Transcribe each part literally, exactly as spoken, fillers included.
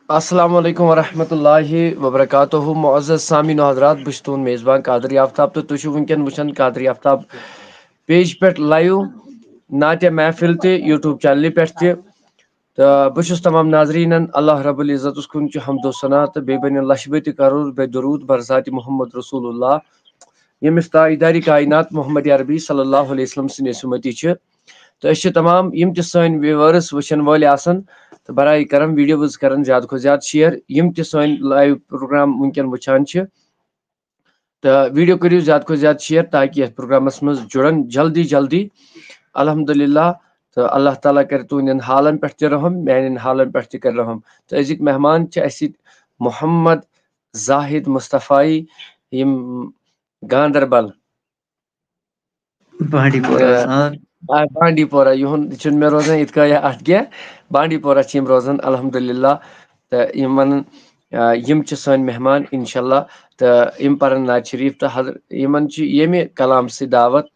السلام علیکم ورحمۃ اللہ وبرکاتہ۔ معزز سامعین و حضرات، بہٕ چھُس تُہُنٛد میزبان قادری آفتاب تہٕ تُہۍ چھِو وٕنکیٚن وٕچھان قادری آفتاب پیج پٮ۪ٹھ لایِو نعتِ محفل تہِ YouTube چینلہِ پٮ۪ٹھ تہِ۔ تہٕ بہٕ چھُس تمام ناظریٖنَن اللہ رب العزتَس کُن چھُ حمد و ثنا تہٕ بیٚیہِ بَنہِ لَچھِ بٔدۍ کَرور بے درود بر ذاتِ محمد رسول اللہ، ییٚمِس تاجدارِ کائنات محمد عربی صلی اللہ علیہ وسلم سٕنٛدۍ أسۍ اُمتی چھِ۔ تہٕ أسۍ چھِ تمام یِم تہِ سٲنۍ viewers وٕچھَن وٲلۍ آسَن تہٕ برائے کرم videos کرن زیادٕ کھۄتہٕ زیادٕ share، یِم تہِ سٲنۍ live program وٕنکیٚن وٕچھان چھِ۔ تہٕ video کٔرِو زیادٕ کھۄتہٕ زیادٕ share تاکہِ یَتھ programس منٛز جُڑن جلدی جلدی۔ الحمدللہ۔ تہٕ اللہ تعالیٰ کرِ تُہنٛدٮ۪ن حالن پٮ۪ٹھ تہِ رحم، میانٮ۪ن حالن پٮ۪ٹھ تہِ کرِ رحم۔ تہٕ أزِکۍ مہمان چھِ اَسہِ سۭتۍ محمد زاہد مصطفیٰ، یِم گاندربل۔ بانڈی پورہ تہٕ حظ، آ۔ آ، بانڈی پورہ، یِہُنٛد چھُنہٕ مےٚ روزان یِتھ کٔنۍ اَتھ کینٛہہ۔ بانڈی پورہ چھِ یِم روزان، الحمدللہ۔ تہٕ یِم وَنان، آ، یِم چھِ سٲنۍ مہمان، انشاءاللہ۔ تہٕ یِم پَرَن نعت شریٖف تہٕ حضر-، یِمَن چھِ ییٚمہِ کلام سۭتۍ دعوت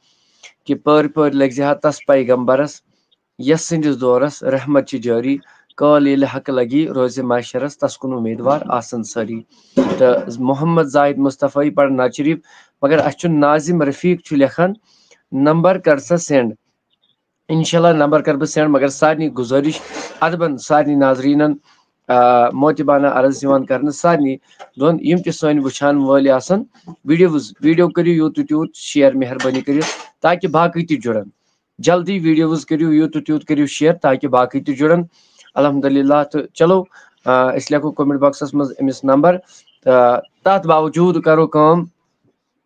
کہِ پٲرۍ پٲرۍ لٔگۍ زِ ہا تَس پیغمبرَس، یَس سٕنٛدِس دورَس رحمت چھِ جٲری۔ کال ییٚلہِ حق لگی روزِ محشرس، تس کُن امیدوار آسن سٲری۔ تہٕ محمد زاہد مصطفیٰ پرن نعت شریف، مگر اسہِ چھُ ناظم رفیق چھُ لیکھان، نمبر کر سا send۔ انشاءاللہ نمبر کر بہٕ send، مگر سارنٕے گُزٲرِش، ادبن سارنٕے ناظریٖنن، آ، موتبانہ عرض یِوان کرنہٕ سارنٕے دۄن یِم تہِ سٲنۍ وٕچھان وٲلۍ آسن، videos، video کٔرِو یوٗت تہٕ تیوٗت share مہربٲنی کٔرِتھ، تاکہِ باقٕے تہِ جُڑن۔ جلدی videos کٔرِو یوٗت تہٕ تیوٗت کٔرِو share تاکہِ باقٕے تہِ جُڑن۔ الحمدللہ۔ تہٕ چلو، آ، أسۍ لیکھو comment boxس منٛز أمِس نمبر۔ تہٕ تَتھ باوجوٗد کرو کٲم،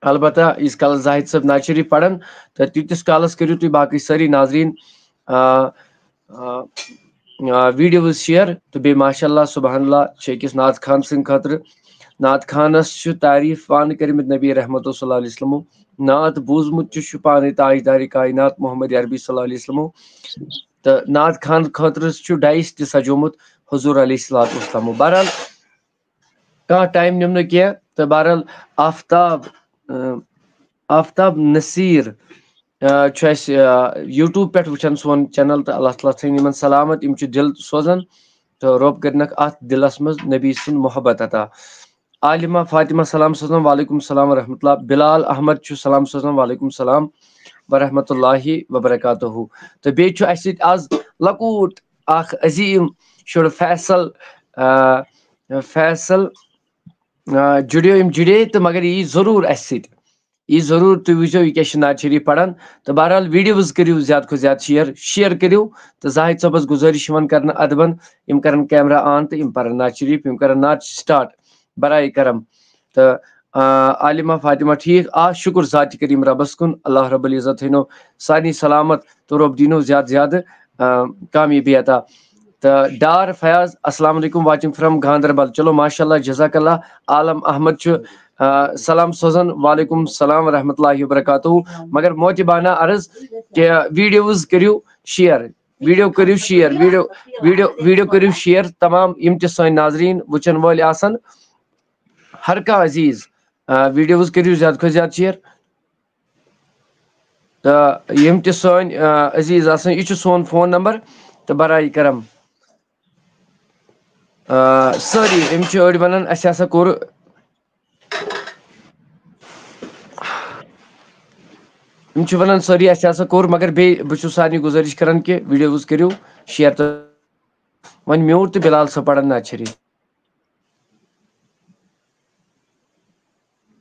البتہ ییٖتِس کالس زاہد صٲب نعت شریٖف پرن تہٕ تیٖتِس کالس کٔرِو تُہۍ باقٕے سٲری ناظریٖن، آ، آ، آ، videos share۔ تہٕ بیٚیہِ ماشاء اللہ سبحان اللہ چھِ أکِس نعت خان سٕنٛدِ خٲطرٕ، نعت خانس چھُ تعریٖف پانہٕ کٔرمٕتۍ نبی رحمت صلی اللہ علیہ وسلمو۔ نعت بوٗزمُت تہِ چھُ پانے تاجدارِ کائنات محمد عربی صلی اللہ علیہ وسلمو۔ تہٕ نعت خان خٲطرٕ چھُ dais تہِ سجومُت حضور علیہ الصلوۃ والسلامو۔ بہرحال، کانٛہہ time نِم نہٕ کینٛہہ۔ تہٕ بہرحال، آفتاب، اۭں، آفتاب نصیٖر، اۭں، چھُ اَسہِ، اۭں، YouTube پٮ۪ٹھ وٕچھان سون channel، تہٕ اللہ تعالیٰ تھٲیِن یِمن سلامت۔ یِم چھِ دِل سوزان تہٕ رۄب کٔرِنکھ اَتھ دِلس منٛز نبی سُنٛد محبت عطا۔ عالمہ فاطمہ سلام سوزان، وعلیکم السلام ورحمۃ اللہ۔ بلال احمد چھُ سلام سوزان، وعلیکم السلام ورحمۃ اللہ وبرکاتہ۔ تہٕ بیٚیہِ چھُ اَسہِ سۭتۍ آز لۄکُٹ اکھ عظیٖم شُر فیصل، آ، فیصل، آ، جُڑیو، یِم جُڑے تہٕ مگر یہِ یی ضروٗر اَسہِ سۭتۍ۔ یہِ ضروٗر تُہۍ وٕچھزیو یہِ کیٛاہ چھِ نعت شریٖف پران۔ تہٕ بہرحال videos کٔرِو زیادٕ کھۄتہٕ زیادٕ share، share کٔرِو۔ تہٕ زاہد صٲبس گُزٲرِش یِوان کرنہٕ ادبن یِم کرن camera on تہٕ یِم پرن نعت شریٖف، یِم کرن نعت start برائے کرم۔ تہٕ، آ، عالمہ فاطمہ ٹھیٖک، آ، شُکُر ذاتِ کریٖم رۄبس کُن، اللہ رب العزت تھٲینو سارنٕے سلامت تہٕ رۄب دیٖنو زیادٕ زیادٕ، آ، کامیٲبی عطا۔ تہٕ ڈار فیاض، السلام علیکم، watching from گاندربل۔ چلو ماشاء اللہ، جزاک اللہ۔ عالم احمد چھُ، آ، سلام سوزان، وعلیکم السلام ورحمۃ اللہ وبرکاتہ۔ مگر موتبانہ عرض کہِ videos کٔرِو share، video کٔرِو share، video، video، video کٔرِو share۔ تمام یِم تہِ سٲنۍ ناظریٖن وٕچھن وٲلۍ آسن، ہر کانٛہہ عزیٖز، آ، videos کٔرِو زیادٕ کھۄتہٕ زیادٕ share۔ تہٕ یِم تہِ سٲنۍ، آ، عزیٖز آسن، یہِ چھُ سون phone number تہٕ برائے کرم، آ، سٲری یِم چھِ أڑۍ وَنان، اَسہِ ہسا کوٚر، یِم چھِ وَنان سٲری، اَسہِ ہسا کوٚر، مگر بیٚیہِ بہٕ چھُس سارنٕے گُزٲرِش کران کہِ videos کٔرِو share تہٕ وۄنۍ mute تہٕ بلال صٲب پرن نعت شریٖف۔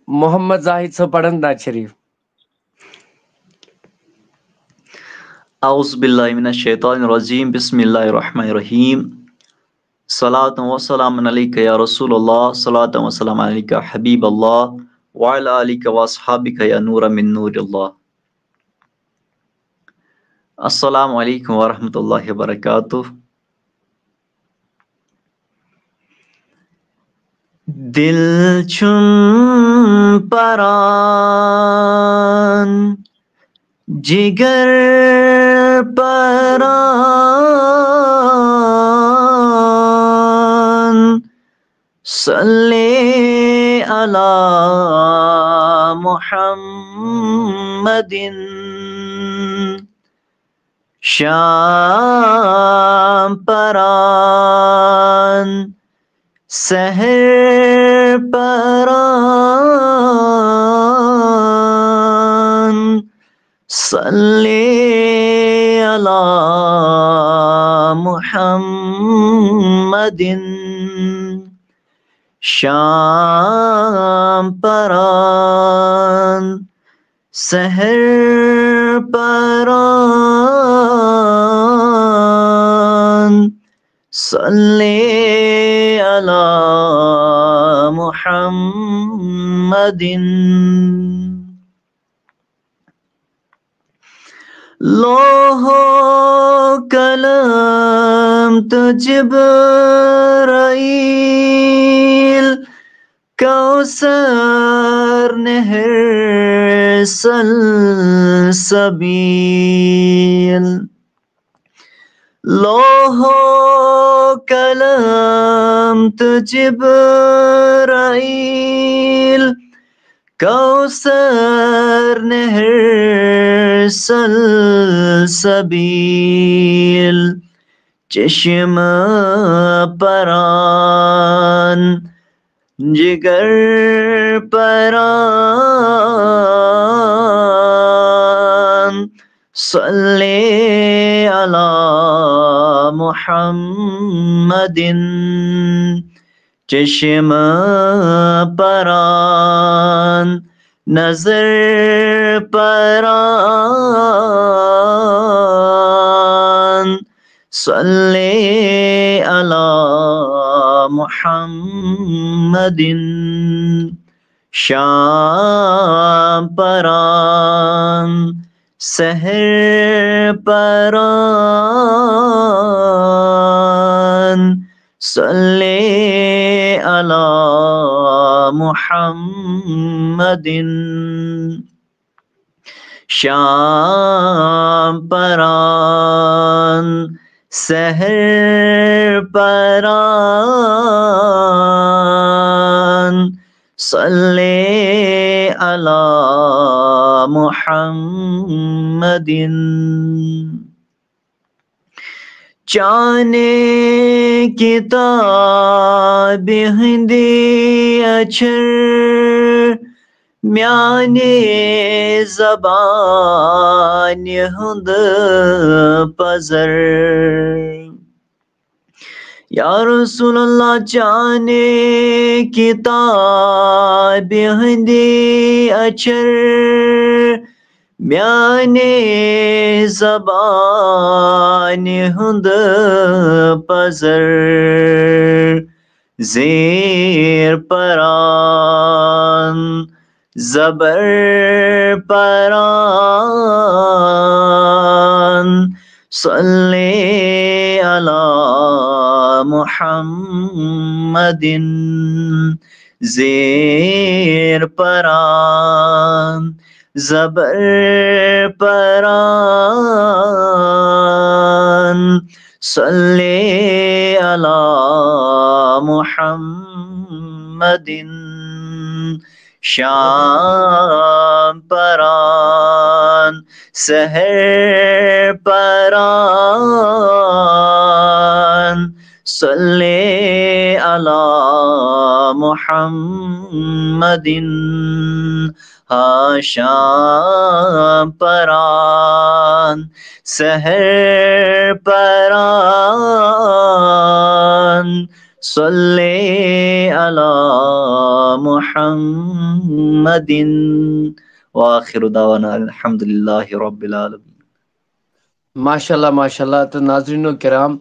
محمد زاہد صٲب پرن نعت شریٖف۔ اعوذ باللہ من الشیطان الرجیم، بسم اللہ الرحمن الرحیم۔ صلاة و سلام علیک یا رسول اللہ، صلاة و سلام علیک حبیب اللہ، وعلی آلک و اصحابک یا نور من نور اللہ۔ السلام علیکم ورحمۃ اللہ وبرکاتہ۔ دل چھُم پران، جگر پران، صلی علی محمد۔ شام پران، سحر پران، صلی علی محمد۔ شام پران، سحر پران، صلی علی محمد۔ لوح و قلم تو جبرائیل، کوثر نہر سلسبیل۔ لوح و قلم تو جبرائیل، کوثر نہر سلسبیل۔ چشم پران، جگر پران، صلی علی محمد۔ چشم پران، نظر پران، صلی علی محمد۔ شام پران، سحر پران، صلی علی محمد۔ شام پران، سحر پران، صلی علی محمد۔ چانہِ کِتابہِ ہٕنٛدِ اچھر میانہِ زبانہِ ہُنٛد پزر۔ یا رسول اللہ، چانہِ کِتابہِ ہٕنٛدِ اچھر میانہِ زبانہِ ہُنٛد پزر۔ زیر پران، زبر پران، صلی علی محمد۔ زیر پران، زبر پران، صلی علی محمد۔ شام پران، سحر پران، صلی علی محمد۔ ہا شام پران، سحر پران، صلی علی محمد۔ وآخر دعوانا الحمد لله رب العالمين۔ ماشاء اللہ، ماشاء اللہ۔ تہٕ ناظریٖنو کرام،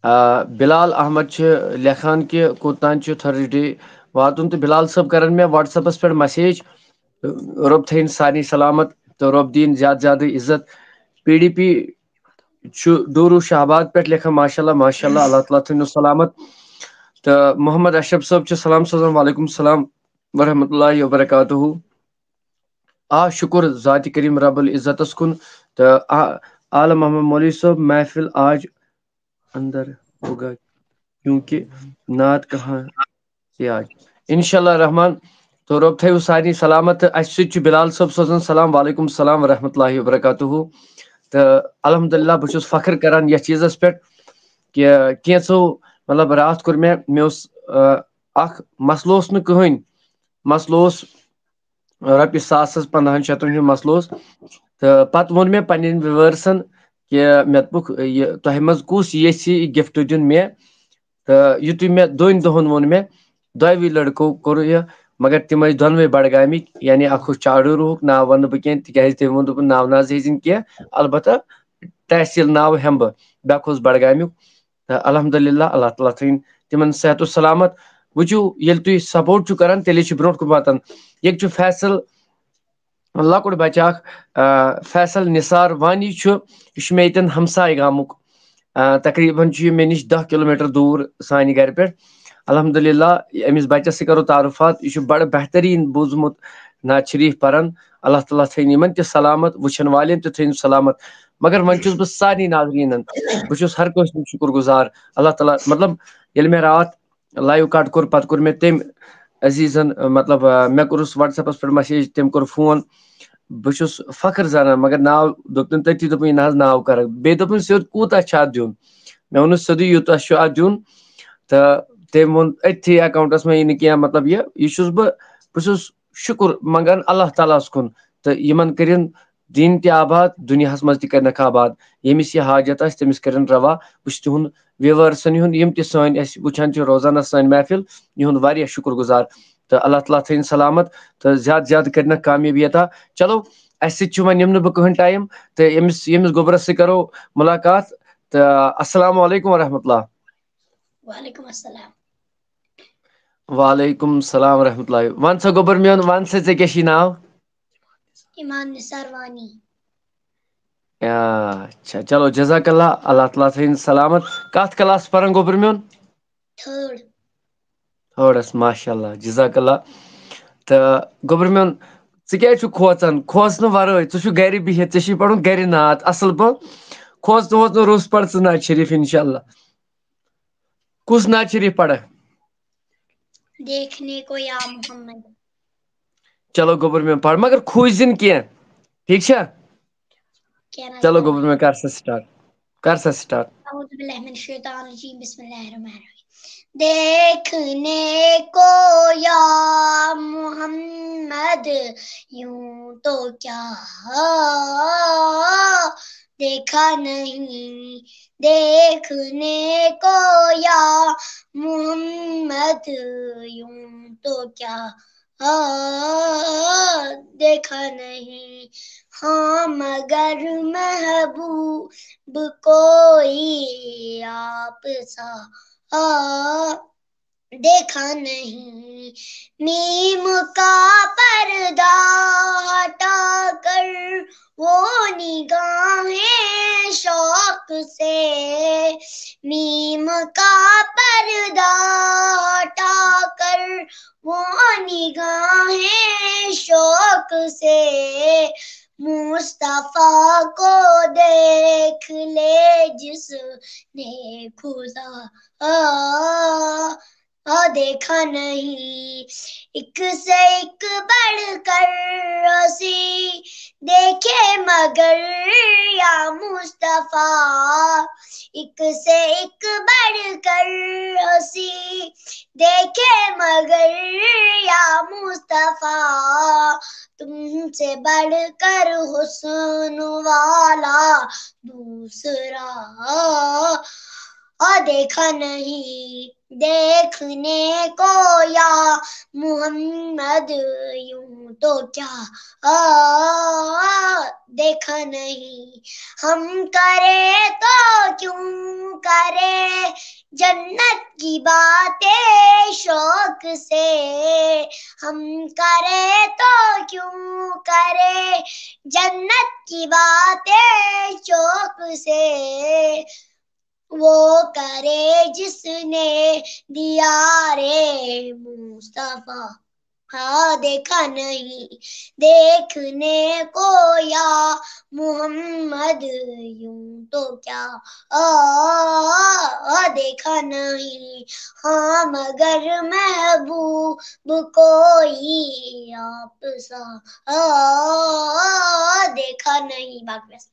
آ، بلال احمد چھِ لیکھان کہِ کوٚت تام چھُ تھرسڈے واتُن، تہٕ بلال صٲب کرن مےٚ WhatsApp-س پٮ۪ٹھ message۔ رۄب تھٲیِن سارنٕے سلامت تہٕ رۄب دِیِن زیادٕ زیادٕ عزت۔ پی ڈی پی چھُ ڈوٗرو شاہ آباد پٮ۪ٹھ لیکھان، ماشاء اللہ، ماشاء اللہ، اللہ تعالیٰ تھٲینو سلامت۔ تہٕ محمد اشرف صٲب چھِ سلام سوزان، وعلیکم السلام ورحمۃ اللہ وبرکاتہ۔ آ، شُکُر ذاتِ کریم رب العزتس کُن۔ تہٕ آ، عالم محمد مولوی صٲب، محفل آج اندر ہوگا کیونکہ نعت کہاں سے آج۔ انشاءاللہ الرحمن، تو رۄب تھٲیِو سارنٕے سلامت۔ تہٕ اَسہِ سۭتۍ چھُ بلال صٲب سوزان سلام، وعلیکم السلام ورحمۃ اللہ وبرکاتہ۔ تہٕ الحمدللہ بہٕ چھُس فخر کران یتھ چیٖزس پٮ۪ٹھ کہِ کینٛژھو، مطلب، راتھ کوٚر مےٚ، مےٚ اوس، آ، اکھ مسلہٕ اوس نہٕ کٕہٕنۍ، مسلہٕ اوس رۄپیہِ ساسس پنٛدہن شیٚتن ہُنٛد مسلہٕ اوس۔ تہٕ پتہٕ ووٚن مےٚ پننٮ۪ن ویورسن کہِ مےٚ دوٚپُکھ، یہِ تۄہہِ منٛز کُس یژھِ یہِ گفٹ دیُن مےٚ؟ تہٕ یُتھُے مےٚ دۄن دۄہن ووٚن مےٚ، دۄیوٕے لڑکو کوٚر یہِ، مگر تِم ٲسۍ دۄنوَے بڈگامٕکۍ، یعنی اکھ اوس چاڈوٗروہُک، ناو ونہٕ بہٕ کینٛہہ، تِکیازِ تٔمۍ ووٚن دوٚپُن ناو نہ حظ ہیٚزِن کینٛہہ، البتہ تحصیل ناو ہٮ۪مہٕ بہٕ، بیٛاکھ اوس بڈگامیُک۔ تہٕ الحمدللہ، اللہ تعالیٰ تھٲیِن تِمن صحت و سلامت۔ وٕچھِو، ییٚلہِ تُہۍ سپورٹ چھِو کران، تیٚلے چھِ برونٛٹھ کُن واتان۔ ییٚتہِ چھُ فیصل، لۄکُٹ بچہٕ اکھ، آ، فیصل نثار وانی چھُ، یہِ چھُ مےٚ ییٚتٮ۪ن ہمساے گامُک۔ آ، تقریباً چھُ یہِ مےٚ نِش دَہ کِلوٗ میٖٹر دوٗر سانہِ گرِ پٮ۪ٹھ۔ الحمدللہ، أمِس بچس سۭتۍ کرو تعارُفات۔ یہِ چھُ بڑٕ بہتریٖن بوٗزمُت نعت شریٖف پران۔ اللہ تعالیٰ تھٲیِن یِمن تہِ سلامت، وٕچھن والٮ۪ن تہِ تھٲیِن سلامت۔ مگر وۄنۍ چھُس بہٕ سارنٕے ناظریٖنن، بہٕ چھُس ہر کٲنٛسہِ ہُنٛد شُکُر گُزار۔ اللہ تعالیٰ، مطلب، ییٚلہِ مےٚ راتھ لایو کٹ کوٚر، پتہٕ کوٚر مےٚ تٔمۍ عزیزن، مطلب، آ، مےٚ کوٚرُس WhatsApp-س پٮ۪ٹھ message، تٔمۍ کوٚر فون۔ بہٕ چھُس فخر زانان، مگر ناو دوٚپ تٔمۍ تٔتی، دوٚپُن، "یہِ نہ حظ ناو کرکھ۔" بیٚیہِ دوٚپُن، "ژےٚ کوٗتاہ چھُ اتھ دیُن؟" مےٚ ووٚنُس سیوٚدُے، "یوٗتاہ چھُ اتھ دیُن۔" تہٕ تٔمۍ ووٚن أتھی account-س منٛز، یہِ نہٕ کینٛہہ، مطلب، یہِ، یہِ چھُس بہٕ، بہٕ چھُس شُکُر منٛگان اللہ تعالیٰ ہَس کُن، تہٕ یِمن کٔرِن دین تہِ آباد، دُنیاہَس منٛز تہِ کَرنَکھ آباد۔ ییٚمِس یہِ حاجت آسہِ، تٔمِس کٔرِن روا۔ بہٕ چھُس تِہُنٛد viewersن ہُنٛد، یِم تہِ سٲنۍ اَسہِ وٕچھان چھِ روزانہ سٲنۍ محفل، یِہُنٛد واریاہ شُکُر گُزار۔ تہٕ اللہ تعالیٰ تھٲیِن سلامت تہٕ زیادٕ زیادٕ کٔرِنَکھ کامیٲبی عطا۔ چلو، اَسہِ سۭتۍ چھُ وۄنۍ نِمہٕ نہٕ بہٕ کٕہٕنۍ ٹایم، تہٕ أمِس، ییٚمِس گوٚبرَس سۭتۍ کَرو مُلاقات۔ تہٕ السلام علیکم ورحمۃ اللہ۔ وعلیکم السلام۔ وعلیکم السلام ورحمۃ اللہ۔ وَن سا گوٚبُر میون، وَن سا، ژےٚ کیٛاہ چھُے ناو؟ ایمان نثار وانی۔ اچھا، چلو، جزاک اللہ، اللہ تعالیٰ تھٲیِن سلامت۔ کَتھ کلاس پَران گوٚبُر میون؟ تھٲڈ۔ تھٲڈَس، ماشاء اللہ، جزاک اللہ۔ تہٕ گوٚبُر میون، ژٕ کیٛازِ چھُکھ کھوژان؟ کھوژنہٕ وَرٲے، ژٕ چھُکھ گَرِ بِہِتھ، ژےٚ چھُے پَرُن گَرِ نعت، اَصٕل پٲٹھۍ۔ کھوژنہٕ ووژنہٕ روٚس پَر ژٕ نعت شریٖف، اِنشاء اللہ۔ کُس نعت شریٖف پَرَکھ؟ دیکھنے کو یا محمد۔ چلو گوٚبُر میون، پَر، مگر کھوٗژ زِ نہٕ کینٛہہ، ٹھیٖک چھا؟ کینٛہہ نہ چلو حظ۔ گوٚبُر میون، کر سا سٹارٹ، کر سا سٹارٹ۔ اعوذ باللہ من الشیطان الرجیم، بسم اللہ الرحمن الرحیم۔ دیکھنے کو یا محمد یوں تو کیا دیکھا نہیں، دیکھنے کو یا محمد یوں تو کیا دیکھا نہیں، ہاں مگر محبوب کوئی آپ سا دیکھا نہیں۔ میم کا پردہ ہٹا کر وہ نگاہیں شوق سے، میم کا پردہ ہٹا کر وہ نگاہیں شوق سے مصطفیٰ کو دیکھ لے جس نے خدا دیکھا نہیں۔ ایک سے ایک بڑھ کر ہنسی دیکھے مگر یا مصطفیٰ، ایک سے ایک بڑھ کر ہنسی دیکھے مگر یا مصطفیٰ، تم سے بڑھ کر حسن والا دوسرا دیکھا نہیں۔ دیکھنے کو یا محمد یوں تو کیا دیکھا نہیں، ہم کرے تو کیوں کرے جنت کی باتیں شوق سے، ہم کرے تو کیوں کرے جنت کی باتیں شوق سے، وہ کرے جس نے دیدارِ مصطفیٰ دیکھا نہیں۔ دیکھنے کو یا محمد یوں تو کیا دیکھا نہیں، ہاں مگر محبوب کوئی آپ سا دیکھا نہیں۔ باقی بس۔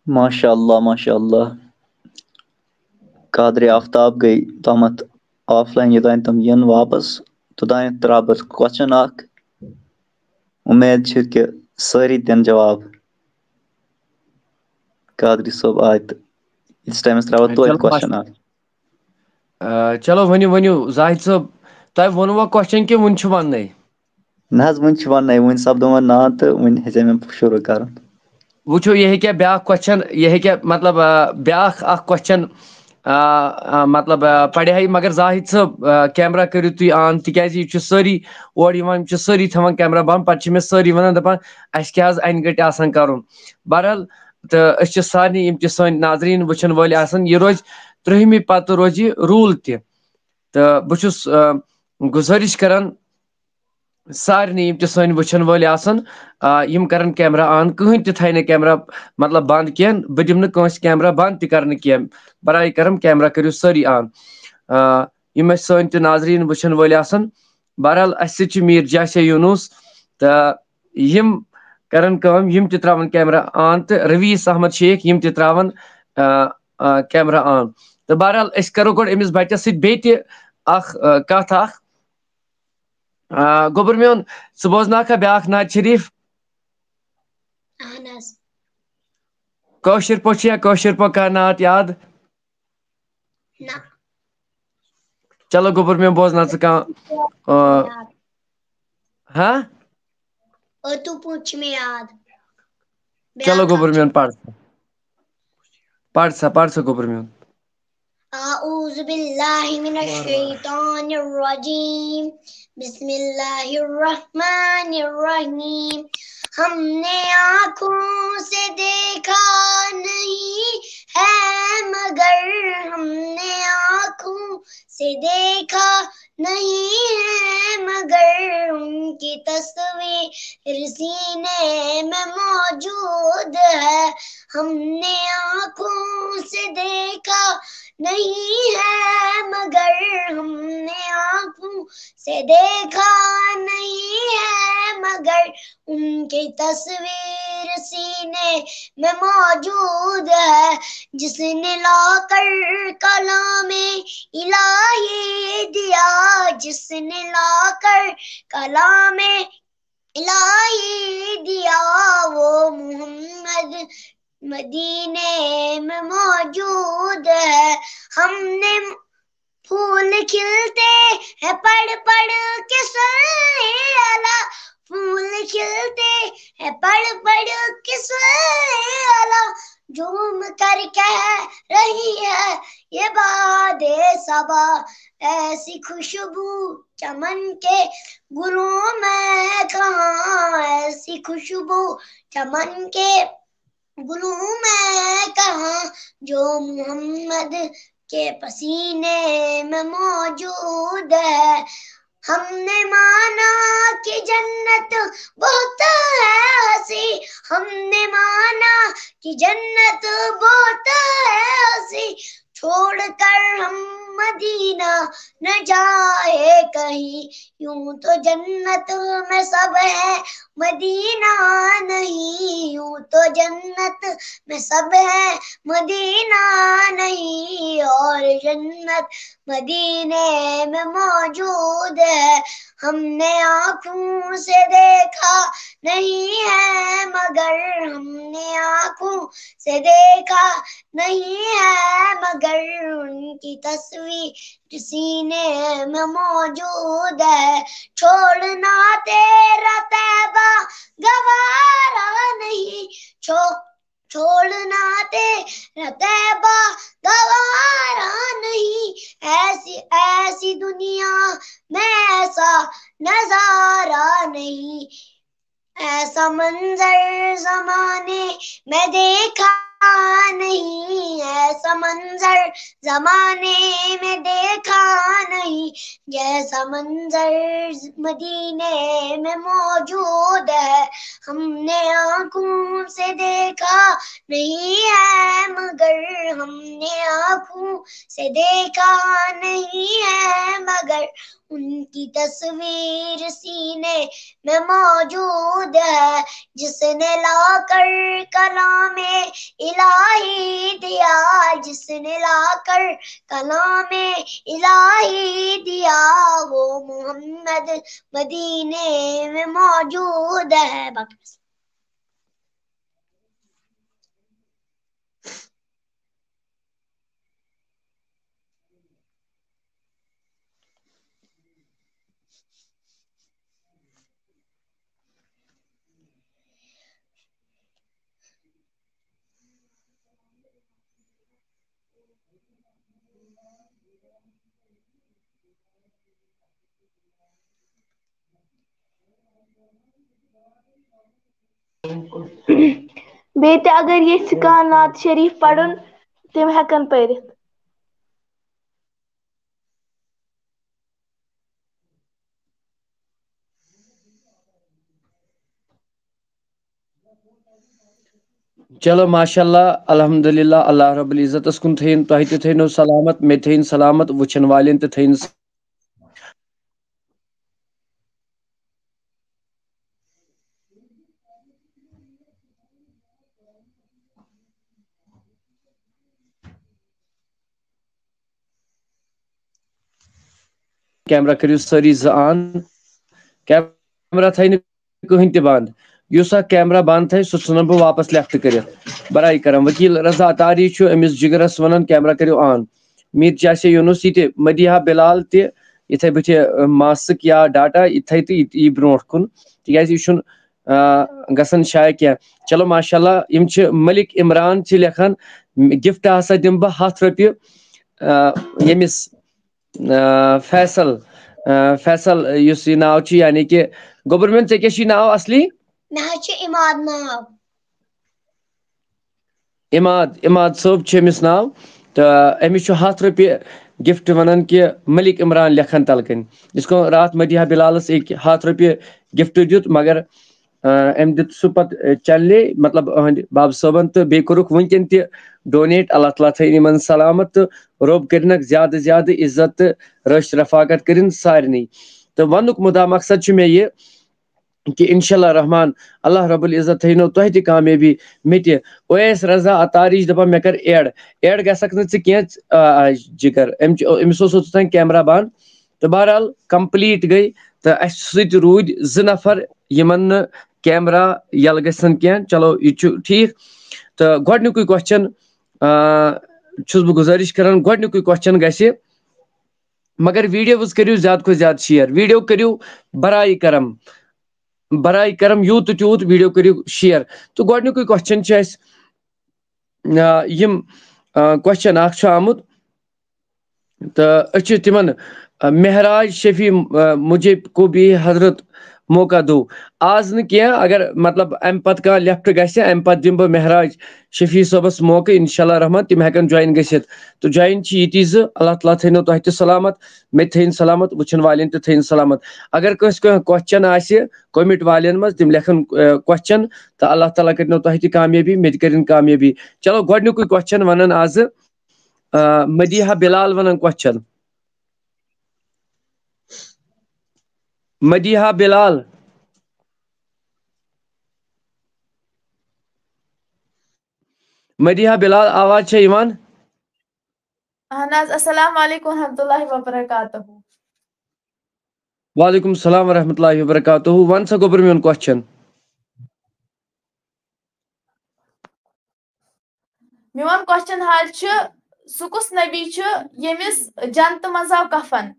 ماشاء اللہ، ماشاء اللہ۔ قادر آفتاب گٔے تامَتھ آف لاین، یوٚتام تِم یِن واپس، توٚتام ترٛاوٕ بہٕ کوسچن اکھ۔ اُمید چھِ کہِ سٲری دِن جواب۔ قادری صٲب آے تہٕ ییٖتِس ٹایمَس ترٛاوٕ توتہِ چلو، کوسچن اکھ۔ آ، چلو، ؤنِو، ؤنِو، زاہد صٲب، تۄہہِ ووٚنوا کوسچن کِنہٕ وُنہِ چھُ وَننَے؟ نہ حظ، وُنہِ چھُ وَننَے، وُنہِ سَپدو وۄنۍ ناو تہٕ وُنہِ ہیٚژے مےٚ شروٗع کَرُن۔ وٕچھو، یہِ ہیٚکیٛاہ بیٛاکھ کوسچن، یہِ ہیٚکیٛاہ، مطلب، آ، بیٛاکھ اکھ کوسچن، آ، آ، مطلب، آ، پَرِ ہے، مگر زاہد صٲب، آ، کیمرہ کٔرِو تُہۍ آن، تِکیٛازِ یہِ چھُ سٲری اورٕ یِوان، یِم چھِ سٲری تھاوان کیمرہ بنٛد، پَتہٕ چھِ مےٚ سٲری وَنان، دَپان، اَسہِ کیٛاہ حظ اَنہِ گٔٹۍ آسان کَرُن۔ بہرحال، تہٕ أسۍ چھِ سارنٕے، یِم تہِ سٲنۍ ناظریٖن وٕچھَن وٲلۍ آسَن، یہِ روزِ ترٛہمہِ پَتہٕ روزِ یہِ روٗل تہِ۔ تہٕ بہٕ چھُس، آ، گُزٲرِش کران سارنٕے، یِم تہِ سٲنۍ وٕچھَن وٲلۍ آسَن، آ، یِم کرَن کیمرہ آن، کٕہٕنۍ تہِ تھایہِ نہٕ کیمرہ، مطلب، بنٛد کینٛہہ، بہٕ دِمہٕ نہٕ کٲنٛسہِ کیمرہ بنٛد تہِ کرنہٕ کینٛہہ، برائے کرم کیمرہ کٔرِو سٲری آن۔ آ، یِم اَسہِ سٲنۍ تہِ ناظریٖن وٕچھَن وٲلۍ آسَن، بہرحال، اَسہِ سۭتۍ چھِ میٖر جاسے یوٗنُس، تہٕ یِم کرن کٲم، یِم تہِ تراون کیمرہ آن، تہٕ رویس احمد شیخ، یِم تہِ تراون، آ، آ، کیمرہ آن۔ تہٕ بہرحال، أسۍ کرو گۄڈٕ أمِس بچس سۭتۍ بیٚیہِ تہِ اکھ، آ، کتھ اکھ۔ آ، گوٚبُر میون، ژٕ بوزناوکھا بیاکھ نعت شریف؟ اہن حظ۔ کٲشِر پٲٹھۍ چھُ یا کٲشِر پٲٹھۍ کانٛہہ نعت یاد؟ نہ۔ چلو گوٚبُر میون، بوزناو ژٕ کانٛہہ، آ، یاد۔ ہاں؟ اردو پٲٹھۍ چھِ مےٚ یاد۔ چلو بیٛاکھ گوٚبُر اکھ میون، چھِ پَر سا۔ پَر سا، پَر سا گوٚبُر میون۔ أعوذ باللہ من الشیطان الرجیم۔ بسم اللہ الرحمن الرحیم۔ ہم نے آنکھوں سے دیکھا نہیں ہے، مگر ہم نے آنکھوں سے دیکھا نہیں ہے، مگر ان کی تصویر سینے میں موجود ہے۔ ہم نے آنکھوں سے دیکھا نہیں ہے، مگر ہم نے آنکھوں سے دیکھا نہیں ہے، مگر ان کی تصویر سینے میں موجود ہے۔ جس نے لا کر کلام الہی دیا، جس نے لا کر کلام الہی دیا، وہ محمد مدینے میں موجود ہے۔ ہم نے پھول کھلتے ہیں پڑھ پڑھ کے سن الا، پھول کھلتے ہیں پڑھ پڑھ کے سن الا، جھوم کر کہہ رہی ہے یہ باد صبا۔ ایسی خوشبو چمن کے گلوں میں کہاں، ایسی خوشبو چمن کے گلوں میں کہاں، جو محمد کے پسینے میں موجود ہے۔ ہم نے مانا کہ جنت بہت ہے ہنسی، ہم نے مانا کہ جنت بہت ہے ہنسی، چھوڑ کر ہم مدینہ نہ جائے کہیں۔ یوں تو جنت میں سب ہے، مدینہ نہیں، یوں تو جنت میں سب ہے، مدینہ نہیں، اور جنت مدینے میں موجود ہے۔ ہم نے آنکھوں سے دیکھا نہیں ہے، مگر ہم نے آنکھوں سے دیکھا نہیں ہے، مگر ان کی تصویر سینے میں موجود ہے۔ چھوڑنا تیرا طیبہ گوارا نہیں، چھو چھوڑنا تیرا طیبہ گوارا نہیں، ایسی ایسی دنیا میں ایسا نظارہ نہیں، ایسا منظر زمانے میں دیکھا نہیں، ایسا منظر زمانے میں دیکھا نہیں، جیسا منظر مدینے میں موجود ہے۔ ہم نے آنکھوں سے دیکھا نہیں ہے، مگر ہم نے آنکھوں سے دیکھا نہیں ہے، مگر ان کی تصویر سینے میں موجود ہے۔ جس نے لا کر کلام الہی دیا، جس نے لا کر کلام الہی دیا، وہ محمد مدینے میں موجود ہے۔ بس۔ بیٚیہِ تہِ اگر یژھِ کانٛہہ نعت شریف پرُن، تِم ہٮ۪کن پٔرِتھ۔ چلو، ماشاء اللہ، الحمدللہ، اللہ رب العزتس کُن تھٲیِن تۄہہِ تہِ تھٲینو سلامت، مےٚ تہِ تھٲیِن سلامت، وٕچھن والٮ۪ن تہِ تھٲیِن۔ کیمرہ کٔرِو سٲری زٕ آن۔ کیمرہ تھایہِ نہٕ کٕہٕنۍ تہِ بنٛد۔ یُس اکھ کیمرہ بنٛد تھایہِ، سُہ ژھٕنن بہٕ واپس لیفٹ کٔرِتھ۔ برائے کرم، وکیل رضا اطاری چھُ، أمِس جگرس ونان کیمرہ کٔرِو آن۔ میٖر جاسے یونس، یہِ تہِ مدیحہ بلال تہِ، یِتھے پٲٹھۍ، ٲ، ماسک یا ڈاٹا، یِتھے تہٕ یہِ تہِ یی برونٛٹھ کُن، تِکیازِ یہِ چھُنہٕ، آ، گژھان شایع کینٛہہ۔ چلو، ماشاء اللہ، یِم چھِ ملک عمران چھِ لیکھان، گفٹ ہسا دِمہٕ بہٕ ہتھ رۄپیہِ، آ، ییٚمِس، آ، فیصل، آ، فیصل یُس یہِ ناو چھُ، یعنی کہِ گوٚبُر میون، ژےٚ کیٛاہ چھُے ناو اصلی؟ مےٚ حظ چھُ عماد ناو۔ عماد، عماد صٲب چھُ أمِس ناو، تہٕ أمِس چھُ ہتھ رۄپیہِ گفٹ ونان کہِ ملک عمران لیکھان تلہٕ کنہِ۔ یِتھ کٔنۍ راتھ مدیحہ بلالس أکۍ ہتھ رۄپیہِ گفٹ دیُت، مگر، آ، أمۍ دیُت سُہ پتہٕ، آ، چینلہِ، مطلب، أہنٛدِ باب صٲبن، تہٕ بیٚیہِ کوٚرُکھ وٕنکیٚن تہِ ڈونیٹ۔ اللہ تعالیٰ تھٲیِن یِمن سلامت تہٕ رۄب کٔرِنکھ زیادٕ زیادٕ عزت تہٕ رٲچھ رفاقت کٔرِن سارنٕے۔ تہٕ وننُک مُدا مقصد چھُ مےٚ یہِ، کہِ انشاءاللہ رحمان، اللہ رب العزت تھٲینو تۄہہِ تہِ کامیٲبی، مےٚ تہِ۔ اویس رضا اطاری چھِ دپان مےٚ کر ایڈ۔ ایڈ گژھکھ نہٕ ژٕ کینٛہہ، آ، آ، جگر۔ أمۍ چھُ، أمِس اوس اوٚتتھ تام کیمرہ بنٛد۔ تہٕ بہرحال کمپلیٖٹ گٔے، تہٕ اسہِ سۭتۍ روٗدۍ زٕ نفر یِمن نہٕ کیمرہ یَلہٕ گژھن کینٛہہ۔ چلو، یہِ تہِ چھُ ٹھیٖک۔ تہٕ گۄڈٕنیُکُے کوسچن، آ، چھُس بہٕ گُزٲرِش کران، گۄڈٕنیُکُے کوسچن گژھِ، مگر ویڈیوز کٔرِو زیادٕ کھۄتہٕ زیادٕ شیئر، ویڈیو کٔرِو برائے کرم، برائے کرم یوٗت تہٕ تیوٗت ویڈیو کٔرِو شیئر۔ تہٕ گۄڈٕنیُکُے کوسچن چھُ اَسہِ، آ، یِم، آ، کوسچن اکھ چھُ آمُت، تہٕ أسۍ چھِ تِمن، آ، مہراج شفیع، آ، مجھے کو بھی حضرت موقع دو۔ آز نہٕ کینٛہہ، اگر مطلب امہِ پتہٕ کانٛہہ لیفٹ گژھِ، امہِ پتہٕ دِمہٕ بہٕ مہراج شفیع صٲبس موقعہٕ، انشاءاللہ رحمان، تِم ہٮ۪کن جوین گٔژھِتھ۔ تہٕ جوین چھِ ییٖتی زٕ، اللہ تعالیٰ تھٲینو تۄہہِ تہِ سلامت، مےٚ تہِ تھٲیِن سلامت، وٕچھن والٮ۪ن تہِ تھٲیِن سلامت۔ اگر کٲنٛسہِ کانٛہہ کوسچن آسہِ کومنٹ والٮ۪ن منٛز، تِم لیکھن، آ، کوسچن، تہٕ اللہ تعالیٰ کٔرِنو تۄہہِ تہِ کامیٲبی، مےٚ تہِ کٔرِن کامیٲبی۔ چلو، گۄڈٕنیُکُے کوسچن ونن آزٕ، آ، مدیحہ بلال ونان کوسچن۔ مدیحہ بلال۔ مدیحہ بلال، آواز چھےٚ یِوان؟ اہن حظ، السلام علیکم ورحمۃ اللہ وبرکاتہ۔ وعلیکم السلام ورحمۃ اللہ وبرکاتہ۔ وَن سا گوٚبُر میون کوسچن۔ میون کوسچن حظ چھُ، سُہ کُس نبی چھُ ییٚمِس جنتہٕ منٛز آو کفن؟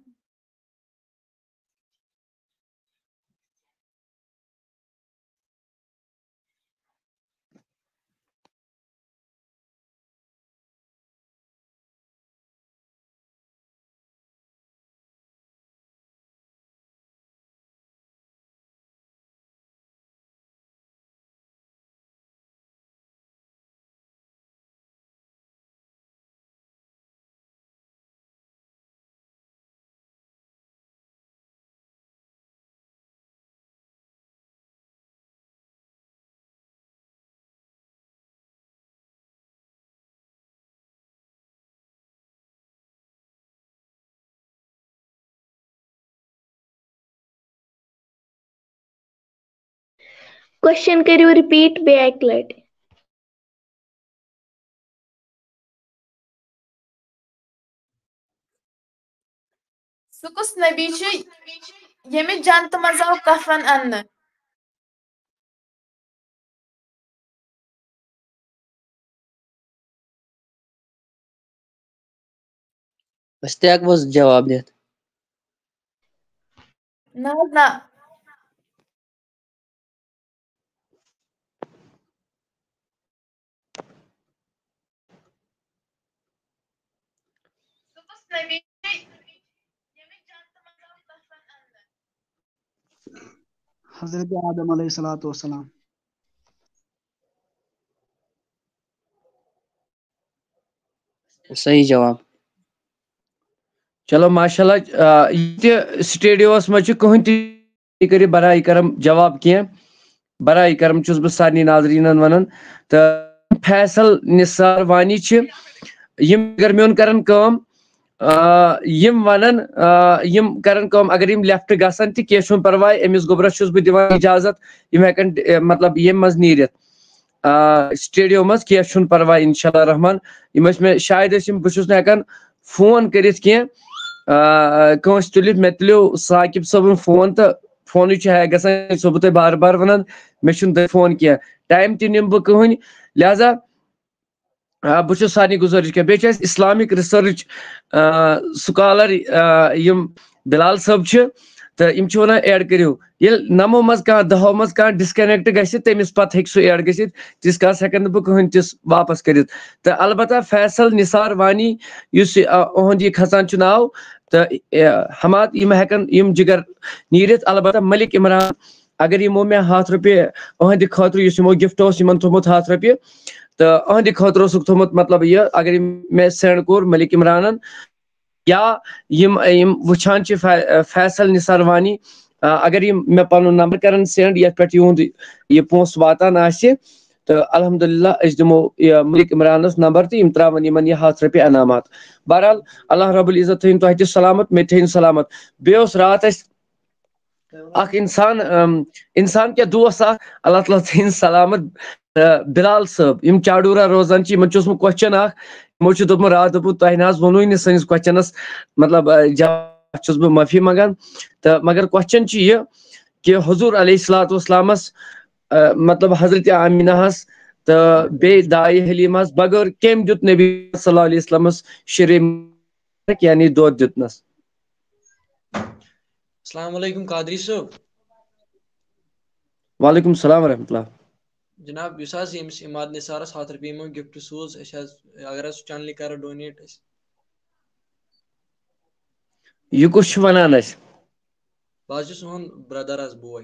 کوسچن کٔرِو رِپیٖٹ بیٚیہِ اَکہِ لَٹہِ۔ سُہ کُس نبی چھُ ییٚمہِ جنتہٕ منٛز آو کفن اننہٕ؟ أسۍ تہِ ہٮ۪کوس جواب دِتھ۔ نہ حظ نہ۔ حضرت آدم علیہ الصلوۃ والسلام۔ صحیح جواب۔ چلو ماشاء اللہ۔ آ، یہِ تہِ سٹیڈیوس منٛز چھِ کٕہٕنۍ تہِ، یہِ کٔرِو برائے کرم جواب کینٛہہ۔ برائے کرم چھُس بہٕ سارنٕے ناظریٖنن ونان۔ تہٕ فیصل نثار وانی چھِ، یِم اگر میون کرن کٲم، آ، یِم ونن، آ، یِم کرن کٲم، اگر یِم لیفٹ گژھن تہِ کینٛہہ چھُنہٕ پرواے، أمِس گوٚبرس چھُس بہٕ دِوان اجازت، یِم ہٮ۪کن، اے، مطلب ییٚمہِ منٛز نیٖرِتھ۔ آ، سٹیڈیو منٛز، کینٛہہ چھُنہٕ پرواے، انشاءاللہ الرحمن۔ یِم ٲسۍ مےٚ، شاید ٲسۍ یِم، بہٕ چھُس نہٕ ہٮ۪کان فون کٔرِتھ کینٛہہ، آ، کٲنٛسہِ تُلِتھ۔ مےٚ تُلِو ثاقب صٲبُن فون، تہٕ فونٕے چھُ ہینگ گژھان، یہِ چھُسو بہٕ تۄہہِ بار بار ونان، مےٚ چھُنہٕ تۄہہِ فون کینٛہہ، ٹایم تہِ نِمہٕ بہٕ کٕہٕنۍ۔ لہذا آ، بہٕ چھُس سارنٕے گُزٲرِش کران۔ بیٚیہِ چھِ اَسہِ اِسلامِک رِسٲرٕچ، آ، سُکالر، آ، یِم بِلال صٲب چھِ، تہٕ یِم چھِ وَنان ایڈ کٔرِو۔ ییٚلہِ نَمو منٛز کانٛہہ، دَہو منٛز کانٛہہ ڈِسکَنیکٹ گژھِ، تٔمِس پَتہٕ ہیٚکہِ سُہ ایڈ گٔژھِتھ۔ تِژھ کانٛہہ ہٮ۪کَن نہٕ بہٕ کٕہٕنۍ تِژھ واپَس کٔرِتھ۔ تہٕ البتہ فیصل نثار وانی، یُس یہِ، آ، اُہُنٛد یہِ کھسان چھُ ناو، تہٕ، آ، حماد، یِم ہٮ۪کَن، یِم جِگر نیٖرِتھ۔ البتہ ملک عمران، اگر یِمو مےٚ ہَتھ رۄپیہِ أہنٛدِ خٲطرٕ، یُس یِمو گفٹ اوس یِمن تھوٚومُت ہَتھ رۄپیہِ، تہٕ أہنٛدِ خٲطرٕ اوسُکھ تھوٚومُت، مطلب، یہِ، اگر یِم مےٚ سینڈ کوٚر ملک عمرانن، یا یِم، یِم وٕچھان چھِ فے-، فیصل نثار وانی، آ، اگر یِم مےٚ پنُن نمبر کرن سینڈ، یتھ پٮ۪ٹھ یِہُنٛد یہِ پونٛسہٕ واتان آسہِ، تہٕ الحمدللہ أسۍ دِمو یہِ ملک عمرانس نمبر تہٕ یِم تراون یِمن یہِ ہَتھ رۄپیہِ انعامات۔ بہرحال، اللہ رب العزت تھٲیِن تۄہہِ تہِ سلامت، مےٚ تہِ تھٲیِن سلامت۔ بیٚیہِ اوس راتھ اَسہِ اکھ انسان، اَم، انسان کیٛاہ، دوس اکھ، اللہ تعالیٰ تھٲیِن سلامت، آ، بلال صٲب، یِم چاڈورہ روزان چھِ، یِمن چھُ اوسمُت کوسچن اکھ، یِمو چھُ دوٚپمُت، راتھ دوٚپمُت، تۄہہِ نہ حظ ووٚنوُے نہٕ سٲنِس کوسچنس، مطلب، آ، جواب چھُس بہٕ معٲفی منٛگان۔ تہٕ مگر کوسچن چھُ یہِ کہِ حضور علیہ الصلوۃ والسلامس، آ، مطلب، حضرت آمینہ ہس تہٕ بیٚیہِ دایہِ حلیمہ ہس بغٲر کٔمۍ دیُت نبی صلی اللہ علیہ وسلمس شیرے، یعنی دۄد دیُتنس؟ السلام علیکم قادری صٲب۔ وعلیکم السلام ورحمۃ اللہ۔ جناب، یُس حظ ییٚمِس عماد نثارس ہتھ رۄپیہِ یِمو گفٹ سوٗز، أسۍ حظ، اگر حظ سُہ چینلہِ کرو ڈونیٹ أسۍ۔ یہِ کُس چھُ ونان اَسہِ؟ بہٕ حظ چھُس سون برٛدر حظ، بوے۔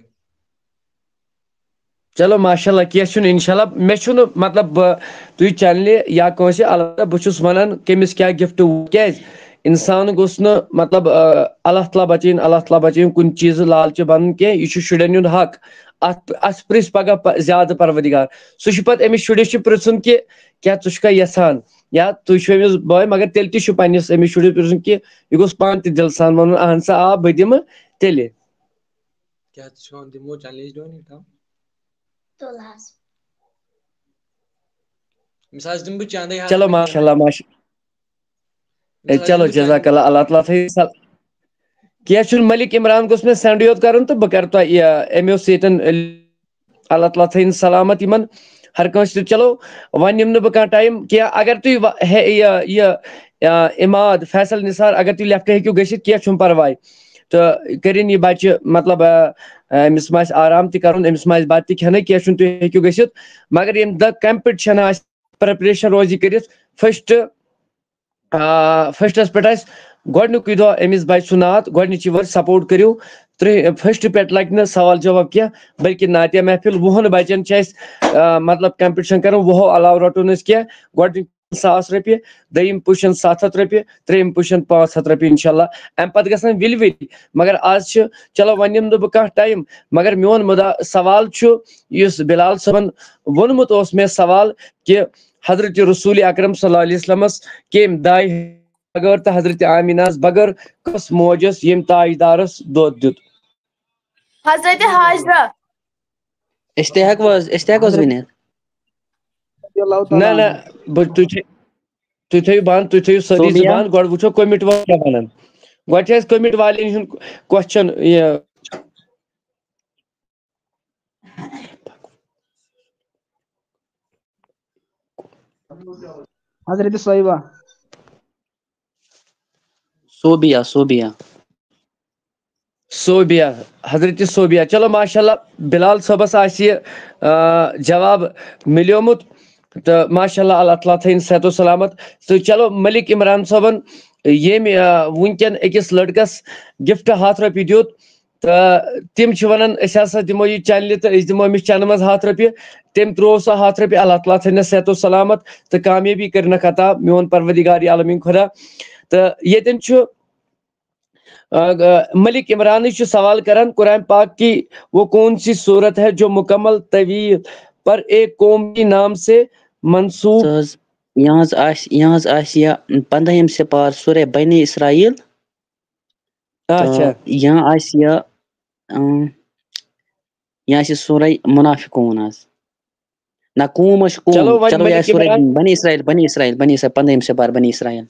چلو ماشاء اللہ، کینٛہہ چھُنہٕ، انشاء اللہ۔ مےٚ چھُنہٕ، مطلب، بہٕ، تُہۍ چینلہِ یا کٲنٛسہِ، البتہ بہٕ چھُس ونان کٔمِس کیٛاہ گفٹ، کیٛازِ انسان گوٚژھ نہٕ، مطلب، آ، اللہ تعالیٰ بچٲیِن، اللہ تعالیٰ بچٲیِن کُنہِ چیٖزٕ لالچہِ بنُن کینٛہہ۔ یہِ چھُ شُرٮ۪ن ہُنٛد حق۔ اتھ، اتھ پرژھِ پگاہ پ-، زیادٕ پروردگار۔ سُہ چھُ پتہٕ أمِس شُرِس چھُ پرژھُن کہِ کیٛاہ ژٕ چھُکھا یژھان، یا تُہۍ چھِو أمِس بٲے، مگر تیٚلہِ تہِ چھُ پننِس أمِس شُرِس پرژھُن کہِ یہِ گوٚژھ پانہٕ تہِ دِلہٕ سان ونُن، اہن سا آ، بہٕ دِمہٕ تیٚلہِ۔ کیٛاہ ژٕ چھُکھ دِمو چینلہِ دِوان یہِ کَم؟ تُل حظ۔ أمِس حظ دِمہٕ بہٕ چندے حظ۔ چلو ماشاء اللہ، ماشاء، اے، چلو جزاک اللہ، اللہ تعالیٰ تھٲیِو سل-، کینٛہہ چھُنہٕ، ملک عمران گوٚژھ مےٚ سینڈ یوت کرُن تہٕ بہٕ کرٕ تۄہہِ یہِ اَمیو سۭتۍ۔ اللہ تعالیٰ تھٲیِن سلامت یِمن ہر کٲنٛسہِ تہِ۔ چلو، وۄنۍ نِمہٕ نہٕ بہٕ کانٛہہ ٹایم کینٛہہ۔ اگر تُہۍ وَ-، ہے، یہِ، یہِ، آ، عماد فیصل نثار، اگر تُہۍ لیفٹ ہیٚکِو گٔژھِتھ، کینٛہہ چھُنہٕ پرواے۔ تہٕ کٔرِن یہِ بچہِ، مطلب، آ، آ، أمِس ما آسہِ آرام تہِ کرُن، أمِس ما آسہِ بتہٕ تہِ کھٮ۪نٕے، کینٛہہ چھُنہٕ، تُہۍ ہیٚکِو گٔژھِتھ۔ مگر ییٚمہِ دۄہ کمپٹیشن آسہِ، پریپریشن روزِ یہِ کٔرِتھ، فسٹ آ، فسٹس پٮ۪ٹھ آسہِ گۄڈٕنیُکُے دۄہ أمِس بچہِ سُنٛد نعت، گۄڈٕنِچی وٲرۍ سپورٹ کٔرِو۔ ترٛےٚ، فسٹ پٮ۪ٹھ لگہِ نہٕ سوال جواب کینٛہہ، بلکہِ نعتیہ محفل وُہن بچن چھِ اَسہِ، آ، مطلب، کمپٹیشن کرُن، وُہو علاوٕ رٹو نہٕ أسۍ کینٛہہ۔ گۄڈٕنیُک ساس رۄپیہِ، دوٚیِم پُشن ستھ ہتھ رۄپیہِ، ترٛیٚیِم پُشن پانٛژھ ہتھ رۄپیہِ، انشاءاللہ۔ اَمہِ پتہٕ گژھن وِلۍ وِلۍ، مگر آز چھِ، چلو، وۄنۍ نِمہٕ نہٕ بہٕ کانٛہہ ٹایم، مگر میون مُدا-، سوال چھُ، یُس بلال صٲبن ووٚنمُت اوس مےٚ سوال کہِ حضرت رسول اکرم صلی اللہ علیہ وسلمس کٔمۍ دایہِ بغٲر تہٕ حضرت آمینہ ہس بغٲر کۄس موج ٲس ییٚمۍ تاجدارس دۄد دیُت؟ حضرت حاجرہ۔ أسۍ تہِ ہٮ۪کو حظ أسۍ تہِ ہٮ۪کو حظ ؤنِتھ؟ رضی اللہ نہ تعالیٰ نہ، عنہ۔ بہٕ تُہۍ چھِ تُہۍ تھٲیِو بنٛد، تُہۍ تھٲیِو سٲری صوبیا؟ زبان، گۄڈٕ وٕچھو کمنٹ وٲلۍ کیٛاہ ونان۔ گۄڈٕ چھِ اَسہِ کمنٹ والٮ۪ن ہُنٛد کوسچن یہِ۔ حضرت صویبہ۔ صوبیا صوبیا۔ صوبیا، حضرت صوبیا۔ چلو، ماشاءاللہ، بلال صٲبس آسہِ یہِ، آ، جواب ملیومُت۔ تہٕ ماشاءاللہ، اللہ تعالیٰ تھٲیِن صحت و سلامت۔ تہٕ چلو، ملک عمران صٲبن ییٚمۍ، آ، وٕنکٮ۪ن أکِس لڑکس گفٹ ہتھ رۄپیہِ دیُت، تہٕ تِم چھِ ونان، أسۍ ہسا دِمو یہِ چنلہِ تہٕ أسۍ دِمو أمِس چنہٕ منٛز ہتھ رۄپیہِ۔ تٔمۍ ترٛوو سُہ ہتھ رۄپیہِ، اللہ تعالیٰ تھٲینس صحت و سلامت تہٕ کامیٲبی کٔرِنکھ عطا، میون پروردگار عالمین خدا۔ تہٕ ییٚتٮ۪ن چھُ، آ، آ، ملک عمرانٕے چھُ سوال کران، قرآن پاک کی وہ کون سی صورت ہے جو مکمل طویل پر ایک قوم کے نام سے منسوب؟ سُہ حظ، یِہٕنٛز آسہِ یِہٕنٛز آسہِ یہِ پنٛداہِم سپار سورہ بنی اسرائیل۔ اچھا۔ تہٕ یا آسہِ یہِ اۭں، یا آسہِ یہِ سورہ منافقون حظ۔ نہ، قوم حظ چھُ قوم۔ چلو، وۄنۍ چلو، یہِ ملک آسہِ سورہ عمران۔ بنی اسرائیل، بنی اسرائیل، بنی اسرائیل، پنٛدہِم سپار بنی اسرائیل۔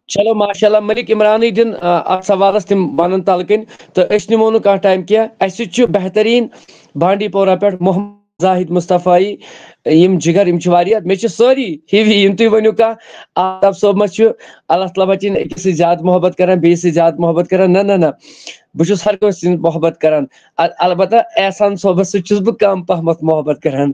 چلو، ماشاءاللہ، ملک عمرانٕے دِن، آ، اتھ سوالس تِم ونن تلہٕ کٔنۍ، تہٕ أسۍ نِمو نہٕ کانٛہہ ٹایم کینٛہہ۔ اسہِ سۭتۍ چھُ بہتریٖن بانڈی پورہ پٮ۪ٹھ محمد زاہد مصطفی، یِم جگر، یِم چھِ واریاہ، مےٚ چھِ سٲری ہِوی، یِم تُہۍ ؤنِو کانٛہہ، آفتاب صٲب ما چھُ، اللہ تعالیٰ بچٲیِن، أکِس سۭتۍ زیادٕ محبت کران، بیٚیِس سۭتۍ زیادٕ محبت کران، نہ، نہ، نہ، بہٕ چھُس ہر کٲنٛسہِ سۭتۍ محبت کران۔ ال-، البتہ احسان صٲبس سۭتۍ چھُس بہٕ کم پہمتھ محبت کران۔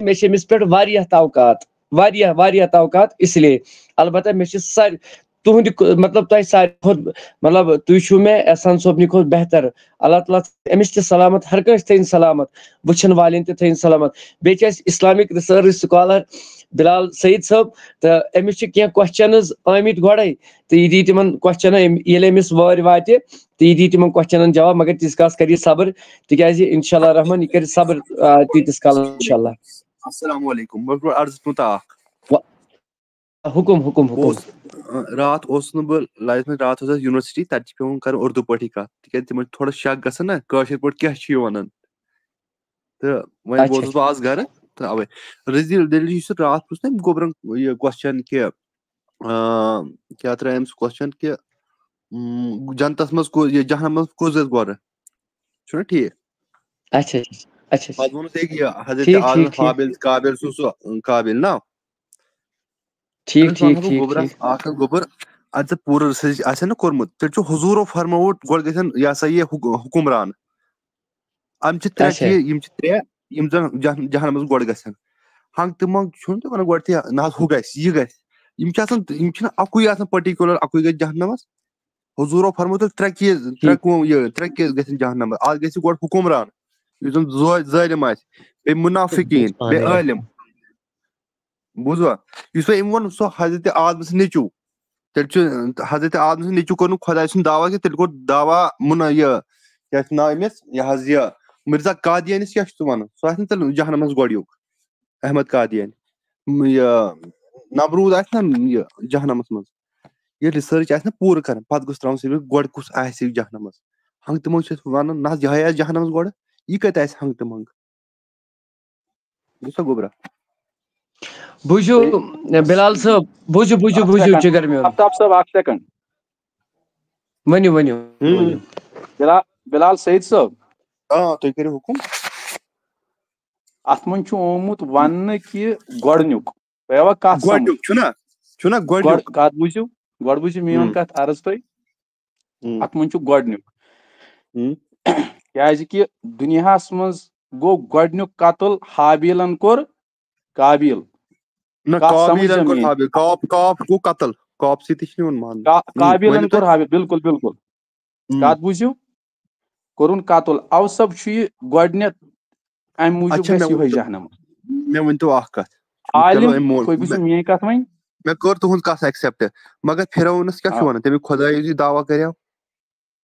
مےٚ چھِ أمِس پٮ۪ٹھ واریاہ توقعات، واریاہ، واریاہ توقعات، اس لیے۔ البتہ مےٚ چھِ سارِ-، تُہُنٛدِ خٲ-، مطلب، تۄہہِ ساروی کھۄتہٕ، مطلب، تُہۍ چھِو مےٚ احسان صٲبنہِ کھۄتہٕ بہتر۔ اللہ تعالیٰ تھٲیِن أمِس تہِ سلامت، ہر کٲنٛسہِ تھٲیِن سلامت، وٕچھن والٮ۪ن تہِ تھٲیِن سلامت۔ بیٚیہِ چھِ اَسہِ Islamic Research Scholar بلال سعید صٲب، تہٕ أمِس چھِ کینٛہہ questions آمٕتۍ گۄڈَے، تہٕ یہِ دی تِمن question، ییٚلہِ أمِس وٲرۍ واتہِ، تہٕ یہِ دی تِمن questionن جواب، مگر تیٖتِس کالس کَرِ یہِ صبر، تِکیٛازِ انشاءاللہ الرحمن یہِ کَرِ صبر، آ، تیٖتِس کالس انشاءاللہ۔ السلام علیکم، بہٕ کرٕ عرض تُہُنٛد اکھ۔ حُکُم، حُکُم، بہٕ حُکُم۔ اوسُس، آ، راتھ اوسُس نہٕ بہٕ لایفہِ منٛز، راتھ اوس اَسہِ university، تَتہِ چھِ پٮ۪وان کَرٕنۍ اُردو پٲٹھی کَتھ، تِکیٛازِ تِمن چھِ تھوڑا شک گژھان نا کٲشِر پٲٹھۍ کیٛاہ چھِ یہِ وَنان۔ تہٕ وۄنۍ اچھا، بوزُس بہٕ آز گرٕ، تہٕ اَوے۔ رٔزیٖل دٔلیٖل یُس یہِ راتھ پرُژھ نا أمۍ گوٚبرن یہِ question کہِ، آ، کیٛاہ ترٛایہِ أمۍ سُہ question کہِ، اۭں، جنتس منٛز کُس، یہِ جہنمس منٛز کُس گژھِ گۄڈٕ؟ چھُنہ ٹھیٖک؟ اچھا، اچھا، اچھا۔ پتہٕ ووٚنُس أکۍ یہِ حضرت ٹھیٖک، آدم ٹھیٖک، ٹھیٖک۔ قابل، قابل سُہ، سُہ قابل نا؟ ٹھیٖک، أمِس ٹھیٖک، وَنہٕ بہٕ ٹھیٖک، گوٚبرَس ٹھیٖک۔ اَکھ اَکھ گوٚبُر، اَدٕ ژےٚ پوٗرٕ research آسہِ نہ کوٚرمُت، تیٚلہِ چھُ حضوٗرو فرمووُت گۄڈٕ گژھن یہِ ہسا یہِ حُک-، حُکمران۔ یِم چھِ ترٛےٚ اچھا۔ چیٖز، یِم چھِ ترٛےٚ، یِم زَن جہن-، جہنمَس گۄڈٕ گژھن۔ ہنٛگ تہٕ منٛگ چھُنہٕ تُہۍ وَنان گۄڈٕ تہِ، نہ حظ ہُہ گژھِ، یہِ گژھِ۔ یِم چھِ آسان، یِم چھِنہٕ اَکُے آسان particular، اَکُے گژھِ جہنمَس۔ حضوٗرو فرموو تیٚلہِ ترٛےٚ چیٖز، ترٛےٚ ٹھیٖک۔ قوم، یہِ، ترٛےٚ چیٖز گژھن جہنمَس۔ اَکھ گژھِ گۄڈٕ حُکمران، یُس زَن ظٲ-، ظٲلِم آسہِ، بیٚیہِ مُنافِقیٖن، بیٚیہِ عٲلِم۔ بوٗزوا؟ یُس وۄنۍ أمۍ ووٚن، سُہ حضرت آدم سُنٛد نیٚچوٗ۔ تیٚلہِ چھُ حضرت آدم سُنٛد نیٚچوٗ کوٚر نہٕ خۄداے سُنٛد دعویٰ کینٛہہ، تیٚلہِ کوٚر دعویٰ مُنا-، یہِ، کیٛاہ چھُ ناو أمِس؟ یہِ حظ یہِ مرزا قادیانِس کیٛاہ چھُ ژٕ وَنان؟ سُہ آسہِ نہٕ تیٚلہِ جہنمَس گۄڈٕنیُک، احمد قادیانۍ۔ م-، یہِ نمروٗد آسہِ نہ یہِ جہنمَس منٛز۔ یہِ research آسہِ نہ پوٗرٕ کَرٕنۍ، پَتہٕ گوٚژھ ترٛاوُن سُہ گۄڈٕ کُس آسہِ یہِ جہنمَس۔ ہنٛگ تہٕ منٛگ چھِ أسۍ وَنان، نہ حظ، یِہوٚے آسہِ جہنمَس گۄڈٕ، یہِ کَتہِ آسہِ ہنٛگ تہٕ منٛگ؟ بوٗزتھا گوٚبرا؟ بوٗزِو، بلال صٲب، بوٗزِو، بوٗزِو، بوٗزِو، جِگر میون۔ آفتاب صٲب، اکھ second۔ ؤنِو، ؤنِو، ہم۔ ؤنِو۔ بلال، بلال سعید صٲب، آ، تُہۍ کٔرِو حُکُم۔ اتھ منٛز چھُ آمُت وننہٕ کہِ گۄڈٕنیُک، تۄہہِ آوا کتھ سمجھ؟ گۄڈٕنیُک چھُنہ، چھُنہ گۄڈٕ گۄڈٕنیُک۔ کتھ بوٗزِو، گۄڈٕ بوٗزِو میٲنۍ ہم۔ کتھ، عرض تۄہہِ۔ ہم۔ اتھ منٛز چھُ گۄڈٕنیُک۔ ہم۔ کیازِ کہِ دُنیاہس منٛز گوٚو گۄڈٕنیُک قتل، ہابیلن کوٚر قابیل۔ نہ، کتھ سمجھ قابیلن ژےٚ کوٚر میٲنۍ؟ ہابیل۔ قاب، قاب گوٚو قتل۔ قاب سۭتۍ تہِ چھُنہٕ یِوان ماننہٕ۔ کا-، ہم، قابیلن ؤنِو کوٚر تُہۍ۔ ہابیل، بِلکُل، بِلکُل۔ ہم۔ کتھ بوٗزِو، کوٚرُن قتل۔ اوسب چھُ یہِ گۄڈٕنیتھ، امہِ موٗجوٗب اچھا، مےٚ گژھِ یِہوٚے ؤنۍتو، جہنم۔ مےٚ ؤنۍتو اکھ کتھ۔ چلو، عالم، أمۍ مول-، تُہۍ بوٗزِو مےٚ، میٲنۍ کتھ وۄنۍ۔ مےٚ کٔر تُہٕنٛز کتھ accept، مگر فرعونس کیٛاہ چھُ آ۔ ونان؟ تٔمِس خۄدایہِ یُس یہِ دعویٰ کریو۔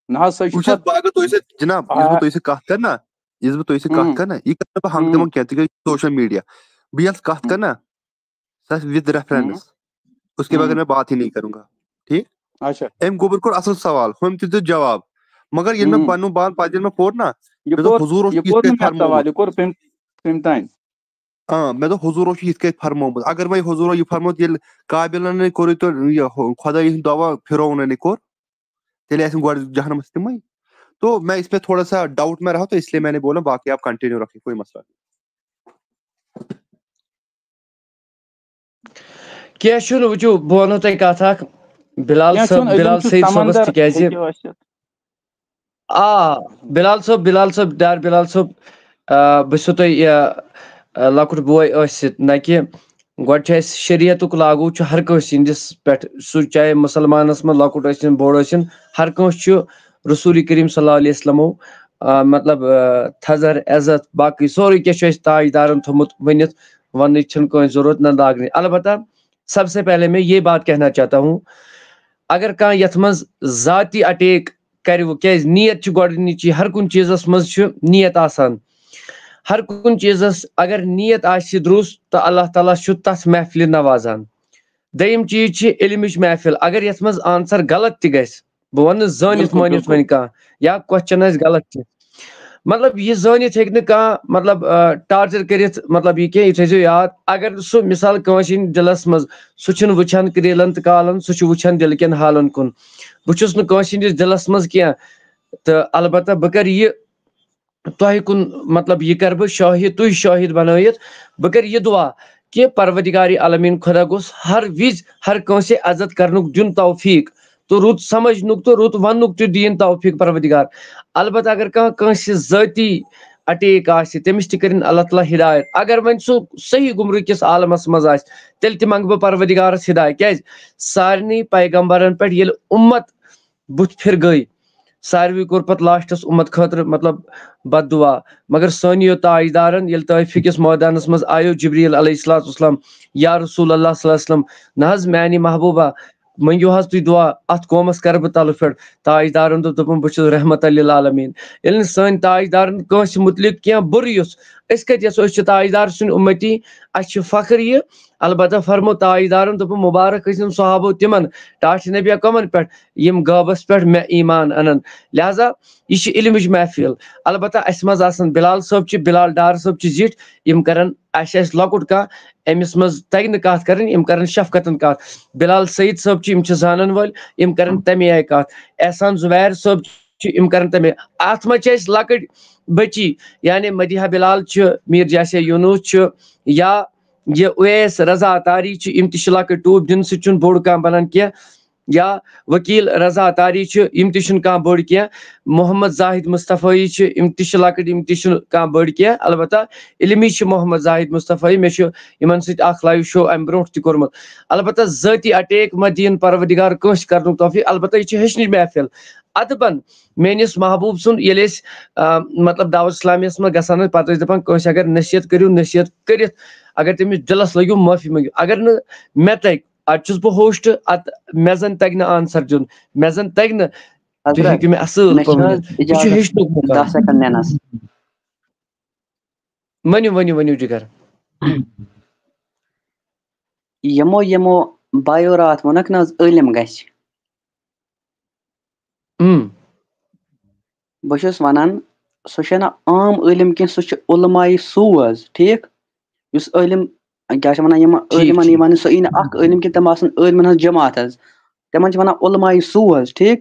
نہ حظ، سۄ چھِ وٕچھ حظ، پتہٕ بہٕ اگر تۄہہِ سۭتۍ، جناب، یُس بہٕ آ۔ تۄہہِ سۭتۍ کتھ کرٕ نا، یُس بہٕ تۄہہِ سۭتۍ ہم۔ کتھ کرٕ نا، یہِ کرٕ نہٕ بہٕ ہنٛگتہٕ ہم۔ منٛگہٕ کینٛہہ، تِکیٛازِ social media۔ بہٕ ییٚلہِ کتھ ہم۔ کرٕ نا، سۄ آسہِ with reference۔ ہم۔ اس کے بغیر ہم۔ میں بات ہی نہیں کروں گا۔ ٹھیٖک؟ اچھا۔ أمۍ گوٚبُر کوٚر اصل سوال، ہُمۍ تہِ دیُت جواب۔ مگر ییٚلہِ مےٚ ہم۔ پنُن بال پتہٕ ییٚلہِ مےٚ پوٚر نا، یہِ مےٚ دوٚپ، کوٚر، حضوٗر اوس یہِ یِتھ کوٚر نہٕ کٔنۍ مےٚ سوال، فرمومُت۔ یہِ کوٚر تٔمۍ، تٔمۍ تام۔ آ، مےٚ دوٚپ، حضوٗر اوس یِتھ کٔنۍ فرمومُت۔ اگر وۄنۍ حضوٗرو یہِ فرموت، ییٚلہِ قابلن نے کوٚرُے تہٕ یہِ ہُہ-، خۄداے ہُنٛد دعوا فرعونن نے کوٚر، تیٚلہِ آسن گۄڈٕ جہنمس تِمے۔ تو میں اس پہ تھوڑا سا doubt میں رہا، تو اس لیے میں نے بولا، باقی آپ continue رکھیں، کوئی مسئلہ نہیں۔ کینٛہہ چھُنہٕ، وٕچھِو، بہٕ وَنو تۄہہِ کَتھ اَکھ۔ بِلال کینٛہہ صٲب، چھُنہٕ، علم بِلال چھُ سعید صٲبَس تمندر تِکیٛازِ ہیٚکہِ ٲسِتھ۔ آ، بِلال صٲب، بِلال صٲب، ڈار بِلال صٲب، آ، بہٕ چھُسو تۄہہِ، یہِ، آ، لۄکُٹ بوے ٲسِتھ، نہ کہِ گۄڈٕ چھُ اَسہِ شریعتُک لاگوٗ چھُ ہر کٲنٛسہِ ہٕنٛدِس پٮ۪ٹھ، سُہ چاہے مُسلمانَس منٛز لۄکُٹ ٲسِن بوٚڑ ٲسِن، ہر کٲنٛسہِ چھُ رسول کریم صلی اللہ علیہ وسلمو، آ، مطلب، آ، تھزر عزت باقٕے سورُے کینٛہہ چھُ اَسہِ تاج دارَن تھوٚمُت ؤنِتھ، وَننٕچ چھَنہٕ کٲنٛسہِ ضروٗرت نہ لاگنٕچ۔ البتہ سب سے پہلے میں یہ بات کہنا چاہتا ہوں، اگر کانٛہہ یَتھ منٛز ذاتی اٹیک کرِ وۄنۍ، کیازِ نیت چھِ گۄڈٕنِچی، ہر کُنہِ چیٖزس منٛز چھُ نیت آسان۔ ہر کُنہِ چیٖزس اگر نیت آسہِ درُست تہٕ اللہ تعالیٰ چھُ تتھ محفلہِ نوازان۔ دوٚیِم چیٖز چھِ علمٕچ محفل، اگر یتھ منٛز آنسر غلط تہِ گژھِ، بہٕ ونہٕ نہٕ زٲنِتھ بِلکُل، مٲنِتھ بِلکُل۔ وۄنۍ کانٛہہ یا question آسہِ غلط تہِ، مطلب، یہِ زٲنِتھ ہیٚکہِ نہٕ کانٛہہ، مطلب، آ، torture کٔرِتھ، مطلب، یہِ کینٛہہ، یہِ تھٲیزیو یاد، اگر سُہ مثال کٲنٛسہِ ہِنٛدِ دِلس منٛز، سُہ چھُنہٕ وٕچھان کرٛیٖلن تہٕ کالن، سُہ چھُ وٕچھان دِلہٕ کٮ۪ن حالن کُن۔ بہٕ چھُس نہٕ کٲنٛسہِ ہِنٛدِس دِلس منٛز کینٛہہ، تہٕ البتہ بہٕ کرٕ یہِ تۄہہِ کُن، مطلب، یہِ کرٕ بہٕ شٲہِد، تُہۍ شٲہِد بنٲیِتھ، بہٕ کرٕ یہِ دُعا کہِ پروردگار عالمیٖن خۄدا گوٚژھ ہر وِزِ ہر کٲنٛسہِ عزت کرنُک دیُن توفیٖق، تہٕ رُت سمجھنُک تہٕ رُت وننُک تہِ دِیِن توفیٖق پروردگار۔ البتہ اگر کانٛہہ کٲنٛسہِ ذٲتی اٹیک آسہِ، تٔمِس تہِ کٔرِن اللہ تعالیٰ ہدایت۔ اگر وۄنۍ سُہ صحیح گمرٲہی کِس عالمس منٛز آسہِ، تیٚلہِ تہِ منٛگہٕ بہٕ پروردگارس ہدایت۔ کیازِ؟ سارنٕے پیغمبرن پٮ۪ٹھ ییٚلہِ اُمت بُتھ پھِر گٔے، ساروی کوٚر پتہٕ لاسٹس اُمت خٲطرٕ، مطلب، بد دعا۔ مگر سٲنِیو تاجدارن ییٚلہِ طٲیفہٕ کِس مٲدانس منٛز آیو جبریٖل علیہ الصلوۃ والسلام، یا رسول اللہ صلی اللہ علیہ وسلم، نہ حظ میانہِ محبوبہ، مٔنگِو حظ تُہۍ دُعا، اَتھ قومَس کَرٕ بہٕ تَلہٕ پھِر۔ تاجدارَن دوٚپ، دوٚپُن، بہٕ چھُس رحمت للعالمین۔ ییٚلہِ نہٕ سٲنۍ تاجدارَن کٲنٛسہِ مُتعلِق کینٛہہ بُرٕ یُس، أسۍ کَتہِ یَژھو؟ أسۍ چھِ تاجدار سٕنٛدۍ اُمتی، اَسہِ چھُ فخر یہِ۔ البتہ فرمو تاجدارَن، دوٚپُن، مُبارک ٲسِن صحابو تِمَن، ٹاٹھہِ نبیہ کَمَن پٮ۪ٹھ؟ یِم غٲبَس پٮ۪ٹھ مےٚ ایٖمان اَنَن۔ لہذا یہِ چھِ علمٕچ محفل۔ البتہ اَسہِ منٛز آسَن بِلال صٲب چھِ، بِلال ڈار صٲب چھِ زِٹھۍ، یِم کَرَن، اَسہِ آسہِ لۄکُٹ کانٛہہ، أمِس منٛز تَگہِ نہٕ کَتھ کَرٕنۍ، یِم کَرَن شفقتَن کَتھ۔ بِلال سعید صٲب چھِ، یِم چھِ زانَن وٲلۍ، یِم کَرَن تَمے آیہِ کَتھ۔ احسان زُبیر صٲب چھِ، یِم کَرَن تَمے۔ اَتھ منٛز چھِ اَسہِ لۄکٕٹۍ بٔچی، یعنی مدیحہ بِلال چھِ، میٖر جاسیہ یوٗنُس چھُ، یا یہِ اویس رضا تاری چھِ، یِم تہِ چھِ لۄکٕٹۍ، ٹوٗپۍ دِنہٕ سۭتۍ چھُنہٕ بوٚڑ کانٛہہ بَنان کینٛہہ۔ یا وکیل رضا تاری چھِ، یِم تہِ چھِنہٕ کانٛہہ بٔڑ کینٛہہ۔ محمد زاہد مصطفی چھِ، یِم تہِ چھِ لۄکٕٹۍ، یِم تہِ چھِنہٕ کانٛہہ بٔڑ کینٛہہ۔ البتہ علمی چھِ محمد زاہد مصطفی، مےٚ چھُ یِمن سۭتۍ اکھ live show امہِ برونٛٹھ تہِ کوٚرمُت۔ البتہ ذٲتی اٹیک مہ دِیِن پروردگار کٲنٛسہِ کرنُک توفیق، البتہ یہِ چھِ ہیٚچھنٕچ محفل۔ ادبن میٲنِس محبوب سُنٛد ییٚلہِ أسۍ، آ، مطلب، دعوت اسلامیس منٛز گژھان ٲسۍ، پتہٕ ٲسۍ دپان، کٲنٛسہِ اگر نصیحت کٔرِو، نصیحت کٔرِتھ اگر تٔمِس دِلس لٔگِو، معٲفی مٔنگِو۔ اگر نہٕ مےٚ تگہِ، اتہِ چھُس بہٕ host، اتھ مےٚ زن تگہِ نہٕ answer دیُن، مےٚ زن تگہِ نہٕ، تُہۍ حضرت، ہیٚکِو مےٚ اصٕل مےٚ چھِ پٲٹھۍ حظ ؤنِتھ۔ یہِ چھُ اجازت ہیٚچھنُک مُقام۔ دَہ second نِنَس؟ ؤنِو، ؤنِو، ؤنِو، جِگر۔ یِمو یِمو بایو راتھ ووٚنُکھ نہ حظ، عٲلِم گژھِ۔ اۭں۔ بہٕ چھُس وَنان، سُہ چھُنہٕ عام عٲلِم کینٛہہ، سُہ چھُ علماء سوٗ حظ، ٹھیٖک؟ یُس عٲلِم، کیٛاہ چھِ وَنان، یِم ٹھیٖک، عٲلِمَن، ٹھیٖک۔ یِمَن نہٕ سُہ یی نہٕ اَکھ عٲلِم کینٛہہ، تِم آسَن عٲلمَن ہٕنٛز جماعت حظ۔ تِمَن چھِ وَنان علماء سوٗ حظ، ٹھیٖک؟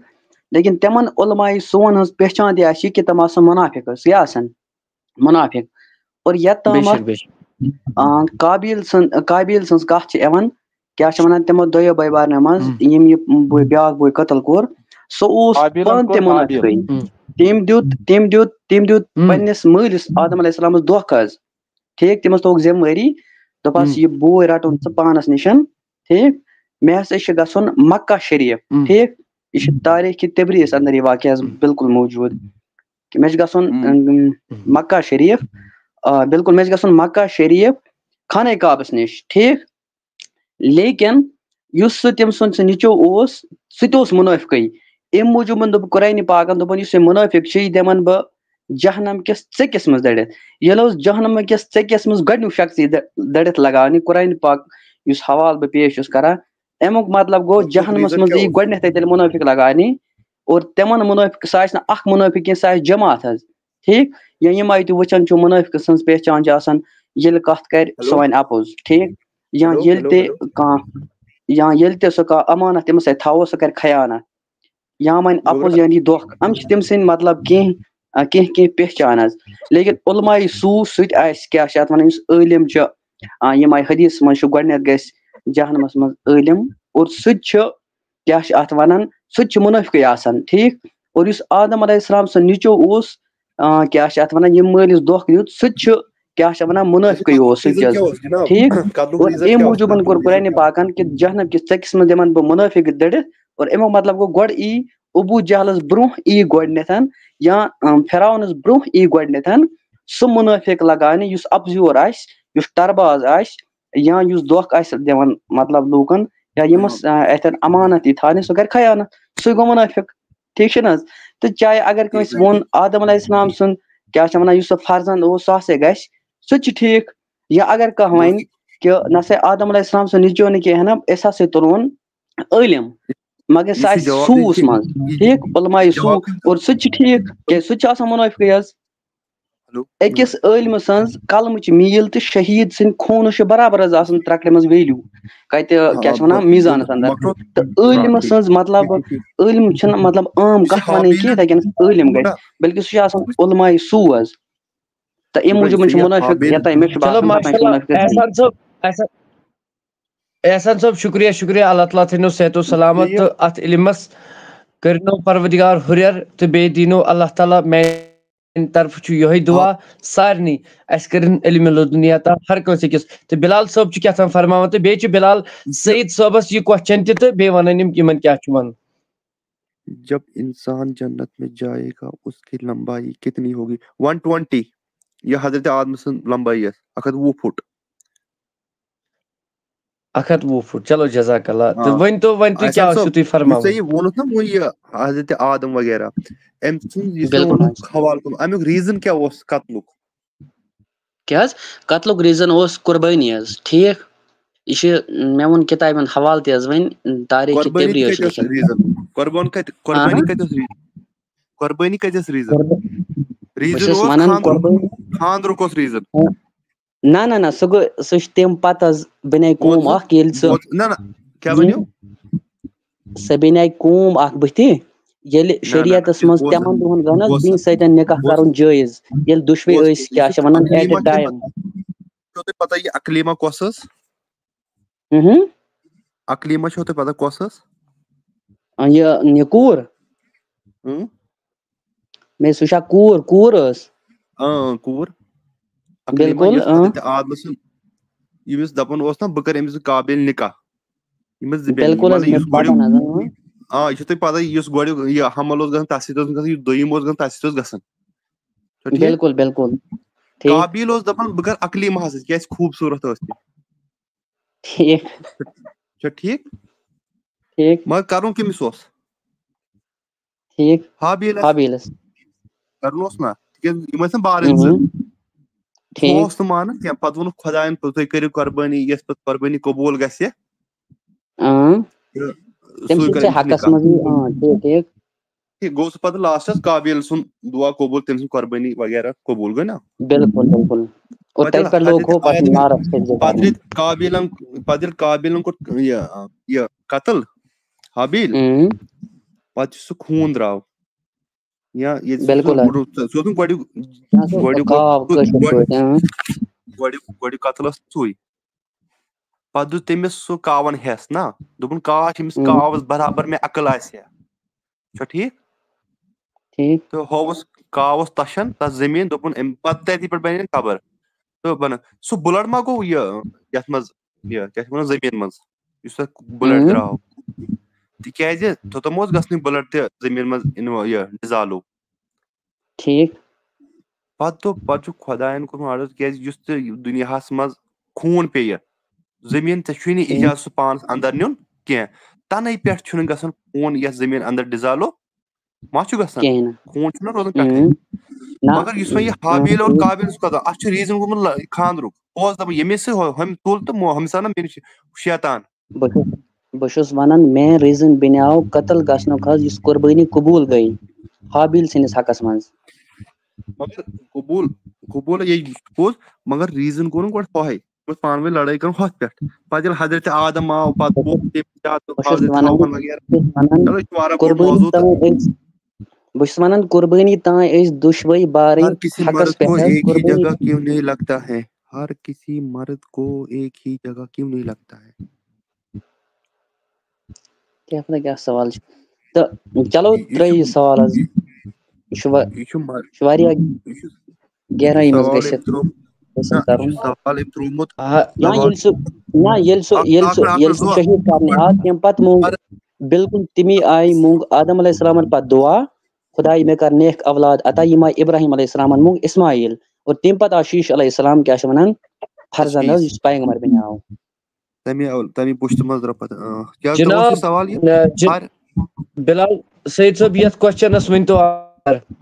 لیکن تِمن علماء سون ہٕنٛز پہچان تہِ آسہِ یہِ کہِ تِم آسن منافق حظ، یہِ آسن منافق۔ اور یتھ تامتھ آ، قابیل سٕنٛز قابیل سٕنٛز کتھ چھِ یِوان، کیٛاہ چھِ ونان، تِمو دۄیو بٲے بارنیو منٛز یِم یہِ بوے، بیٛاکھ بوے قتل کوٚر، سُہ اوس پانہٕ تہِ منافقٕے۔ تٔمۍ دیُت تٔمۍ دیُت تٔمۍ دیُت پننِس مٲلِس آدم علیہ السلامس دھوکہٕ حظ۔ ٹھیٖک، تٔمِس تھوٚوُکھ ذمہٕ وٲری، دوٚپہَس، یہِ بوے رَٹُن ژٕ پانَس نِشَن۔ ٹھیٖک، مےٚ ہسا چھِ گژھُن مکہ شریٖف۔ ٹھیٖک، یہِ چھِ تاریخ طبریَس اندر یہِ واقعہ حظ بالکل موجود۔ کہِ مےٚ چھِ گژھُن اَم، مکہ شریٖف۔ آ، بالکل، مےٚ چھِ گژھُن مکہ شریٖف خانہ کعبَس نِش۔ ٹھیٖک، لیکن یُس سُہ تٔمۍ سُنٛد سُہ نیٚچو اوس، سُہ تہِ اوس منٲفقٕے۔ اَمہِ موٗجوٗبَن دوٚپ قرآنِ پاکَن، دوٚپُن، یُس یہِ منٲفق چھُ، یہِ دِمَن بہٕ جہنم کِس ژٔکِس منٛز دٔڑِتھ۔ ییٚلہِ اوس جہنم کِس ژٔکِس منٛز گۄڈٕنیُک شخص یہِ دٔ-، دٔڑِتھ لگاونہِ، قرآنِ پاک یُس حوالہٕ بہٕ پیش چھُس کران، اَمیُک مطلب گوٚو، جہنمَس منٛز یی گۄڈٕنٮ۪تھٕے تیٚلہِ منٲفق لگاونہِ، اور تِمن منٲفق، سُہ آسہِ نہٕ اکھ منٲفق کینٛہہ، سُہ آسہِ جماعت حظ۔ ٹھیٖک، یا یِم آیہِ تُہۍ وٕچھان چھِو، منٲفق سٕنٛز پہچان چھِ آسان، ییٚلہِ کتھ کرِ، سُہ وَنہِ اپُز۔ ٹھیٖک، یا ییٚلہِ تہِ کانٛہہ یا ییٚلہِ تہِ سُہ کانٛہہ امانت تٔمِس سۭتۍ تھاوو، سُہ کرِ خیانت، یا وَنہِ اپُز، یعنی دھوکہٕ۔ یِم چھِ تٔمۍ سٕنٛدۍ، مطلب، کینٛہہ آ، کینٛہہ کینٛہہ پہچان حظ۔ لیکن علماء سوٗ سۭتۍ آسہِ، کیٛاہ چھِ اَتھ وَنان، یُس عٲلِم چھُ، آ، یِم آیہِ حدیثس منٛز چھُ، گۄڈٕنٮ۪تھ گژھِ جہنمس منٛز عٲلِم، اور سُہ تہِ چھُ، کیٛاہ چھِ اَتھ وَنان، سُہ تہِ چھُ منٲفقٕے آسان، ٹھیٖک۔ اور یُس آدم علیہ السلام سُنٛد نیٚچو اوس، آ، کیٛاہ چھِ اَتھ وَنان، ییٚمۍ مٲلِس دھوکہٕ دیُت، سُہ تہِ چھُ، کیٛاہ چھِ اَتھ وَنان، منٲفقٕے اوس سُہ تہِ حظ، ٹھیٖک۔ اور اَمہِ موٗجوٗبَن کوٚر قرآنِ پاکَن کہِ جہنم کِس ژٔکِس منٛز دِمَن بہٕ منٲفق دٔڑِتھ، اور اَمیُک مطلب گوٚو، گۄڈٕ یی ابو جہلس برونٛہہ یی گۄڈٕنیتھن، یا، ام، فرعونس برونٛہہ یی گۄڈٕنیتھن سُہ منٲفق لگاونہِ، یُس اپزیور آسہِ، یُس ٹرباز آسہِ، یا یُس دھوکہٕ آسہِ دِوان، مطلب، لوٗکن، یا ییٚمِس، آ، اتھن امانت یی تھاونہِ، سُہ کرِ خیانت، سُے گوٚو منٲفق۔ ٹھیٖک چھُ نہٕ حظ؟ تہٕ چاہے اگر کٲنٛسہِ ووٚن آدم علیہ السلام سُنٛد، کیٛاہ چھِ ونان، یُس سُہ فرزند اوس، سُہ ہسا گژھِ، سُہ تہِ چھُ ٹھیٖک۔ یا اگر کانٛہہ وَنہِ کہِ نہ سا آدم علیہ السلام سُنٛد نیٚچو نہٕ کینٛہہ، نہ، أسۍ ہسا تُلون عٲلِم، مگر سُہ آسہِ سوٗس منٛز، ٹھیٖک، علماء سوٗ، اور سُہ تہِ چھُ ٹھیٖک، کیٛازِ سُہ تہِ چھُ آسان منٲفقٕے حظ۔ أکِس عٲلمہٕ سٕنٛز قلمٕچ میٖل تہٕ شہیٖد سٕنٛدِ خوٗنہٕ چھِ برابر حظ آسان ترٛکرِ منٛز value۔ کَتہِ، کیٛاہ چھِ وَنان، میٖزانَس اندر۔ تہٕ عٲلمہٕ سٕنٛز، مطلب، عٲلِم چھِنہٕ، مطلب، عام کَتھ وَنٕنۍ کینٛہہ، یِتھَے کٔنۍ عٲلِم گژھِ، بلکہِ سُہ چھُ آسان علماء سوٗ حظ۔ تہٕ اَمہِ موٗجوٗبَن چھُ منٲفِق، یوٚتام مےٚ چھُ باسان، توٚتام چھُ منٲفِق۔ احسان صٲب، احسان، احسان صٲب، شُکریہ، شُکریہ۔ اللہ تعالیٰ تھٲینو صحت و سلامت تہٕ اتھ علمس کٔرِنو پروردگار ہُرٮ۪ر تہٕ بیٚیہِ دیٖنو اللہ تعالیٰ میانہِ طرفہٕ چھُ یِہوٚے دُعا سارنٕے، اسہِ کٔرِن علمِ لدُنیہ تام ہر کٲنٛسہِ أکِس۔ تہٕ بلال صٲب چھُ کیٛاہ تام فرماوان، تہٕ بیٚیہِ چھُ بلال سعید صٲبس یہِ question تہِ، تہٕ بیٚیہِ ونان یِم، یِمن کیٛاہ چھُ ونُن۔ جب انسان جنت میں جائے گا، اس کی لمبائی کتنی ہوگی؟ ون ٹوینٹی۔ یہ حضرت آدم سٕنٛز لمبائی ٲس، اکھ ہتھ وُہ فُٹ۔ اکھ ہتھ وُہ فُٹ۔ چلو، جزاک اللہ۔ تہٕ ؤنۍ تو، ؤنۍ تو، کیٛاہ ٲسِو تُہۍ فرماوان؟ یہِ ژےٚ یہِ ووٚنُتھ نا وۄنۍ، یہِ حضرت آدم وغیرہ، أمۍ سُنٛد یُس ژےٚ ووٚنُتھ حوالہٕ کوٚرمُت، اَمیُک reason کیٛاہ اوس قتلُک؟ کیٛاہ حظ؟ قتلُک reason اوس قربٲنی حظ، ٹھیٖک؟ یہِ چھِ، مےٚ ووٚن کِتابہِ ہُنٛد حوالہٕ تہِ حظ وۄنۍ، تاریخ قربٲنی تبری حظ چھِ کَتہِ ٲس لیکھِتھ۔ Reason؟ قربان کَتہِ، قربٲنی اہن۔ کَتہِ ٲس reason؟ قربٲنی کَتہِ ٲس reason؟ قربٲنی۔ Reason بہٕ چھُس اوس وَنان خانٛدرُک، قربٲنی۔ خانٛدرُک اوس reason۔ نہ، نہ، نہ، سُہ گوٚو، سُہ چھُ تَمہِ پَتہٕ حظ بَنے کٲم اَکھ، ییٚلہِ سُہ، نہ، نہ، کیٛاہ بَنیو؟ سۄ بَنے کٲم اَکھ بٕتھِ، ییٚلہِ نہ، نہ، نہ، شریعتَس منٛز تِمَن دۄہَن گوٚو نہ بِنہِ سۭتۍ نِکاح کَرُن جٲیِز، ییٚلہِ دُشوَے ٲسۍ، کیٛاہ چھِ وَنان، at a time۔ چھو تۄہہِ پتہ یہِ اکلیما کۄس ٲس؟ اہم۔ اکلیما چھو تۄہہِ پتہ کۄس ٲس؟ آ، یہِ، یہِ کوٗر۔ اۭں۔ مےٚ سُہ چھا کوٗر، کوٗر ٲس؟ اۭں، اۭں، کوٗر۔ اکلیما بِلکُل، یۄس اۭں۔ حضرت آدم سٕنٛز، ییٚمِس دپان اوس نا، بہٕ کرٕ أمِس سۭتۍ قابیل نکاح۔ ییٚمِس زٕ بیٚنہِ، بِلکُل حظ، مطلب، مےٚ یُس چھُ پتہ گۄڈٕ، نظر، اۭں۔ آ، یہِ چھُ تۄہہِ پتہ، یُس گۄڈٕ یہِ حمل اوس گژھان، تَتھ سۭتۍ اوس گژھان، یُس دوٚیِم اوس گژھان، تَتھ سۭتۍ اوس گژھان۔ چھا ٹھیٖک؟ بِلکُل، بِلکُل۔ ٹھیٖک۔ قابیل اوس دپان، بہٕ کرٕ اکلیماہس سۭتۍ، کیازِ خوٗبصوٗرت ٲس تہِ۔ ٹھیٖک۔ چھا ٹھیٖک؟ ٹھیٖک۔ مگر کرُن کٔمِس اوس؟ ٹھیٖک۔ حابیلس۔ حابیلس۔ کرُن اوس نا، تِکیازِ یِم ٲسۍ نا بارٕنۍ زٕ۔ اہم۔ سُہ ٹھیٖک۔ اوس نہٕ مانان کینٛہہ، پتہٕ ووٚنُکھ خۄداین، تُہۍ کٔرِو قۄربٲنی، یۄس پتہٕ قۄربٲنی قبوٗل گژھِ۔ اۭں۔ تہٕ تٔمۍ سُے سٕنٛدِ کرِ أمِس حقس نکاح۔ منٛز یی، اۭں، ٹھیٖک، ٹھیٖک۔ ٹھیٖک، گوٚو سُہ پتہٕ لاسٹس قابیل سُنٛد دُعا قبوٗل، تٔمۍ سٕنٛز قۄربٲنی وغیرہ قبوٗل گٔے نا؟ بِلکُل، بِلکُل۔ اور پتہٕ تَتہِ ییٚلہِ پٮ۪ٹھ لوگ حضرت ہو پتہٕ آدم، نارس سۭتۍ پتہٕ ییٚلہِ قابیلن، پتہٕ ییٚلہِ قابیلن کوٚر یہِ، یہِ قتل حابیل، اۭں۔ پتہٕ یُس سُہ خوٗن درٛاو، یا ییٚلہِ سُہ بِلکُل حظ۔ سُہ اوس نہٕ گۄڈٕ یہِ ہسا گۄڈٕ کاو کٲشِر گۄڈٕ پٲٹھۍ، اۭں۔ گۄڈٕ گۄڈٕ قتل اوس سُے۔ پتہٕ دیُت تٔمِس سُہ کاوَن ہٮ۪س نا، دوٚپُن، "کاو چھِ أمِس، اۭں۔ کاوَس برابر مےٚ عقل آسہِ ہا۔" چھا ٹھیٖک؟ ٹھیٖک۔ تہٕ ہووُس کاوَس تَشَن تَتھ زٔمیٖن، دوٚپُن، "أمۍ پتہٕ تَتی پٮ۪ٹھ بَنہِ قبر۔" تہٕ بَنان سُہ بُلَڈ ما گوٚو یہِ یَتھ منٛز، یہِ کیٛاہ چھِ وَنان، زٔمیٖن منٛز، یُس تَتھ بُلَڈ اۭں۔ درٛاو؟ تِکیٛازِ توٚتام اوس گژھنٕے بُلَڈ تہِ زٔمیٖن منٛز اِنو-، یہِ ڈِزالو۔ ٹھیٖک۔ پتہٕ دوٚپ، پتہٕ چھُ خۄدایَن کوٚرمُت آرڈر، کیٛازِ یُس تہِ دُنیاہَس منٛز خوٗن پیٚیہِ، زٔمیٖن، ژےٚ چھُے نہٕ ٹھیٖک۔ اِجازت سُہ پانَس اَندَر نیُن کینٛہہ۔ تَنَے پٮ۪ٹھ چھُنہٕ گژھان خوٗن یَتھ زٔمیٖن اَندَر ڈِزالو ما چھُ گژھان؟ کِہیٖنۍ نہٕ۔ خوٗن چھُنہ روزان پٮ۪ٹھَے۔ اۭں۔ نہ۔ مگر یُس وۄنۍ یہِ اۭں۔ حابیل اور قابیل چھُ کَتھ، اَتھ چھُ ریٖزن گوٚمُت لَ-، خانٛدرُک۔ بہٕ اوسُس دَپان، ییٚمے سۭتۍ ہُہ-، ہُمۍ تُل تہٕ مو-، ہُمۍ سَنان مےٚ نِش چھُ شیطان۔ بہٕ چھُس، بہٕ چھُس وَنان، مین ریٖزن بنیٛاو قتل گژھنُک حظ، یُس قربٲنی قبوٗل گٔے حابیل سٕنٛدِس حقس منٛز۔ مگر قبوٗل، قبوٗل یے پوٚز، مگر ریٖزن کوٚرُن گۄڈٕ ہۄہے۔ پَتہٕ پانہٕ ؤنۍ لڑٲے کران ہۄتھ پٮ۪ٹھ۔ پَتہٕ ییٚلہِ حضرت آدم آو، پَتہٕ گوٚو تٔمۍ کیٛاہ تہٕ بہٕ چھُس حضرت وَنان، حوا وغیرہ۔ بہٕ چھُس وَنان، چلو، یہِ چھُ واریاہ بوٚڑ قربٲنی موضوع تہٕ تام أسۍ، بہٕ چھُس وَنان، قربٲنی تام أسۍ دُشوَے بارٕنۍ ہر کسی حقس مرد کو پٮ۪ٹھ حظ، ایک ہی قربٲنی۔ جگہ کیوں نہیں لگتا ہے؟ ہر کسی مرد کو ایک ہی جگہ کیوں نہیں لگتا ہے؟ کیٛاہ پتہ کیٛاہ سوال چھُ۔ تہٕ چلو، یہِ چھُ، ترٛٲیِو یہِ سوال حظ۔ یہِ یہِ چھُ وا-، یہِ چھُ مر-، یہِ چھُ واریاہ یہِ چھُ، یہِ چھُ گہرٲیی منٛز سوال گٔژھِتھ أمۍ ترٛوومُت، گٔژھِتھ نہ، یہِ کَرُن۔ چھُ سوال أمۍ ترٛوومُت۔ آ، یا دَپان ییٚلہِ سُہ، نہ، ییٚلہِ سُہ، اکھ، ییٚلہِ اکھ سُہ، منٹ، اکھ ییٚلہِ منٹ، سُہ رُکو۔ شہیٖد کرنہِ آو، تَمہِ پتہٕ مونگ، مگر بالکل تَمی آیہِ مونگ آدم علیہ السلامن پتہٕ دُعا، "خدایا، مےٚ کر نیک اولاد عطا"، یِم آیہِ ابراہیم علیہ السلامن مونگ اسماعیل، اور تَمہِ پتہٕ آو شیٖش علیہ السلام، کیٛاہ چھِ وَنان، فرزند حظ، یُس پیغمبر بنیٛاو۔ تَمہِ اول-، تَمہِ پُشتہٕ منٛز درٛاو پتہٕ، آ، کیٛاہ، تۄہہِ جناب، اوسوٕ سوال یہِ؟ نہ، جن-، ہر بلال سعید صٲب، یتھ کوسچنس ؤنۍ تو آنسر۔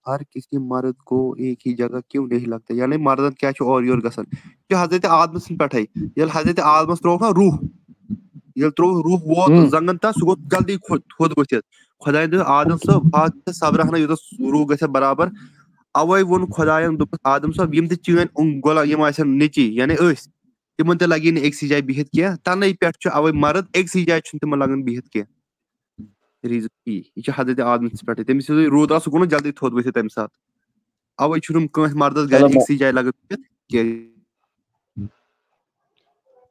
ہر کسی مرد کو ایک ہی جگہ کیوں نہیں لگتا؟ یعنی مردن کیٛاہ چھُ اورٕ یورٕ گژھان؟ یہِ چھُ حضرت آدمہٕ سٕنٛدِ پٮ۪ٹھَے۔ ییٚلہِ حضرت آدمس ترٛووُکھ نا روح، ییٚلہِ ترٛووُکھ روح ووت ہُم۔ زنٛگن تہٕ سُہ گوٚو جلدی کھو-، تھوٚد ؤتھِتھ۔ خۄدایَن دوٚپ، "آدم صٲب، فاقہٕ صبرا ہنا، یوٗتاہ روح گژھِ برابر۔" اوے ووٚن خۄدایَن، دوٚپُس، "آدم صٲب، یِم تہِ چٲنۍ یِم غلام، یِم آسن نیٚچی، یعنی أسۍ، تِمن تہِ لگی نہٕ أکسٕے جایہِ بِہِتھ کینٛہہ۔ تَنے پٮ۪ٹھ چھُ اوے مرد أکسٕے جایہِ چھُنہٕ تِمن لگان بِہِتھ کینٛہہ۔" ریٖزن یی، یہِ چھُ حضرت آدمس پٮ۪ٹھٕے۔ تٔمِس یُتھُے روٗد آو، سُہ گوٚو نہٕ جلدی تھوٚد ؤتھِتھ تَمہِ ساتہٕ۔ اوے چھُنہٕ کٲنٛسہِ مردس گرِ چلو، مو-، أکسٕے جایہِ لگان بِہِتھ کینٛہہ۔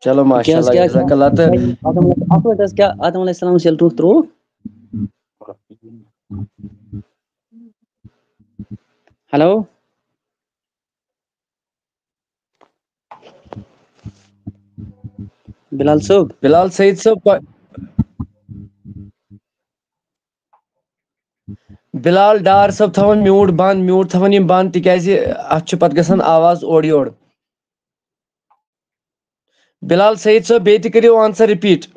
چلو، ماشاء کیٛازِ اللہ، کیٛاہ جزاک اللہ۔ تہٕ آدم علیہ، اَتھ منٛز حظ کیٛاہ، آدم علیہ السلام ییٚلہِ روح ترٛوو۔ ہیلو۔ بلال صٲب۔ بلال سعید صٲب، پا-، بلال ڈار صٲب تھاوان میوٗٹ بنٛد، میوٗٹ تھاوان یِم بنٛد، تِکیٛازِ اَتھ چھُ پتہٕ گژھان آواز اورٕ یورٕ۔ بلال سعید صٲب، بیٚیہِ تہِ کٔرِو آنسر رِپیٖٹ۔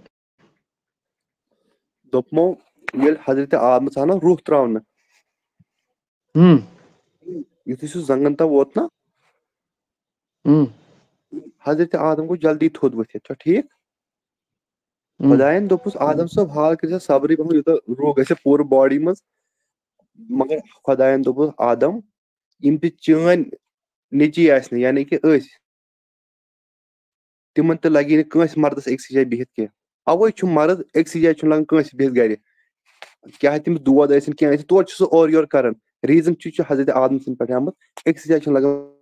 دوٚپمو، ییٚلہِ حضرت آدمس آو نا روح ترٛاونہٕ، ہُم۔ یُتھُے سُہ زنٛگن تام ووت نا، ہُم۔ حضرت آدم گوٚو جلدی تھوٚد ؤتھِتھ، چھا ٹھیٖک؟ ہُم۔ خۄدایَن دوٚپُس، "آدم صٲب، حال کٔرۍ زِ صبرٕے پَہَم، یوٗتاہ روح گژھِ پوٗرٕ باڈی منٛز۔" مگر خۄدایَن دوٚپُس، "آدم، یِم تہِ چٲنۍ نیٚچی آسہِ نہٕ، یعنی کہِ أسۍ، تِمن تہِ لگی نہٕ کٲنٛسہِ مردس أکسٕے جایہِ بِہِتھ کینٛہہ۔ اوے چھُ مرد أکسٕے جایہِ چھُنہٕ لگان کٲنٛسہِ بِہِتھ گرِ۔ چاہے تٔمِس دود ٲسِن کینٛہہ ٲسِن، توتہِ چھُ سُہ اورٕ یورٕ کران۔ ریٖزن چھُ، چھُ حضرت آدم سٕنٛدِ پٮ۪ٹھ آمُت، أکسٕے جایہِ چھُنہٕ لگان۔"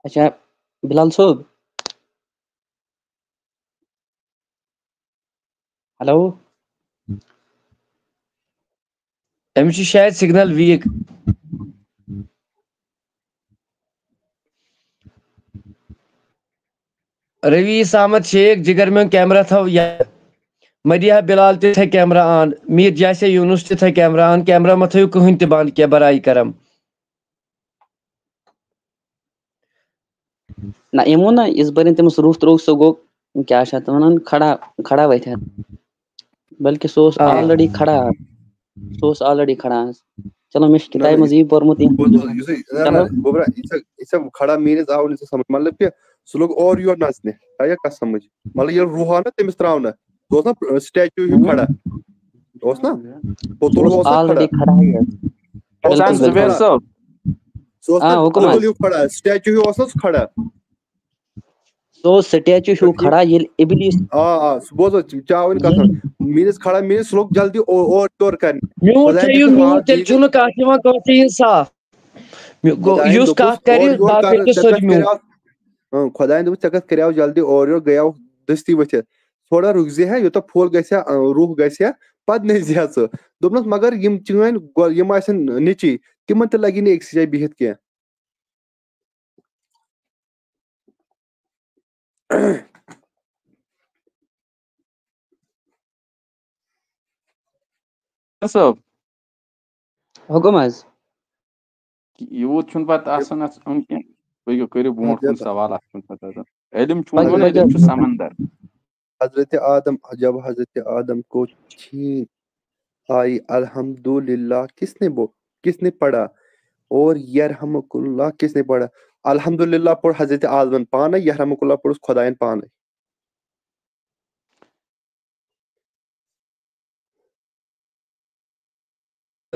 اچھا، بلال صٲب۔ ہیلو۔ أمِس چھُ شاید سگنل ویٖک۔ رویس احمد شیخ، جگر میون کیمرہ تھاو یا مدیحہ بلال تہِ تھاو کیمرہ آن، میر جاسے یونس تہِ تھاو کیمرہ آن، کیمرہ مہ تھٲیِو کٕہٕنۍ تہِ بنٛد کینٛہہ، برایہِ کرم۔ نہ، یِمو نہ، یِژ بٲرۍ تٔمِس روح ترٛوو، سُہ گوٚو، کیٛاہ چھِ اَتھ وَنان، کھڑا، کھڑا ؤتھِتھ۔ بلکہِ سُہ اوس آ۔ already کھڑا۔ سُہ اوس already کھڑا حظ۔ چلو، مےٚ چھِ کِتابہِ نہ، منٛز یی پوٚرمُت یہِ۔ بوز، بوز، یُس یہِ، نہ، نہ، چلو۔ گوٚبرا، یہِ چھا، یہِ چھا کھڑا میٖنٕز آو نہٕ ژےٚ سمجھ، مطلب کہِ سُہ لوٚگ اورٕ یورٕ نژنہِ، آیا کَتھ سمجھ؟ مطلب ییٚلہِ روح آو نہ تٔمِس ترٛاونہٕ، سُہ اوس نہ statue ہیوٗ کھڑا، اوس نہ؟ پوٚتُل سُہ اوس اوس نہ کھڑا؟ already کھڑا حظ۔ اوس نہ بِلکُل، سُہ بِلکُل۔ کھڑا؟ سُہ اوس آ، نہ حُکُم حظ۔ پوٚتُل ہیوٗ کھڑا، statue ہیوٗ اوس نہ سُہ کھڑا؟ سُہ اوس سٹیچو ہیوٗ کھڑا، ییٚلہِ ابلیس آ، آ، سُہ بوز حظ، چاوٕنۍ کَتھ حظ۔ میٖنِس کھڑا، میٖنِس لوٚگ جلدی او-، اورٕ یورٕ کَرنہِ۔ میوٗٹ خۄدایَن تھٲیِو، دیُتُن میوٗٹ، واٹھ تیٚلہِ یہِ چھُنہٕ کَتھ یِوان کٲنٛسہِ ہِنٛز صاف۔ میوٗ-، گوٚو، خۄدایَن یُس دوٚپُس، کَتھ کَرِ، اورٕ یورٕ باقٕے کَر، تہِ ژےٚ سٲری کَتھ میوٗٹ۔ کَریو، اۭں، خۄدایَن دوٚپُس، "ژےٚ کَتھ کَریو جلدی اورٕ یورٕ، گٔیو دٔستی ؤتھِتھ۔ تھوڑا رُکزِ ہا، یوٗتاہ پھُل گژھِ ہا، اۭں، روح گژھِ ہا، پَتہٕ نٔژزِ ہا ژٕ۔" دوٚپنَس، "مگر یِم چٲنۍ گۄ-، یِم آسَن نیٚچِی، تِمَن تہِ لَگہِ نہٕ أکسٕے جایہِ بِہِتھ کینٛہہ۔" صٲب۔ حُکُم حظ۔ یوٗت چھُنہٕ پَتہٕ آسان اَتھ اَمہِ کِنۍ۔ تُہۍ کٔرِو برونٛٹھ کُن سوال، اَتھ چھُنہٕ پَتہٕ آسان۔ علم چھُ وَنان، علم چھُ سمندر۔ حضرت آدم، جب حضرت آدم کو چھینک آئی، الحمدللہ کس نے بو-، کس نے پڑھا؟ اور یرحمک اللہ کس نے پڑھا؟ الحمدللہ پوٚر حضرت آدمن پانے، یرحمک اللہ پوٚرُس خۄدایَن پانے۔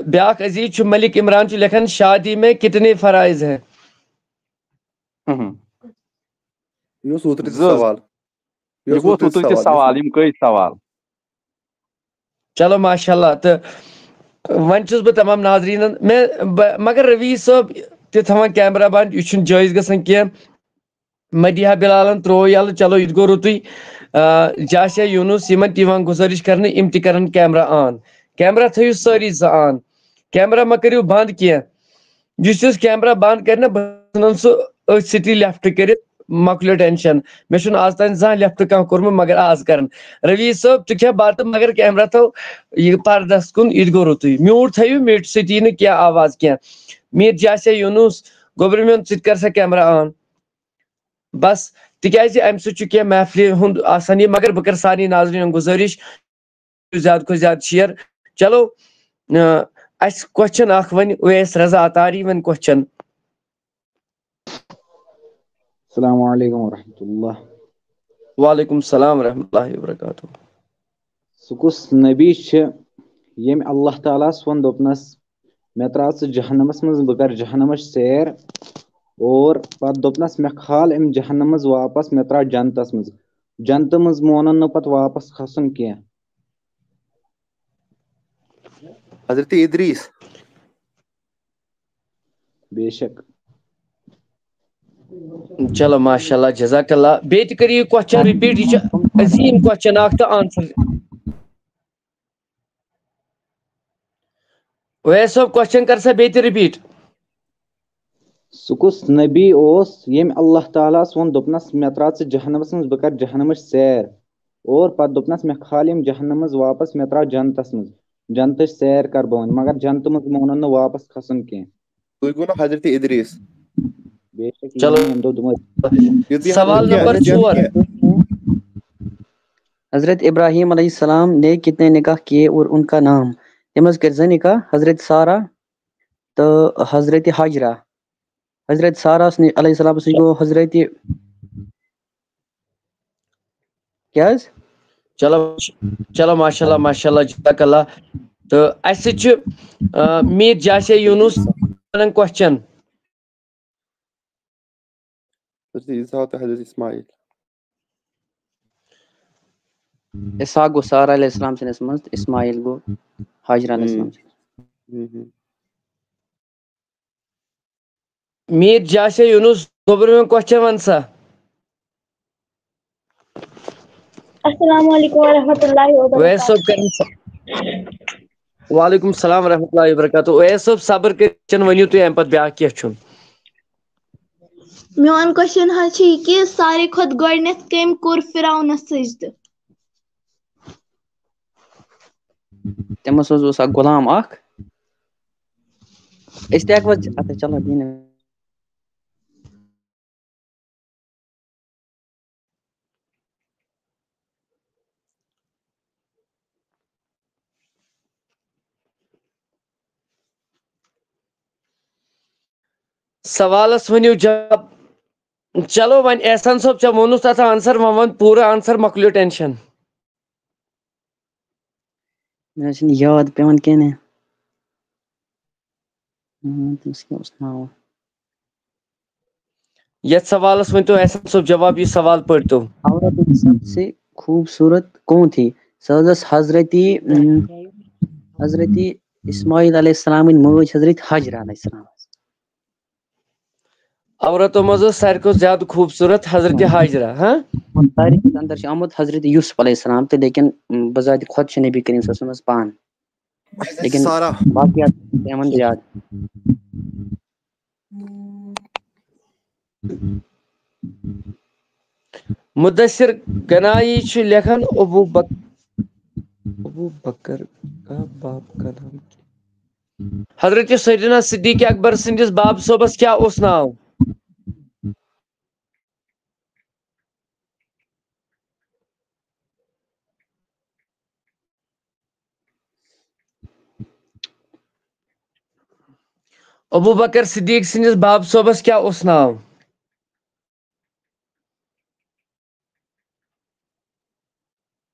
بیاکھ عزیز چھُ ملک عمران چھُ لیکھان، "شادی میں کتنے فرائض ہیں؟" ہُہُم۔ یہِ اوس اوترٕ تہِ زٕ۔ سوال۔ یہِ یہِ اوس اوس اوترٕ تہِ اوترٕ تہِ سوال۔ سوال، یِم کٔہۍ سوال؟ چلو، ماشاء اللہ۔ تہٕ وۄنۍ چھُس بہٕ تمام ناظریٖنَن، مےٚ، بہٕ، مگر روی صٲب تہِ تھاوان کیمرہ بنٛد، یہِ چھُنہٕ جٲیِز گژھان کینٛہہ۔ مدیحہ بلالن ترٛوو یَلہٕ، چلو، یہِ تہِ گوٚو رُتُے۔ آ، جاسیا یوٗنُس، یِمن تہِ یِوان گُزٲرِش کرنہٕ، یِم تہِ کرن کیمرہ آن۔ کیمرہ تھٲیِو سٲری زٕ آن۔ کیمرہ مہ کٔرِو بنٛد کینٛہہ۔ یُس یُس کیمرہ بنٛد کرِ نہ، بہٕ ژھٕنن سُہ أتھۍ سۭتی لیفٹ کٔرِتھ، مۄکلیو ٹینشن۔ مےٚ چھُنہٕ آز تام زانٛہہ لیفٹ کانٛہہ کوٚرمُت، مگر آز کرن۔ رویٖد صٲب، ژٕ کھےٚ بتہٕ، مگر کیمرہ تھٲو یہِ پردس کُن، یہِ تہِ گوٚو رُتُے۔ میوٗٹ تھٲیِو، میوٗٹ سۭتۍ یی نہٕ کینٛہہ آواز کینٛہہ۔ میٖر جاسیا یوٗنُس، گوٚبرٕ میون، ژٕ تہِ کر سا کیمرہ آن۔ بس، تِکیازِ امہِ سۭتۍ چھُ کینٛہہ محفلہِ ہُنٛد آسان یہِ، مگر بہٕ کرٕ سارنٕے ناظریٖنن گُزٲرِش، زیادٕ کھۄتہٕ زیادٕ شیئر۔ چلو، اۭں، اسہِ کوسچن اکھ وۄنۍ اویس رضا عطاری، وۄنۍ کوسچن۔ السلام علیکم ورحمۃ اللہ۔ وعلیکم السلام ورحمۃ اللہ وبرکاتہ۔ سُہ کُس نبی چھِ ییٚمۍ اللہ تعالیٰ ہَس ووٚن، دوٚپنَس، "مےٚ ترٛاو ژٕ جہنمس منٛز، بہٕ کرٕ جہنمٕچ سیر"، اور پتہٕ دوٚپنَس، "مےٚ کھال اَمہِ جہنمہٕ منٛز واپس، مےٚ ترٛاو جنتس منٛز"؟ جنتہٕ منٛز مونُن نہٕ پتہٕ واپس کھسُن کینٛہہ۔ حضرت ادریس۔ بے شک۔ چلو، ماشاء اللہ، جزاک اللہ۔ بیٚیہِ تہِ کٔرِو یہِ کوسچن رِپیٖٹ، یہِ چھُ عظیٖم کوسچن اکھ تہٕ آنسر۔ اویس صٲب، کوسچن کر سا بیٚیہِ تہِ رِپیٖٹ۔ سُہ کُس نبی اوس ییٚمۍ اللہ تعالیٰ ہَس ووٚن، دوٚپنَس، "مےٚ ترٛاو ژٕ جہنمس منٛز، بہٕ کرٕ جہنمٕچ سیر"؟ اور پتہٕ دوٚپنَس، "مےٚ کھال یِم جہنم منٛز واپس، مےٚ ترٛاو جنتس منٛز، جنتٕچ سیر کر بہٕ وۄنۍ"، مگر جنتہٕ منٛز مونُن نہٕ واپس کھسُن کینٛہہ۔ تُہۍ گوٚو نہٕ حضرت ادریس۔ بے شک چلو۔ یِمن دۄہ دۄہن۔ یُتھُے حضرت سوال نمبر ادریس ژور۔ حضرت ابراہیم علیہ السلام نے کتنے نکاح کیے اور ان کا نام؟ تٔمۍ حظ کٔرۍ زٕ نکاح، حضرت سارہ تہٕ حضرت حاجرہ۔ حضرت سارہ علیہ السلام سۭتۍ گوٚو حضرت، کیٛاہ حظ؟ چلو، چلو، ماشاء اللہ، ماشاء اللہ، جزاک اللہ۔ تہٕ اَسہِ سۭتۍ چھُ، آ، میٖر جاسے یوٗنُس وَنان کوسچن۔ حضرت اسحاق تہٕ حضرت اسماعیل۔ اسحاق گوٚو سارہ علیہ السلام سٕنٛدِس منٛز تہٕ اسماعیل گوٚو حاجرہ علیہ السلام سٕنٛدِس۔ ہم، ہم۔ میٖر جاسے یوٗنُس، گوٚبرِم کوسچن وَن سا۔ السلام علیکم ورحمۃ اللہ وبرکاتہ۔ اویس صٲب کَرن سا-، وعلیکم السلام ورحمۃ اللہ وبرکاتہ۔ اویس صٲب، صبر کٔرِتھ ؤنِو تُہۍ اَمہِ پَتہٕ بیٛاکھ کینٛہہ چھُنہٕ۔ میون کوسچن حظ چھُ یہِ کہِ ساروی کھۄتہٕ گۄڈٕنیتھ کٔمۍ کوٚر فرعونس سجدٕ؟ تٔمِس حظ اوس اکھ غلام اکھ۔ أسۍ تہِ ہٮ۪کو حظ، اچھا، چلو، دِیِن۔ سوالس ؤنِو جواب۔ چلو وۄنۍ احسان صٲب، ژےٚ ووٚنُتھ تتھ آنسر، وۄنۍ وَن پوٗرٕ آنسر، مۄکلیو ٹینشن۔ مےٚ حظ چھِنہٕ یاد پٮ۪وان کینٛہہ۔ ہاں، تٔمِس کیٛاہ اوس ناو؟ یتھ سوالس ؤنۍ تو احسن صٲب جواب، یہِ سوال پٔرۍ تو۔ عورت میں سب سے خوبصورت کون تھی؟ سہزس حضرت ام، حضرت اسماعیل علیہ السلام موج حضرت حاجرہ علیہ السلام۔ عورتو منٛز ٲس ساروی کھۄتہٕ زیادٕ خوٗبصوٗرت حضرت حاجرہ۔ ہاں، تاریخ اندر چھُ آمُت حضرت یوسف علیہ السلام تہٕ لیکن بذات خود چھِ نبی کریم صلی اللہ علیہ وسلم پانہٕ۔ لیکن سارا باقیات چھِ یِمن زیادٕ۔ مدثر گنایی چھُ لیکھان ابو بک ابو بکر کا باپ کا نام کیا؟ حضرت سیدنا صدیق اکبر سٕنٛدِس باب صٲبس کیٛاہ اوس ناو؟ ابو بکر صدیق سٕنٛدِس باب صٲبس کیٛاہ اوس ناو؟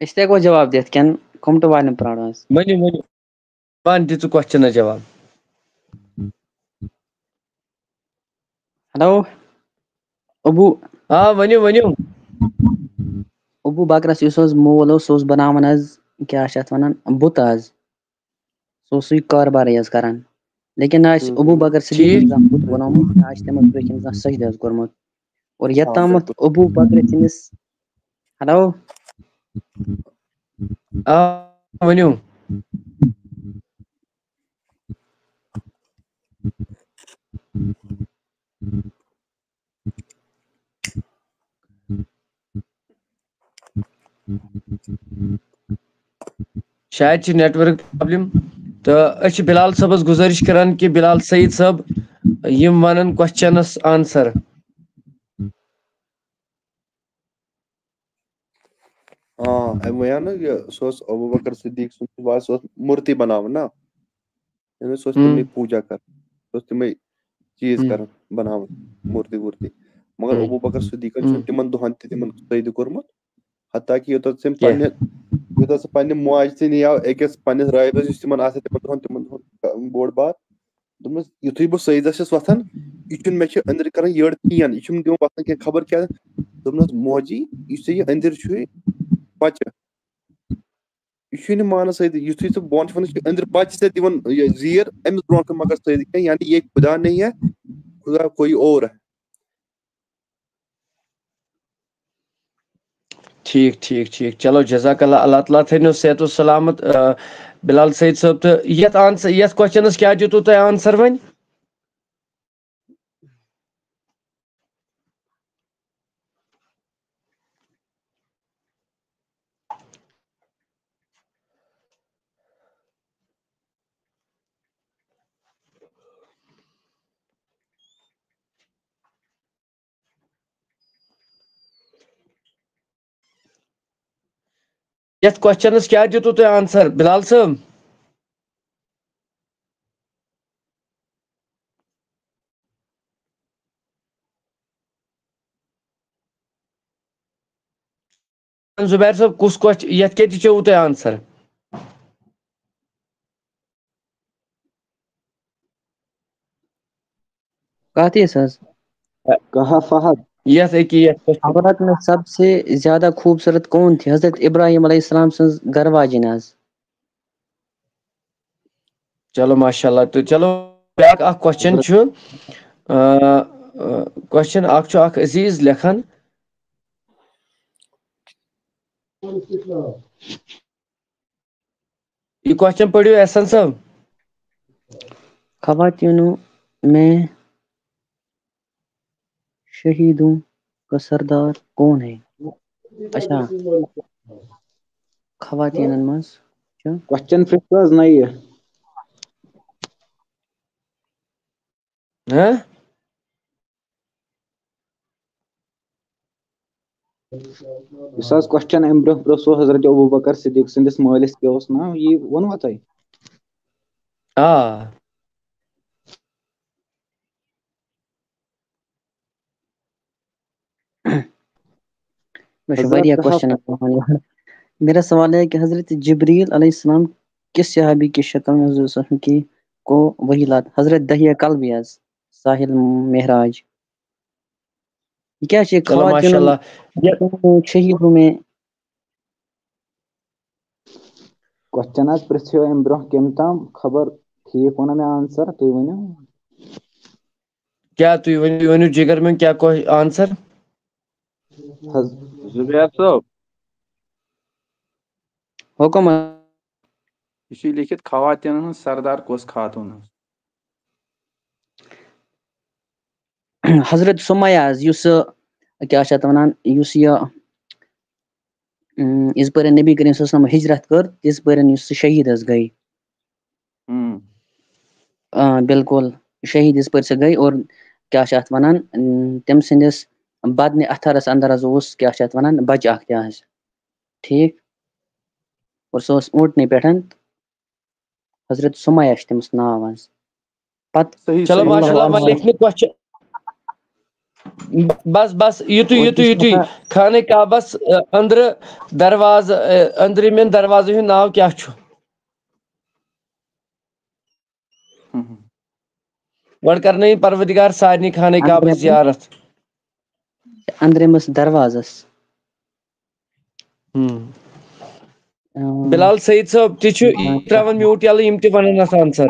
أسۍ تہِ ہٮ۪کو جواب دِتھ کِنہٕ comment والٮ۪ن پرٛارو أسۍ؟ ؤنِو، ؤنِو۔ پانہٕ دِ ژٕ question جواب۔ ہیلو، ابو آ، ؤنِو، ؤنِو۔ ابو بکرس یُس حظ مول اوس، سُہ اوس بناوان حظ، کیٛاہ چھِ اَتھ وَنان، بُت حظ۔ سُہ اوس سُے کاربارٕے حظ کران۔ لیکن نہ آسہِ ہم۔ ابو بکر صدیقن ٹھیٖک۔ زانٛہہ بُت بنومُت، نہ آسہِ تٔمۍ حظ برٛونٛہہ کِنۍ زانٛہہ سجدٕ حظ کوٚرمُت۔ اور یوٚتامَتھ بِلکُل۔ ابو بکر تٔمِس، ہیلو، آ، ؤنِو۔ شاید چھِ network problem، تہٕ أسۍ چھِ بلال صٲبس گُزٲرِش کران کہِ بلال سعید صٲب، یِم ونن questionس answer۔ آ، أمۍ وَنیو نہ یہِ، سُہ اوس ابو بکر صدیق سُنٛد، سُہ اوس مورتی بناوان نہ، یعنی سُہ اوس ہم۔ تِمنٕے پوٗجا کران، سُہ اوس تِمے چیٖز ہم۔ کران، بناوان مورتی وورتی۔ مگر ہم۔ ابو بکر صدیقن ہم۔ چھُنہٕ تِمن دۄہن تہِ تِمن سجدٕ کوٚرمُت، حتیٰ کہِ یوٚتتھ تٔمۍ کینٛہہ۔ پننہِ، یوٚتتھ سُہ پننہِ ماجہِ تہِ نِیاو أکِس پننِس رٲبس، یُس تِمن آسہِ ہا تِمن دۄہن، تِمن دۄہن بوٚڑ بار۔ دوٚپمَس، یُتھُے بہٕ سجدس چھَس وۄتھان، یہِ چھُنہٕ مےٚ چھُ أنٛدرٕ کران یٔڈ کِہیٖنۍ، یہِ چھُنہٕ دِوان وۄتھنہٕ کینٛہہ، خبر کیٛاہ۔ دوٚپنَس، موجی، یُس ژےٚ یہِ أنٛدرۍ چھُے بچہٕ، یہِ چھُے نہٕ مانان سجدٕ، یُتھُے ژٕ بۄن چھُ وَنان، یہِ چھُ أنٛدرٕ بچہٕ ژےٚ دِوان یہِ زیٖر، أمِس برونٛٹھ کُن مہ کر سجدٕ کینٛہہ، یعنی یہ خدا نہیں ہے، خدا کوئی اور ہے۔ ٹھیٖک، ٹھیٖک، ٹھیٖک۔ چلو، جزاک اللہ۔ اللہ تعالیٰ تھٲینو صحت و سلامت، آ، بلال سعید صٲب۔ تہٕ یَتھ آنسر، یَتھ questionس کیٛاہ دیُتوٕ تۄہہِ answer وۄنۍ؟ یَتھ questionس کیٛاہ دیُتوٕ تۄہہِ answer، بلال صٲب؟ زُبیر صٲب، کُس question، یَتھ کیٛاہ دِژیوٕ تۄہہِ answer؟ کَتھ یِس حظ؟ کہا فہد۔ یَتھ أکہِ یَتھ question۔ عورت میں سب سے زیادہ خوبصورت کون تھی؟ حضرت ابراہیم علیہ السلام سٕنٛز گرٕ واجِنۍ حظ۔ چلو، ماشاء اللہ۔ تہٕ چلو، بیٛاکھ اکھ question چھُ، آ، آ، question اکھ چھُ اکھ عزیز لیکھان۔ یہِ question پٔرِو احسن صٲب۔ خواتینوں میں شہیدوں کا سردار کون ہے؟ اچھا، خواتینن منٛز چھُ Question پرٛژھ حظ نَیہِ۔ ہاں؟ یُس حظ question اَمہِ برٛونٛہہ پرٛژھ سُہ حضرت ابو بکر صدیق سٕنٛدِس مٲلِس کیٛاہ اوس ناو، یی ووٚنوا تۄہہِ؟ آ۔ مےٚ چھُ حضرت واریاہ کہف۔ Question آسان یورٕ۔ میرا سوال ہے کہ حضرت جبریل علیہ السلام کس صحابی کی شکل میں حضور صلی اللہ علیہ وسلم کی کو وحی لاتا؟ حضرت دحیہ کلبی حظ، ساحل معراج۔ کیٛاہ چھِ چلو، خواتیٖنَن ماشاءاللہ۔ یہِ شہیٖد ہوں میں؟ کوسچن حظ پرٛژھیو اَمہِ برونٛہہ کٔمۍ تام، خبر ٹھیٖک ووٚنا مےٚ آنسر، تُہۍ ؤنِو۔ کیٛاہ تُہۍ ؤنِو، ؤنِو جِگر میون، کیٛاہ کو آنسر؟ حض- زبیر صٲب، حُکُم۔ یہِ چھُ لیکھِتھ خواتیٖنَن ہٕنٛز سردار کۄس خاتوٗن ٲس؟ حضرت سُمَیہ حظ، یُس سُہ، کیٛاہ چھِ اَتھ وَنان، یُس یہِ، اۭں، یِژ پٲرۍ نبی کریم صلی اللہ علیہ وسلم ہجرت کٔر، تِژ پٲرۍ یُس سُہ شہیٖد حظ گٔے۔ ہُم۔ آ، بِلکُل، شہیٖد یِژ پٲرۍ سُہ گٔے، اور کیٛاہ چھِ اَتھ وَنان، اۭں، تٔمۍ سٕنٛدِس بدنِ اَتھرَس اَندَر حظ اوس، کیٛاہ چھِ اَتھ وَنان، بَچہٕ اَکھ تہِ حظ۔ ٹھیٖک۔ اور سُہ اوس اوٗنٛٹنہِ پٮ۪ٹھ۔ حضرت سُمَیہ چھِ تٔمِس ناو حظ۔ پَتہٕ صحیح، چلو، صحیح۔ ماشاءاللہ، وۄنۍ لیکھ نہٕ کوسچن۔ بس، بس، یُتُے، یُتُے، یُتُے۔ خانہ کعبس، ا، أنٛدرٕ دروازٕ، ا، أنٛدرِمٮ۪ن دروازن ہُنٛد ناو کیٛاہ چھُ؟ ہُم۔ گۄڈٕ کرنٲیِن پروردگار سارنٕے خانہ کعبٕچ أنٛدرِمٮ۪ن۔ زیارت۔ أنٛدرِمِس دروازس۔ ہُم۔ اۭں۔ بلال سعید صٲب تہِ چھُ، یہِ ترٛاوان میوٗٹ یَلہٕ، یِم تہِ وَنَن اَتھ آنسر۔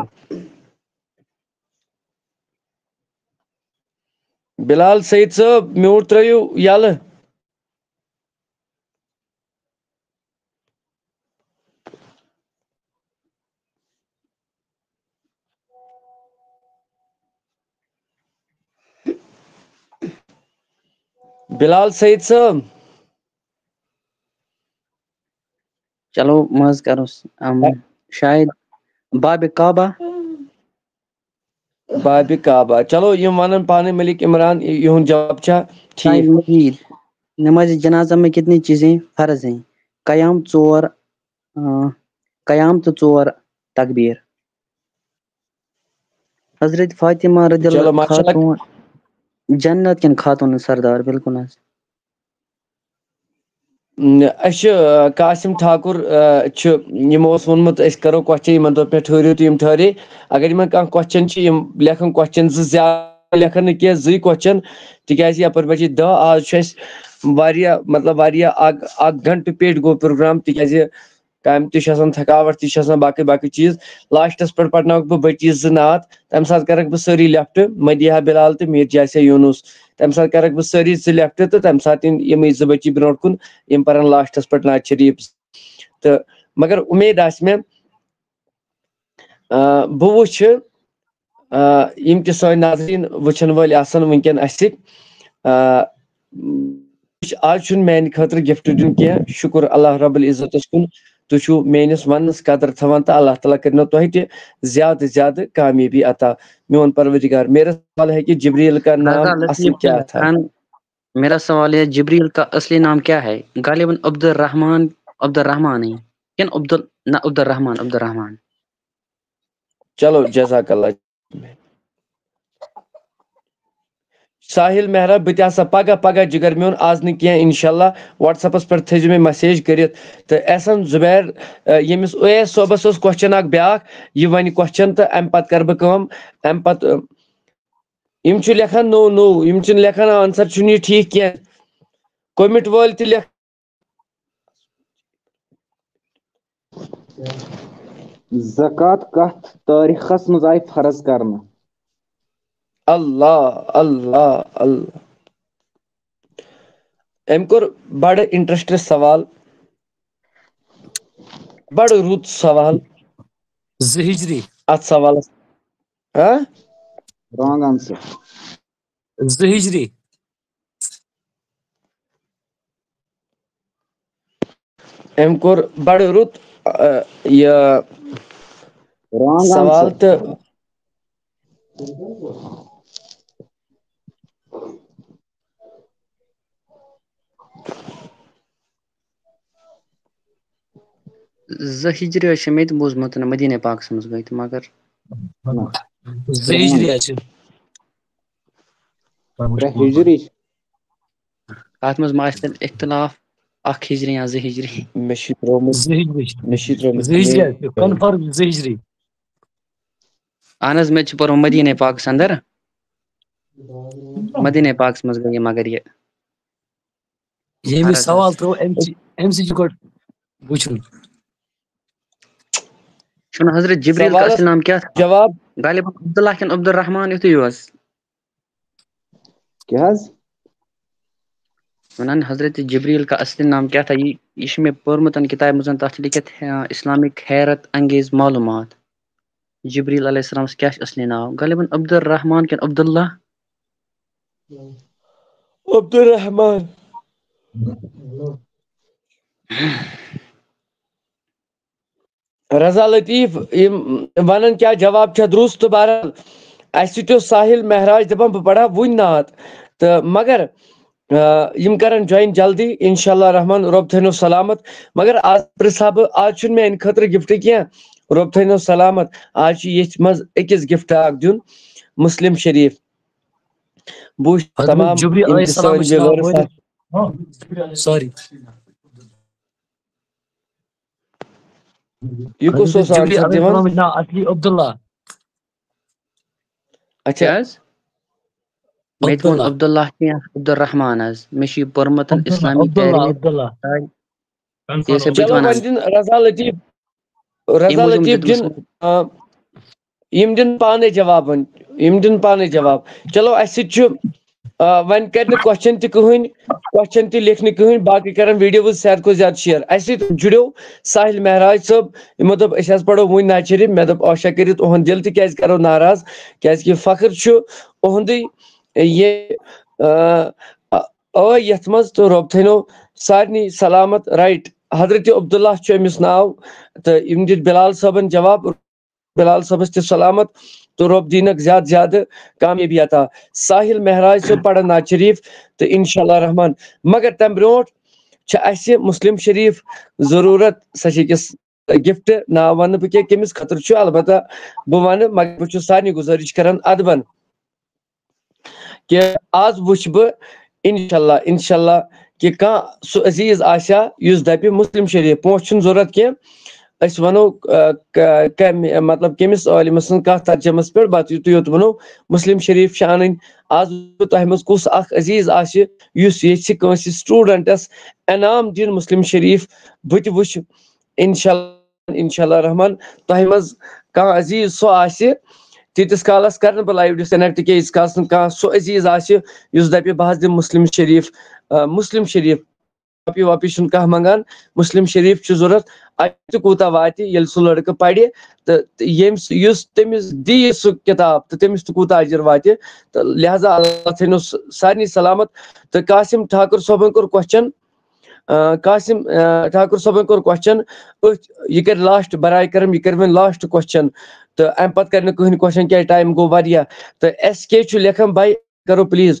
بلال سعید صٲب، میوٗٹ ترٛٲیِو یَلہٕ۔ بلال سعید صٲب۔ چلو، مہ حظ کروس، اَم، شاید باب کعبہ۔ باب کعبہ۔ چلو، یِم وَنَن پانَے ملک عمران، یِہُنٛد جواب چھا ٹھیٖک؟ سائل مجید، نماز جنازہ میں کتنی چیزیں فرض ہیں؟ قیام، ژور، آ، قیام تہٕ ژور تکبیر۔ حضرت فاطمہ رضی چلو، اللہ ماشاءاللہ۔ خاتون جنت کٮ۪ن خاتوٗنن سردار، بِلکُل حظ۔ ن-، اَسہِ چھُ، آ، قاسم ٹھاکُر، آ، چھُ، یِمو اوس ووٚنمُت أسۍ کرو کوسچن، یِمن دوٚپ مےٚ ٹھٔہرِو تہٕ یِم ٹھٔہرے۔ اگر یِمن کانٛہہ کوسچن چھِ، یِم لیکھن کوسچن زٕ، زیادٕ لیکھن نہٕ کینٛہہ، زٕے کوسچن، تِکیازِ یپٲرۍ بجے دہ، آز چھُ اَسہِ واریاہ، مطلب واریاہ اکھ، اکھ گھنٹہٕ پیٚٹھۍ گوٚو پروگرام، تِکیازِ کامہِ تہِ چھِ آسان، تھکاوٹ تہِ چھِ آسان، باقٕے باقٕے چیٖز۔ لاسٹس پٮ۪ٹھ پرناوکھ بہٕ بٔچی زٕ نعت، تمہِ ساتہٕ کرکھ بہٕ سٲری لیفٹ، مدیحہ بلال تہٕ میٖر جاسیا یونس۔ تمہِ ساتہٕ کرکھ بہٕ سٲری زٕ لیفٹ تہٕ تمہِ ساتہٕ یِن یِمٕے زٕ بٔچی برونٛٹھ کُن، یِم پرن لاسٹس پٮ۪ٹھ نعت شریف۔ تہٕ مگر اُمید آسہِ مےٚ، آ، بہٕ وٕچھِ، آ، یِم تہِ سٲنۍ ناظریٖن وٕچھن وٲلۍ آسن وٕنکیٚن اَسہِ سۭتۍ، آ، آز چھُنہٕ میانہِ خٲطرٕ گفٹ دیُن کینٛہہ۔ شُکُر اللہ رب العزتس کُن، تُہۍ چھِو میٲنِس وننس قدر تھاوان تہٕ اللہ تعالیٰ کٔرِنو تۄہہِ تہِ زیادٕ زیادٕ کامیٲبی عطا۔ میون پروردگار، میرا سوال ہے کہ جبریل کا نام رضا لطیف اصل کیا تھا؟ خان، میرا سوال ہے، جبریل کا اصلی نام کیا ہے؟ غالباً عبد الرحمان، عبد الرحمان ہے۔ کِنہٕ عبدال، نہ، عبد الرحمان، عبد الرحمان۔ چلو، جزاک اللہ۔ ساحل مہرا، بہٕ تہِ آسا پگاہ، پگاہ جگر میون، آز نہٕ کینٛہہ، انشاءاللہ۔ WhatsApp-س پٮ۪ٹھ تھٲیزِ مےٚ message کٔرِتھ۔ تہٕ احسن زبیر، آ، ییٚمِس اویس صٲبس اوس کوسچن اکھ بیاکھ، یہِ ونہِ کوسچن تہٕ امہِ پتہٕ کرٕ بہٕ کٲم۔ امہِ پتہٕ، آ، یِم چھِ لیکھان نوٚو نوٚو، یِم چھِنہٕ لیکھان آنسر چھُنہٕ یہِ ٹھیٖک کینٛہہ۔ کوٚمِٹ وٲلۍ تہِ لیکھ۔ زکوٰۃ کتھ تٲریخس منٛز آیہِ فرض کرنہٕ؟ اللہ، اللہ، اللہ۔ أمۍ کوٚر بڑٕ interesting سوال، بڑٕ رُت سوال۔ زٕ ہجری۔ اتھ سوالس، ہاں؟ Wrong answer. زٕ ہجری۔ أمۍ کوٚر بڑٕ رُت، آ، یہِ Wrong سوال answer. تہٕ زٕ ہجری حظ چھِ مےٚ تہِ بوٗزمُت نہٕ مدیٖنہ پاکس منٛز گٔے تہٕ مگر زٕ ہجری حظ چھِ۔ ترٛےٚ ہجری۔ اتھ منٛز ما آسہِ تیٚلہِ اختلاف، اکھ ہجری یا زٕ ہجری؟ مےٚ چھُ ترٛوومُت، زٕ ہجری چھِ۔ مےٚ چھُ ترٛوومُت زٕ ہجری mail۔ حظ چھِ، confirm زٕ ہجری۔ اہن حظ، مےٚ تہِ چھُ پوٚرمُت مدیٖنہ پاکس اندر، مدیٖنہ پاکس منٛز گٔے یہِ مگر یہِ۔ ییٚمہِ اَہَن حظ، سوال حظ۔ ترٛوو أمۍ سٕے أمۍ سٕے چھُ گۄڈٕ وٕچھُن۔ چھُنہٕ حضرت جبریل کا سوالَس اصل نام کیٛاہ تھا؟ جواب۔ غالباً عبداللہ کِنہٕ عبدالرحمان یُتھُے یوت؟ کیٛاہ حظ؟ وَنان حضرت جبریل کا اصل نام کیٛاہ تھا؟ یہِ یہِ چھُ مےٚ پوٚرمُت کِتابہِ منٛز، تَتھ چھُ لیٚکھِتھ، آ، اسلامک حیرت انگیز معلومات۔ جبریل علیہ السلامس کیٛاہ چھُ اصلی ناو؟ غالباً عبدالرحمان کِنہٕ عبداللہ؟ عبدالرحمان۔ رضا لطیف یِم وَنان کیٛاہ جواب چھا درست؟ تہٕ بہرحال اَسہِ سۭتۍ اوس ساحل مہراج دَپان بہٕ پَرٕ ہا وُنۍ نعت، تہٕ مگر آ، یِم کَرَن join جلدی، انشاءاللہ رحمان، رۄب تھٲینو سلامت۔ مگر آز پرٛژھٕ ہا بہٕ، آز چھُنہٕ میٛانہِ خٲطرٕ gift کینٛہہ، رۄب تھٲینو سلامت۔ آز چھُ ییٚتھۍ منٛز أکِس gift اَکھ دیُن، مسلم شریف۔ بہٕ وٕچھٕ حضرت تمام جبریل یِم علیہ تہِ السلام سٲنۍ چھُ ناو viewers وٲرِث۔ آسہِ۔ Sorry۔ یہِ کُس حضرت اوس جبریل answer علیہ دِوان؟ السلام چھُ ناو اصلی عبداللہ۔ اچھا۔ کیٛاہ حظ؟ مےٚ تہِ ووٚن عبداللہ۔ عبداللہ کینٛہہ، عبدالرحمان حظ۔ مےٚ چھُ یہِ پوٚرمُت عبداللہ، اسلامی عبداللہ، تحریر۔ عبداللہ۔ یہِ ٲسۍ بہٕ تہِ چلو وَنان۔ وۄنۍ دِن رضا لطیف، رضا ییٚمہِ موٗجوٗب لطیف دیُتمَس دِن، آ، یِم دِن پانے جواب وۄنۍ، یِم دِن پانے جواب۔ چلو اَسہِ سۭتۍ چھُ، آ، وۄنۍ کَرِ نہٕ question تہِ کٕہٕنۍ، question تہِ لیکھنہٕ کٕہٕنۍ، باقٕے کَرَن videos زیادٕ کھۄتہٕ زیادٕ share۔ اَسہِ سۭتۍ جُڑیو ساحل مہراج صٲب، یِمو دوٚپ أسۍ حظ پَرو وٕنۍ نعت شریف۔ مےٚ دوٚپ عاشا کٔرِتھ اُہُنٛد دِل تہِ کیٛازِ کَرو ناراض، کیٛازِکہِ فخر چھُ اُہُنٛدُے یہِ، آ، آ، یَتھ منٛز تہٕ رۄب تھٲینو سارنٕے سلامت۔ Right، حضرت عبداللہ چھُ أمِس ناو، تہٕ یِم دِتۍ بلال صٲبن جواب، بلال صٲبس تہِ سلامت، تہٕ رۄب دیٖنکھ زیادٕ زیادٕ کامیٲبی عطا۔ ساحل مہراج صٲب پرن نعت شریف، تہٕ انشاءاللہ رحمان۔ مگر تمہِ برونٛٹھ چھِ اسہِ مسلم شریف ضروٗرت، سۄ چھِ أکِس gift، ناو ونہٕ بہٕ کینٛہہ کٔمِس خٲطرٕ چھُ، البتہ بہٕ ونہٕ، مگر بہٕ چھُس سارنٕے گُزٲرِش کران ادبن کہِ آز وٕچھ بہٕ انشاءاللہ، انشاءاللہ کہِ کانٛہہ سُہ عزیز آسہِ ہا یُس دپہِ مسلم شریف، پونٛسہٕ چھُنہٕ ضروٗرت کینٛہہ، أسۍ ونو، آ، ک-، کمہِ، مطلب کٔمِس عٲلمہٕ سٕنٛز کتھ ترجمس پٮ۪ٹھ، بتہٕ یُتُے یوت ونو مسلم شریف چھِ انٕنۍ۔ آز وٕچھ بہٕ تۄہہِ منٛز کُس اکھ عزیز آسہِ یُس یژھِ کٲنٛسہِ studentس انعام دِیُن مسلم شریف، بہٕ تہِ وٕچھِ انشاءاللہ، انشاءاللہ رحمان، تۄہہِ منٛز کانٛہہ عزیز سُہ آسہِ، تیٖتِس کالس کرٕ نہٕ بہٕ live disconnect، تِکیازِ ییٖتِس کالس نہٕ کانٛہہ سُہ عزیز آسہِ یُس دپہِ بہٕ حظ دِمہٕ مسلم شریف، آ، مسلم شریف، copy وپی چھُنہٕ کانٛہہ منٛگان، مسلم شریف چھُ ضروٗرت، اتہِ تہِ کوٗتاہ واتہِ، ییٚلہِ سُہ لڑکہٕ پرِ تہٕ، تہٕ ییٚمِس، یُس تٔمِس دِیہِ سُہ کِتاب تہٕ تٔمِس تہِ کوٗتاہ اجر واتہِ۔ تہٕ لہذا اللہ تھٲینو س-، سارنٕے سلامت۔ تہٕ قاسم ٹھاکر صٲبن کوٚر question، آ، قاسم، آ، ٹھاکر صٲبن کوٚر question، أتھۍ، یہِ کرِ last، برائے کرم، یہِ کرِ وۄنۍ last question، تہٕ امہِ پتہٕ کرِ نہٕ کٕہٕنۍ question، کیازِ time گوٚو واریاہ۔ تہٕ ایس کے چھُ لیکھان، بھائی کرو please،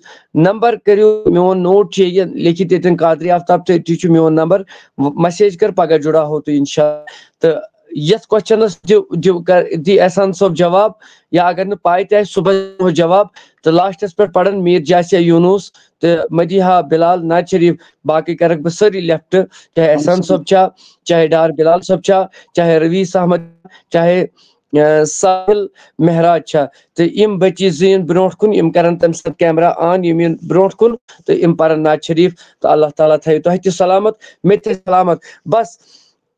number کٔرِو، میون note چھُ یہِ لیکھِتھ ییٚتٮ۪ن، قادری آفتاب تہٕ أتی چھُ میون number، message کر، پگاہ جُڑا ہو تُہۍ انشاءاللہ۔ تہٕ یتھ questionس دِو، دِو، کر، دی احسان صٲب جواب، یا اگر نہٕ پاے تہِ آسہِ، صبحس دِمو جواب۔ تہٕ lastس پٮ۪ٹھ پرن میٖر جاسیا یونس تہٕ مدیحہ بلال نعت شریف، باقٕے کرکھ بہٕ سٲری left، چاہے احسان صٲب چھا، چاہے ڈار بلال صٲب چھا، چاہے رویس احمد، چاہے، آ، ساحل مہراج چھا، تہٕ یِم بچی زٕ یِن برونٛٹھ کُن، یِم کرن تمہِ ساتہٕ camera on، یِم یِن برونٛٹھ کُن تہٕ یِم پرن نعت شریف، تہٕ اللہ تعالیٰ تھٲیِو تۄہہِ تہِ سلامت، مےٚ تہِ سلامت۔ بس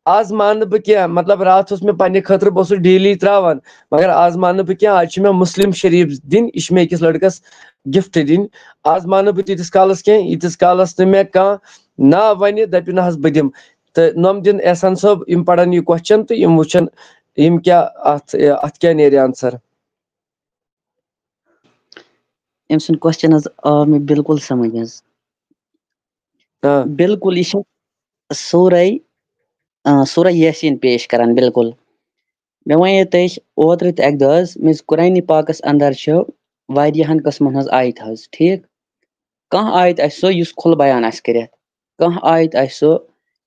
آز مان نہٕ بہٕ کینٛہہ، مطلب راتھ اوس مےٚ پننہِ خٲطرٕ، بہٕ اوسُس daily تراوان، مگر آز مان نہٕ بہٕ کینٛہہ، آز چھِ مےٚ مسلم شریف دِنۍ، یہِ چھِ مےٚ أکِس لڑکس gift دِنۍ۔ آز مان نہٕ بہٕ تیٖتِس کالس کینٛہہ، ییٖتِس کالس نہٕ مےٚ کانٛہہ ناو ونہِ، دپہِ نہ حظ بہٕ دِمہٕ۔ تہٕ نۄم دِن احسان صٲب، یِم پرن یہِ question تہٕ یِم وٕچھن یِم کیٛاہ اتھ، اتھ کیٛاہ نیرِ answer۔ أمۍ سُنٛد question حظ آو مےٚ بالکل سمجھ حظ۔ آ۔ بالکل، یہِ چھِ سورہ، آ، سورہ یاسین پیش کران، بالکل۔ مےٚ وَنے تۄہہِ اوترٕ تہِ اَکہِ دۄہ حظ، مےٚ قرآنِ پاکَس اندر چھِ واریاہَن قٕسمَن ہٕنٛز آیت حظ، ٹھیٖک؟ کانٛہہ آیت آسہِ سۄ یُس کھُلہٕ بیان آسہِ کٔرِتھ، کانٛہہ آیت آسہِ سۄ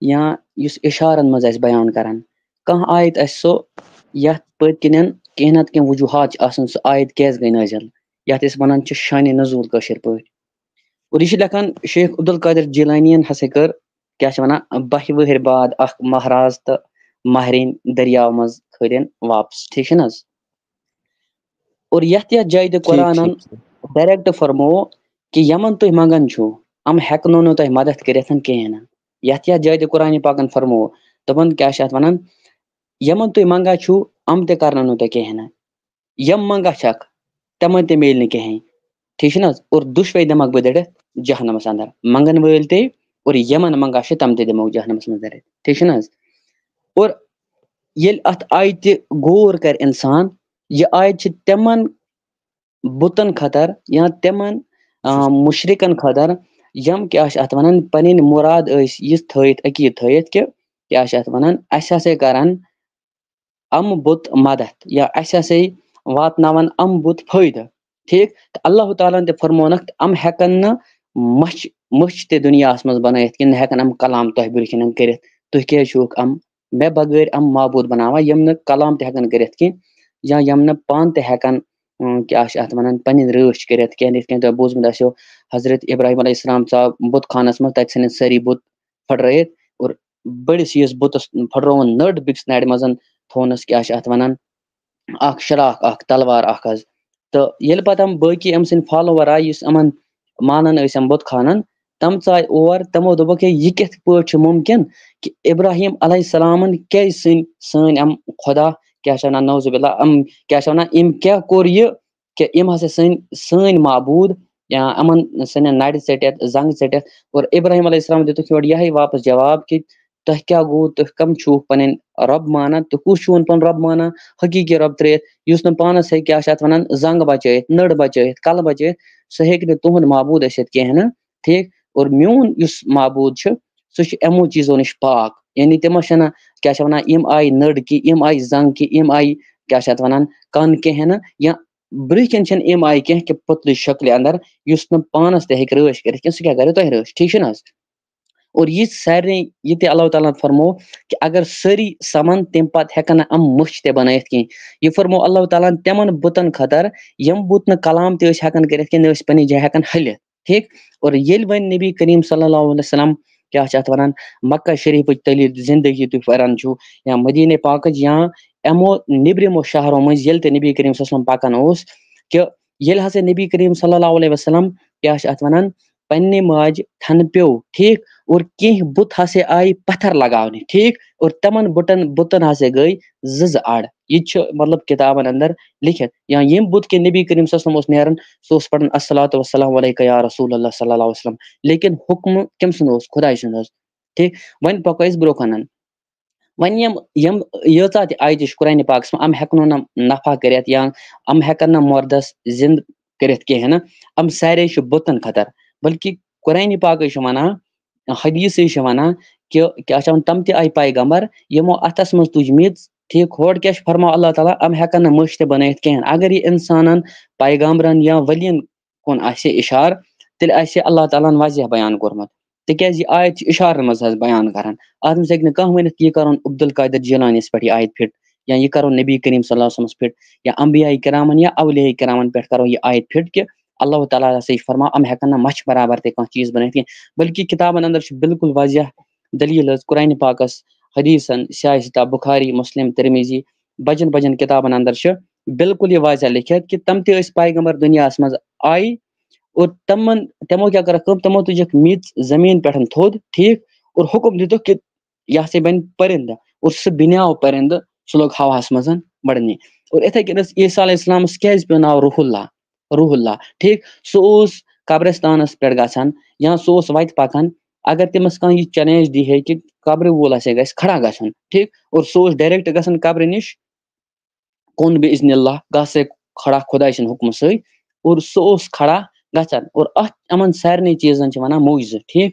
یا یُس اِشارَن منٛز آسہِ بیان کران، کانٛہہ آیت آسہِ سۄ یَتھ پٔتۍ کِنٮ۪ن کینٛہہ نَتہٕ کینٛہہ وجوٗہات چھِ آسان، سۄ آیت کیٛازِ گٔے نٲزِل، یَتھ أسۍ وَنان چھِ شانِ نزول کٲشِر پٲٹھۍ۔ اور یہِ چھِ لیکھان شیخ عبدالقادر جیلانیَن ہسا کٔر، کیٛاہ چھِ وَنان، بَہہِ وٕہٕرۍ بعد اکھ مہراز تہٕ مہرِنۍ دٔریاو منٛز کھٲلِن واپس، ٹھیٖک چھِ نہ حظ؟ اور یَتھ، یَتھ جایہِ تہِ ٹھیٖک، قرآنَن ٹھیٖک۔ direct فرموو کہِ یَمَن تُہۍ منٛگان چھِو، یِم ہٮ۪کنو نہٕ تۄہہِ مدد کٔرِتھ کِہیٖنۍ نہٕ۔ یَتھ یَتھ جایہِ تہِ قرآنِ پاکَن فرموو، دوٚپُن، کیٛاہ چھِ اَتھ وَنان، یِمَن تُہۍ منٛگان چھُو، یِم تہِ کَرنو نہٕ تۄہہِ کِہیٖنۍ نہٕ۔ یِم منٛگان چھَکھ، تِمَن تہِ میلہِ نہٕ کِہیٖنۍ۔ ٹھیٖک چھُ نہ حظ؟ اور دُشوَے دِمَکھ بہٕ دٔڑِتھ جہنمَس اندر۔ منٛگَن وٲلۍ تہِ اور یِمَن منٛگان چھِ، تِم تہِ دِمو جہنمَس منٛز دٔڑِتھ۔ ٹھیٖک چھُ نہ حظ؟ اور ییٚلہِ اَتھ آیتہِ غور کَرِ اِنسان، یہِ آیت چھِ تِمَن بُتَن خٲطرٕ یا تِمَن، آ، مُشرِکَن خٲطرٕ، یِم کیٛاہ چھِ اَتھ وَنان، پَنٕنۍ مُراد ٲسۍ یہِ تھٲیِتھ، عقیٖد تھٲیِتھ کہِ کیٛاہ چھِ اَتھ وَنان، اَسہِ ہسا کَرَن اَمہٕ بُت مدد یا اَسہِ ہسا واتناوَن اَمہٕ بُت فٲیدٕ۔ ٹھیٖک؟ تہٕ اللہ تعالیٰ ہَن تہِ فرمونَکھ، تہٕ یِم ہٮ۪کَن نہٕ مَچھِ، مٔچھِ تہِ دُنیاہَس منٛز بَنٲیِتھ کِہیٖنۍ، نہ ہٮ۪کَن یِم کلام تۄہہِ برٛونٛہہ کِنٮ۪ن کٔرِتھ۔ تُہۍ کیٛازِ چھِوُکھ یِم مےٚ بغٲر یِم معبوٗد بَناوان، یِم نہٕ کلام تہِ ہٮ۪کَن کٔرِتھ کینٛہہ، یا یِم نہٕ پانہٕ تہِ ہٮ۪کَن، اۭں، کیٛاہ چھِ اَتھ وَنان، پَنٕنۍ رٲچھ کٔرِتھ کینٛہہ؟ یِتھ کٔنۍ تۄہہِ بوٗزمُت آسیو، حضرت ابراہیم علیہ السلام ژاو بُت خانَس منٛز، تَتہِ ژھٕنِن سٲری بُت پھٕٹرٲیِتھ اور بٔڑِس ہِوِس بُتَس پھٕٹرٲوٕن نٔٹ، بیٚکِس نَرِ منٛز تھوونَس، کیٛاہ چھِ اَتھ وَنان، اَکھ شراکھ، اَکھ تلوار اَکھ حظ۔ تہٕ ییٚلہِ پَتہٕ یِم بٲقی أمۍ سٕنٛدۍ follower آے، یُس یِمَن مانان ٲسۍ یِم بُت خانَن، تِم ژاے اور، تِمو دوٚپُکھ، ہے، یہِ کِتھ پٲٹھۍ چھُ مُمکِن کہِ ابراہیم علیہ السلامن کیٛازِ سٕنٛدۍ سٲنۍ یِم خۄدا، کیٛاہ چھِ وَنان، نعوذ باللہ، یِم کیٛاہ چھِ وَنان، أمۍ کیٛاہ کوٚر یہِ کہِ یِم ہسا سٲنۍ، سٲنۍ معبوٗد یا یِمَن سٲنٮ۪ن نَرِ ژٔٹِتھ، زنٛگہٕ ژٔٹِتھ؟ اور ابراہیم علیہ السلام دِتُکھ یورٕ یِہوٚے واپس جواب کہِ تۄہہِ کیٛاہ گوٚو، تُہۍ کَم چھِو پَنٕنۍ رۄب مانان، تُہۍ کُس چھُو پَنُن رۄب مانان، حقیٖقی رۄب ترٛٲیِتھ، یُس نہٕ پانَس ہیٚکہِ، کیٛاہ چھِ اَتھ وَنان، زنٛگ بَچٲیِتھ، نٔر بَچٲیِتھ، کَلہٕ بَچٲیِتھ، سُہ ہیٚکہِ نہٕ تُہُنٛد معبوٗد ٲسِتھ کِہیٖنۍ نہٕ، ٹھیٖک؟ اور میون یُس معبوٗد چھُ، سُہ چھُ یِمو چیٖزو نِش پاک، یعنی تِم چھِنہٕ، کیٛاہ چھِ وَنان، یِم آیہِ نٔر کہِ، یِم آیہِ زنٛگ کہِ، یِم آیہِ، کیٛاہ چھِ اَتھ وَنان، کَن کِہیٖنۍ نہٕ، یا برٛونٛہہ کِنۍ چھَنہٕ یِم آیہِ کینٛہہ کہِ پُتلٕچ شکلہِ اندر، یُس نہٕ پانَس تہِ ہیٚکہِ رٲچھ کٔرِتھ کینٛہہ، سُہ کیٛاہ کَرِ تۄہہِ رٲچھ، ٹھیٖک چھُنہٕ حظ؟ اور یہِ سارنٕے، یہِ تہِ اللہ تعالیٰ ہَن فرموو کہِ اگر سٲری سَمَن، تَمہِ پَتہٕ ہٮ۪کَن نہٕ یِم مٔچھِ تہِ بَنٲیِتھ کِہیٖنۍ۔ یہِ فرموو اللہ تعالیٰ ہَن تِمَن بُتَن خٲطرٕ، یِم بُت نہٕ کلام تہِ ٲسۍ ہٮ۪کان کٔرِتھ کینٛہہ، نہ ٲسۍ پنٛنہِ جایہِ ہٮ۪کان ۂلِتھ، ٹھیٖک؟ اور ییٚلہِ وۄنۍ نبی کریم صلی اللہ علیہ وسلم، کیٛاہ چھِ اَتھ وَنان، مکہ شریٖفٕچ تٔلیٖد زندگی تُہۍ پَران چھُو، یا مدیٖنہ پاکٕچ، یا یِمو نیٚبرِمو شہرو مٔنٛزۍ ییٚلہِ تہِ نبی کریم صلی اللہ علیہ وسلم پَکان اوس، کہِ ییٚلہِ ہسا نبی کریم صلی اللہ علیہ وسلم، کیٛاہ چھِ اَتھ وَنان، پنٛنہِ ماجہِ تھنہٕ پیوٚو، ٹھیٖک، اور کینٛہہ بُت ہسا آیہِ پَتھر لگاونہِ، ٹھیٖک، اور تِمَن بُتَن، بُتَن ہسا گٔے زٕ زٕ اَڑ۔ یہِ تہِ چھُ، مطلب، کِتابَن اندر لیکھِتھ، یا ییٚمہِ بُت کہِ نبی کریم صلی اللہ علیہ وسلم اوس نیران، سُہ اوس پَران الصلاۃ والسلام علیک یا رسول اللہ صلی اللہ علیہ وسلم، لیکن حُکمہٕ کٔمۍ سُنٛد اوس؟ خۄداے سُنٛد اوس، ٹھیٖک۔ وۄنۍ پَکو أسۍ برٛونٛہہ کُنَن۔ وۄنۍ یِم، یِم ییٖژاہ تہِ آیتہٕ چھِ قرآنِ پاکَس منٛز، یِم ہٮ۪کَن نہٕ نفع کٔرِتھ یا یِم ہٮ۪کَن نہٕ مُردَس زِنٛدٕ کٔرِتھ کِہیٖنۍ نہٕ، یِم سارے چھِ بُتَن خٲطرٕ، بلکہِ قرآنِ پاکٕے چھُ وَنان، حدیثٕے چھِ وَنان کہِ کیٛاہ چھِ وَنان، تِم تہِ آیہِ پیغمبر یِمو اَتھَس منٛز تُج میٚژ، ٹھیٖک، ہورٕ کیٛاہ چھُ فرماوان اللہ تعالیٰ، یِم ہٮ۪کَن نہٕ مٔچھِ تہِ بَنٲیِتھ کِہیٖنۍ۔ اگر یہِ اِنسانَن، پیغمبرَن یا ؤلین کُن آسہِ اِشارٕ، تیٚلہِ آسہِ اللہ تعالیٰ ہَن واضح بیان کوٚرمُت۔ تِکیٛازِ یہِ آیت چھِ اِشارَن منٛز حظ بیان کران۔ اَتھ منٛز ہیٚکہِ نہٕ کانٛہہ ؤنِتھ کہِ یہِ کَرون عبدالقادر جیلانیَس پٮ۪ٹھ یہِ آیت فِٹ، یا یہِ کَرون نبی کریم صلی اللہ علیہ وسلمَس فِٹ، یا انبیاء کرامَن یا اولیاء کرامَن پٮ۪ٹھ کَرو یہِ آیت فِٹ کہِ اللہ تعالیٰ ہسا چھِ فرماوان، یِم ہٮ۪کَن نہٕ مَچھِ برابر تہِ کانٛہہ چیٖز بَنٲیِتھ کینٛہہ، بلکہِ کِتابَن اندر چھِ بالکل واضح دٔلیٖل حظ، قرآنِ پاکَس، حدیثَن، سیاہ کتاب بخاری، مسلم، ترمذی، بجن بجن کِتابَن اندر چھِ بالکل یہِ واضح لیکھِتھ کہِ تِم تہِ ٲسۍ پیغمبر دُنیاہَس منٛز آیہِ اور تِمَن، تِمو کیٛاہ کٔرٕکھ کٲم، تِمو تُجکھ میٚژ زٔمیٖن پٮ۪ٹھ تھوٚد، ٹھیٖک، اور حُکُم دِتُکھ کہِ یہِ ہسا بَنہِ پٔرِندٕ، اور سُہ بنیو پٔرِندٕ، سُہ لوٚگ ہواہَس منٛز بَڑنہِ۔ اور یِتھَے کٔنۍ ٲس عیسیٰ علیہ السلامَس کیٛازِ پیوٚو ناو روح اللہ؟ روح اللہ، ٹھیٖک، سُہ اوس قبرستانَس پٮ۪ٹھ گژھان یا سُہ اوس وَتہِ پَکان، اگر تٔمِس کانٛہہ یہِ challenge دی ہے کہِ قبرِ وول ہسا گژھِ کھڑا گژھُن، ٹھیٖک، اور سُہ اوس direct گژھان قبرِ نِش، کُن بِاِذنِ اللہ، گژھ ہے کھڑا خۄداے سٕنٛدِ حُکمہٕ سۭتۍ، اور سُہ اوس کھڑا گژھان۔ اور اَتھ، یِمَن سارنٕے چیٖزَن چھِ وَنان معجزٕ، ٹھیٖک۔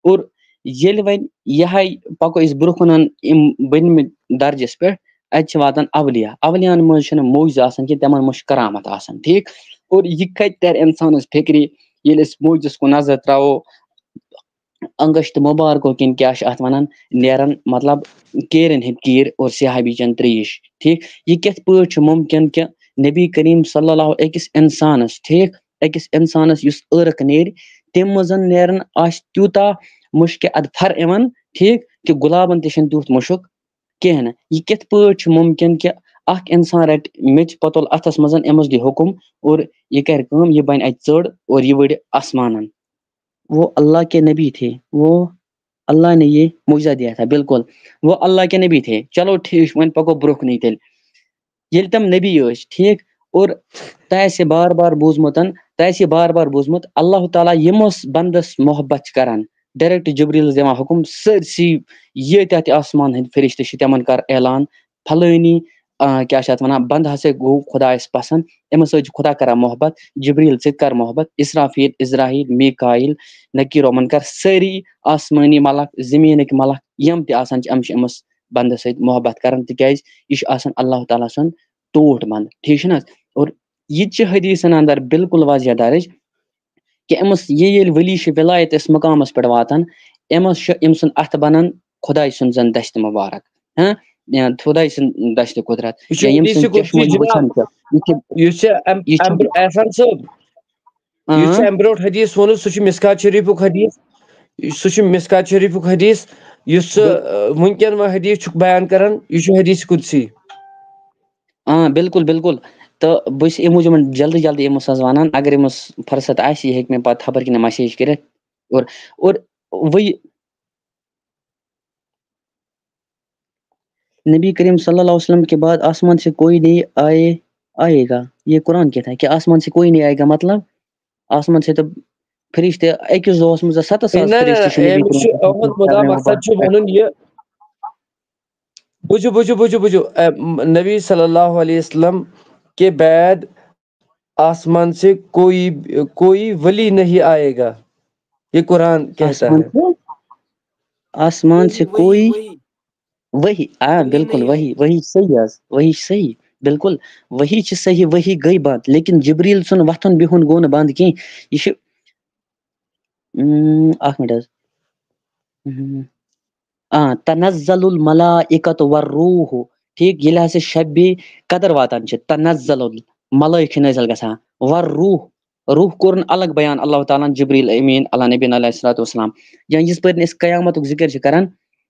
اور ییٚلہِ وۄنۍ یِہوٚے پَکو أسۍ برٛونٛہہ کُنَن، یِم بٔنمہِ درجَس پٮ۪ٹھ، اَتہِ چھِ واتان اولیاء۔ اولیاءَن منٛز چھِنہٕ معجزٕ آسان کینٛہہ، تِمَن منٛز چھِ کرامت آسان، ٹھیٖک۔ اور یہِ کَتہِ تَرِ اِنسانَس فِکرِ، ییٚلہِ أسۍ معجزَس کُن نظر ترٛاوو، انگشت مبارکو کِنۍ کیٛاہ چھِ اَتھ وَنان، نیران، مطلب، کیرٮ۪ن ہٕنٛدۍ کیٖر اور صحابی چٮ۪ن ترٛیش، ٹھیٖک۔ یہِ کِتھ پٲٹھۍ چھُ مُمکِن کہِ نبی کریم صلی اللہ أکِس اِنسانَس، ٹھیٖک، أکِس اِنسانَس یُس عٲرَق نیرِ، تَمہِ منٛز نیران آسہِ تیوٗتاہ مُشکہِ اَدفر یِوان، ٹھیٖک، کہِ گُلابَن تہِ چھِنہٕ تیُتھ مُشُک کِہیٖنۍ نہٕ۔ یہِ کِتھ پٲٹھۍ چھُ مُمکِن کہِ اَکھ اِنسان رَٹہِ میٚژِ پۄتُل اَتھَس منٛز، أمِس دی حُکُم اور یہِ کَرِ کٲم، یہِ بَنہِ اَتہِ ژٔر اور یہِ وٕڑِ آسمانَن۔ وہ اللہ کے نبی تھے، وہ اللہ نے یہ معجزہ دیا تھا۔ بالکل، وہ اللہ کے نبی تھے۔ چلو ٹھیٖک، وۄنۍ پکو برونٛہہ کُنٕے تیٚلہِ۔ ییٚلہِ تِم نبی ٲسۍ، ٹھیٖک، اور تۄہہِ آسہِ بار بار بوٗزمُت، تۄہہِ آسہِ بار بار بوٗزمُت، اللہ تعالیٰ ییٚمِس بندس محبت چھِ کران، ڈائریکٹ جبریلس دِوان حُکُم، سٲرسٕے ییٖتیٛاہ تہِ آسمان ہٕنٛدۍ فرشتہٕ چھِ، تِمن کر اعلان، فلٲنی، آ، کیٛاہ چھِ اتھ ونان، بندٕ ہسا گوٚو خۄدایس پسند، أمِس سۭتۍ چھُ خۄدا کران محبت، جبریل ژٕ تہِ کر محبت، اسرافیل، عزرائیل، میکائیل، نکیر و منکر، سٲری آسمٲنی ملک، زٔمیٖنٕکۍ ملک، یِم تہِ آسان چھِ، یِم چھِ أمِس بندس سۭتۍ محبت کران، تِکیازِ یہِ چھُ آسان اللہ تعالیٰ سُنٛد ٹوٹھ بنٛد، ٹھیٖک چھُ نہ حظ؟ اور یہِ تہِ چھِ حدیثن اندر بالکل واضح درج کہِ أمِس یہِ ییٚلہِ ولی چھِ ولایت اس مقامس پٮ۪ٹھ واتان، أمِس چھُ أمۍ سُنٛد اتھٕ بنان خۄداے سُنٛد زن دست مبارک، ہاں، یا خۄداے سُنٛد دست قدرت، یہِ چھُ یا ییٚمۍ حدیث سُنٛد قدسی چشمہٕ یہِ جناب۔ وٕچھان چھُ، یہِ چھُ، یہِ چھُ اَم-، یہِ چھُ اَمبر-، احسان صٲب، یُس ژےٚ اۭں۔ اَمہِ برونٛٹھ حدیث ووٚنُتھ، سُہ چھُ مِشکات شریٖفُک حدیث، سُہ چھُ مِشکات شریٖفُک حدیث، یُس ژٕ، بِل-، اَ، وٕنکٮ۪ن وۄنۍ حدیث چھُکھ بیان کران، یہِ چھُ حدیث قدسی۔ آ، بِلکُل، بِلکُل۔ تہٕ بہٕ چھُس اَمہِ موٗجوٗب جلدی جلدی أمِس حظ وَنان، اگر أمِس فرصت آسہِ، یہِ ہیٚکہِ مےٚ پَتہٕ خبر کِنہٕ message کٔرِتھ۔ اور، اور وۄنۍ نبی کریم صلی اللہ علیہ وسلم کے بعد آسمان سے کوئی نہیں آئے، آئے گا۔ یہ قرآن کہتا ہے کہ آسمان سے کوئی نہیں آئے گا، مطلب آسمان سے تو فرشتے أکِس دۄہس منٛز ستتھ ساس نہ، نہ، فرشتے چھِ نبی أمِس چھُ کریم صلی اللہ علیہ وسلم اَہَن مُدا کرنہٕ مقصد چھُ وَنُن یہِ۔ بوٗزِو، بوٗزِو، بوٗزِو، بوٗزِو۔ اے، م-، نبی صلی اللہ علیہ وسلم کے بعد آسمان سے کوئی، کوئی ولی نہیں آئے گا۔ یہ قرآن کہتا آسمان ہے۔ سے، آسمان سے کوئی وحی، آ، وحی بِلکُل، نہیں وحی، آئی۔ وحی چھِ صحیح حظ، وحی چھِ صحیح، بِلکُل، وحی چھِ صحیح، وحی گٔے بنٛد، لیکِن جبریٖل سُنٛد وۄتھُن بِہُن گوٚو نہٕ بنٛد کینٛہہ۔ یہِ چھُ، اۭں، اکھ مِنٹ حظ۔ اۭں۔ آ، تنزل الملائکۃ والروح، ٹھیٖک، ییٚلہِ ہسا شبِ قدر واتان چھِ، تنزل ال-، ملٲیِک چھِ نٲزِل گژھان، والروح، روح کوٚرُن الگ بیان اللہ تعالیٰ ہن جبریل امین علی نبینا علیہ الصلوۃ والسلام۔ یا یِتھ پٲٹھۍ أسۍ قیامتُک ذِکر چھِ کران،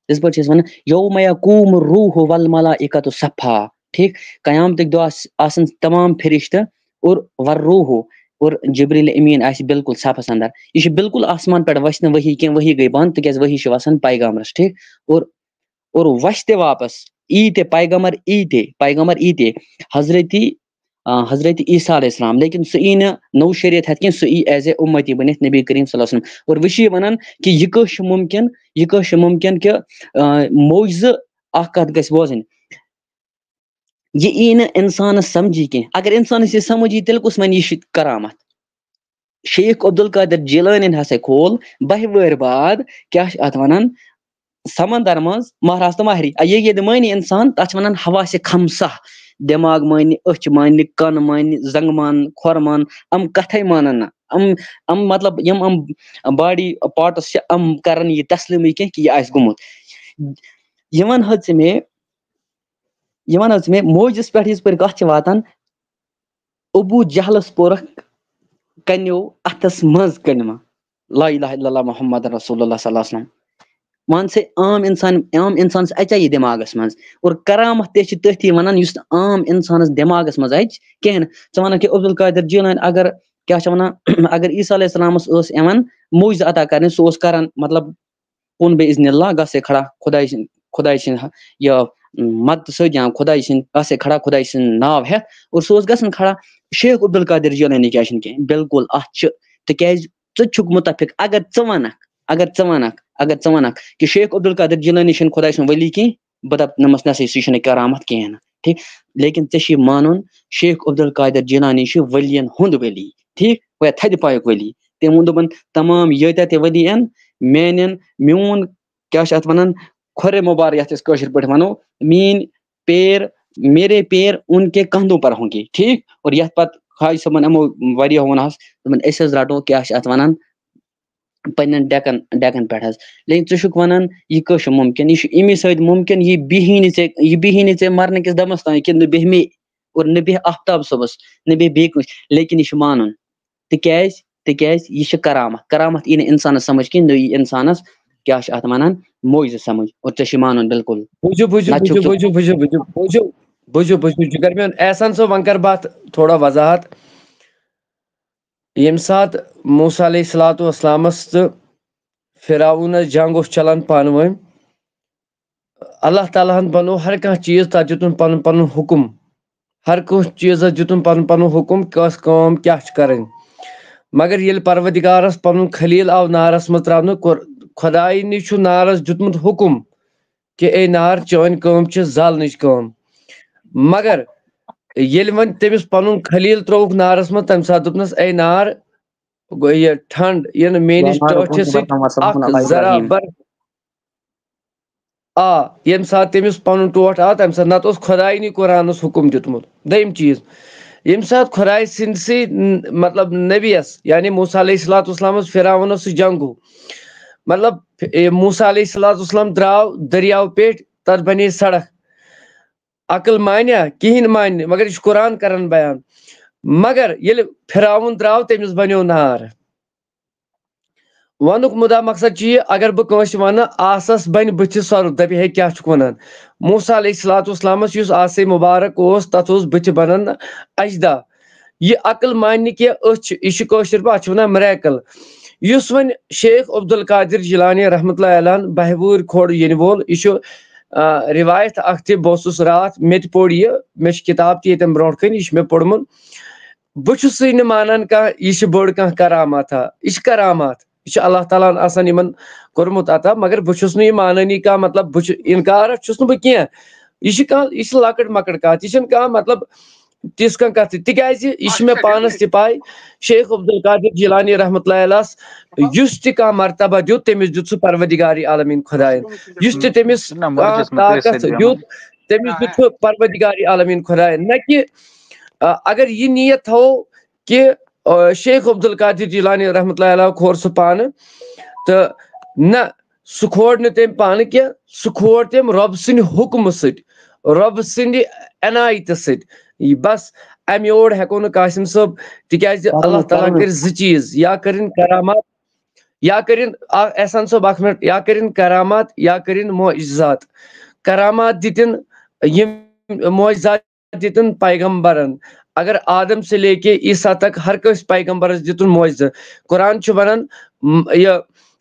یِتھ پٲٹھۍ چھِ أسۍ وَنان، یوم یقوم الروح والملائکۃ صفا، ٹھیٖک، قیامتٕکۍ دۄہ آس-، آسَن تمام فرشتہٕ اور والروح اور جبریل امین آسہِ بِلکُل صفس اندر۔ یہِ چھُ بِلکُل آسمان پٮ۪ٹھ وَسہِ نہٕ وحی کینٛہہ، وحی گٔے بنٛد، تِکیازِ وحی چھِ وَسان پیغامبرس، ٹھیٖک، اور اور وۄستہِ واپس، یی تہِ پیغمبر، یی تہِ پیغمبر، یی تہِ حضرتی، آ، حضرت عیسیٰ علیہ السلام، لیکن سُہ یی نہٕ نوٚو شریعت ہٮ۪تھ کینٛہہ، سُہ یی as a اُمتی بٔنِتھ نبی کریم صلی اللہ علیہ وسلم۔ اور وۄنۍ چھُ یہِ وَنان کہِ یہِ کٲنٛسہِ چھُ مُمکِن، یہِ کٲنٛسہِ چھُ مُمکِن کہِ، آ، معجزٕ اکھ کتھ گژھِ بوزٕنۍ۔ یہِ یی نہٕ اِنسانَس سَمجھی کینٛہہ۔ اگر اِنسانَس یہِ سَمجھ یی، تیٚلہِ کُس وَنہِ یہِ چھِ کرامت؟ شیخ عبدالقادر جیلانین ہسا کھول بَہہِ وٕہٕرۍ بعد، کیٛاہ چھِ اَتھ وَنان، سمندر منٛز مہراز تہٕ مہری۔ آ، یہِ ییٚلہِ مٲنہِ اِنسان، تَتھ چھِ وَنان حواس خمسہ۔ دٮ۪ماغ مٲنہِ، أچھ مٲنہِ، کَن مٲنہِ، زنٛگہٕ مان، کھۄر مان، یِم کَتھَے مانَن نہٕ۔ یِم، یِم مطلب، یِم یِم body parts چھِ، یِم کَرَن یہِ تسلیٖمٕے کینٛہہ کہِ یہِ آسہِ گوٚمُت۔ یہِ وَن حظ ژٕ مےٚ، یہِ وَن حظ مےٚ، موجَس پٮ۪ٹھ یِژ پٲرۍ کَتھ چھِ واتان، ابو جہلَس پوٚرُکھ کَنیو اَتھَس منٛز کلمہ، لا الہ الا اللہ محمد رسول اللہ صلی اللہ علیہ وسلم۔ وَن سا عام اِنسان، عام اِنسانَس اَژیا یہِ دٮ۪ماغَس منٛز؟ اور کرامت تہِ چھِ تٔتھی وَنان یُس نہٕ عام اِنسانَس دٮ۪ماغَس منٛز اَژِ کِہیٖنۍ۔ ژٕ وَنَکھ کہِ عبدالقادر جیلانی اگر، کیٛاہ چھِ وَنان، اگر عیسیٰ علیہ السلامَس ٲس یِوان معجزٕ عطا کَرنہِ، سُہ اوس کَران، مطلب، کُن بے اذن اللہ گژھِ کھڑا خداے سٕنٛد، خداے سٕنٛد یہِ مدد سۭتۍ یا خداے سٕنٛد گژھِ کھڑا خداے سٕنٛد ناو ہٮ۪تھ، اور سُہ اوس گژھان کھڑا۔ شیخ عبدالقادر جیلانی کیٛازِ چھِنہٕ کینٛہہ؟ بالکل، اَتھ چھِ، تِکیٛازِ ژٕ تہِ چھُکھ مُتفق، اگر ژٕ وَنَکھ، اگر ژٕ وَنَکھ، اگر ژٕ وَنَکھ کہِ شیخ عبدالقادر جیلانی چھِنہٕ خداے سُنٛد ولی کینٛہہ، بہٕ دَپہٕ نَمَس نہ سا، سُہ چھُنہٕ کرامت کِہیٖنۍ نہٕ، ٹھیٖک؟ لیکن ژےٚ چھُے مانُن شیخ عبدالقادر جیلانی چھُ ؤلیَن ہُنٛد ولی، ٹھیٖک؟ گویا تھدِ پایُک ولی۔ تٔمۍ ووٚن، دوٚپُن، تمام ییٖتیٛاہ تہِ ولی یِن، میٛانٮ۪ن، میون کیٛاہ چھِ اَتھ وَنان، کھۄرے مُبارک، یَتھ أسۍ کٲشِر پٲٹھۍ وَنو، میٛٲنۍ پیر، میرے پیر ان کے کندھوں پر ہوں گے، ٹھیٖک؟ اور یَتھ پَتہٕ حاجی صٲبَن یِمو واریاہ ووٚن حظ، دوٚپُن، أسۍ حظ رَٹو، کیٛاہ چھِ اَتھ وَنان، پنٛنٮ۪ن ڈٮ۪کَن، ڈٮ۪کَن پٮ۪ٹھ حظ۔ لیکن ژٕ چھُکھ وَنان، یہِ کٲنٛسہِ چھُ مُمکِن؟ یہِ چھُ اَمی سۭتۍ مُمکِن، یہِ بیٚہی نہٕ ژےٚ، یہِ بیٚہی نہٕ ژےٚ مَرنہٕ کِس دَمَس تام، کہِ نہٕ بیٚہہِ مے اور نہٕ بیٚہہِ آفتاب صٲبَس، نہٕ بیٚہہِ بیٚیہِ کٲنٛسہِ، لیکن یہِ چھُ مانُن۔ تِکیٛازِ؟ تِکیٛازِ یہِ چھِ کرامت۔ کرامت یی نہٕ اِنسانَس سمجھ کِہیٖنۍ، نہٕ یی اِنسانَس، کیٛاہ چھِ اَتھ وَنان، معجزٕ سمجھ۔ اور ژےٚ چھُے مانُن بِلکُل۔ بوٗزِو، بوٗزِو، نَتہٕ چھُکھ بوٗزِو، ژٕ بوٗزِو، بوٗزِو، بوٗزِو، بوٗزِو، بوٗزِو، بوٗزِو، جِگر میون، احسان صٲب، وۄنۍ کَرٕ بہٕ اَتھ تھوڑا وضاحت۔ ییٚمہِ ساتہٕ موسیٰ علیہ الصلوۃ والسلامس تہٕ فرعونس جنگ اوس چلان پانہٕ ؤنۍ، اللہ تعالیٰ ہن بنوو ہر کانٛہہ چیٖز، تتھ دیُتُن پنُن پنُن حُکُم۔ ہر کانٛہہ چیٖزس دیُتُن پنُن پنُن حُکُم، کۄس کٲم کیٛاہ چھِ کرٕنۍ۔ مگر ییٚلہِ پروردگارس پنُن خلیل آو نارس منٛز تراونہٕ، کوٚر، خۄداے نٕے چھُ نارس دیُتمُت حُکُم کہِ اے نار، چٲنۍ کٲم چھِ زالنٕچ کٲم۔ مگر ییٚلہِ وۄنۍ تٔمِس پنُن خلیل ترٛووُکھ نارس منٛز، تمہِ ساتہٕ دوٚپنس، اے نار، گوٚو یہِ ٹھنڈ، یِنہٕ میٲنِس ٹٲٹھِس سۭتۍ اکھ ذرا بر آ، ییٚمہِ ساتہٕ تٔمِس پنُن ٹوٹھ آو، تمہِ ساتہٕ نتہٕ اوس خۄداے نٕے قرآنس حُکُم دیُتمُت۔ دوٚیِم چیٖز، ییٚمہِ ساتہٕ خۄداے سٕنٛدسٕے ن-، مطلب نبیَس، یعنی موسیٰ علیہ الصلوۃ والسلامس فرعونس سۭتۍ جنگ گوٚو، مطلب، اے، موسیٰ علیہ الصلوۃ والسلام درٛاو دٔریاو پیٚٹھۍ، تتھ بنے سڑک۔ عقل مانیا؟ کِہیٖنۍ مانہِ نہٕ، مگر یہِ چھُ قرآن کران بیان۔ مگر ییٚلہِ فرعون درٛاو، تٔمِس بنیو نار۔ ونُک مُدا مقصد چھُ یہِ، اگر بہٕ کٲنٛسہِ ونہٕ، آسس بنہِ بٕتھِ سۄرُپھ، دپہِ، ہے، کیٛاہ چھُکھ ونان؟ موسیٰ علیہ الصلوۃ والسلامس یُس آسے مُبارک اوس، تتھ اوس بٕتھِ بنان اجدا۔ یہِ عقل مانہِ نہٕ کینٛہہ، أچھ چھِ، یہِ چھِ کٲشِر پٲٹھۍ، اَتھ چھِ ونان miracle۔ یُس وۄنۍ شیخ عبدالقادر جیلانی رحمتہ اللہ علیہ بہوٲرۍ کھوڑ یِنہٕ وول، یہِ چھُ، آ، رِوایت اکھ تہِ، بہٕ اوسُس راتھ، مےٚ تہِ پوٚر یہِ، مےٚ چھِ کِتاب تہِ ییٚتٮ۪ن برونٛٹھ کَنہِ، یہِ چھُ مےٚ پوٚرمُت۔ بہٕ چھُسٕے نہٕ مانان کانٛہہ، یہِ چھِ بٔڑ کانٛہہ کرامات ہا، یہِ چھِ کرامات، یہِ چھُ اللہ تعالیٰ ہن آسان یِمن کوٚرمُت عطا، مگر بہٕ چھُس نہٕ یہِ مانٲنی کانٛہہ، مطلب، بہٕ چھُ، انکارس چھُس نہٕ بہٕ کینٛہہ۔ یہِ چھِ کانٛہہ، یہِ چھِ لۄکٕٹ مۄکٕٹ کتھ، یہِ چھَنہٕ کانٛہہ، مطلب، تِژھ کانٛہہ کتھ تہِ، تِکیازِ یہِ چھِ مےٚ پانس تہِ پاے، شیخ عبدالقادر جیلانی رحمتہ اللہ علیہ یُس تہِ کانٛہہ مرتبہ دیُت، تٔمِس دیُت سُہ پروردگار عالمین خۄدایَن۔ یُس تہِ تٔمِس نہ، مُلکِس کانٛہہ مُتٲثر طاقت دیوان۔ دیُت، تٔمِس دیُت سُہ پروردگار عالمین خۄدایَن۔ نہ کہِ، آ، اگر یہِ نیت تھاوو کہِ، آ، شیخ عبدالقادر جیلانی رحمتہ اللہ علیہ کھور سُہ پانہٕ، تہٕ نہ، سُہ کھور نہٕ تٔمۍ پانہٕ کینٛہہ، سُہ کھور تٔمۍ رۄب سٕنٛدِ حُکمہٕ سۭتۍ، رۄب سٕنٛدِ عنایتہٕ سۭتۍ۔ یہِ بس، امہِ یور ہٮ۪کو نہٕ قاسم صٲب، تِکیازِ اللہ تعالیٰ ہن کٔرۍ زٕ چیٖز، یا کٔرِن کرامات، یا کٔرِن، آ، احسان صٲب، اکھ منٹ، یا کٔرِن کرامات، یا کٔرِن معجزات۔ کرامات دِتِن یِم معجزات دِتِن پیغمبرن۔ اگر آدم سے لے کے عیسیٰ تک ہر کٲنٛسہِ پیغمبرس دِتُن معجزٕ۔ قرآن چھُ ونان، م-، یہِ،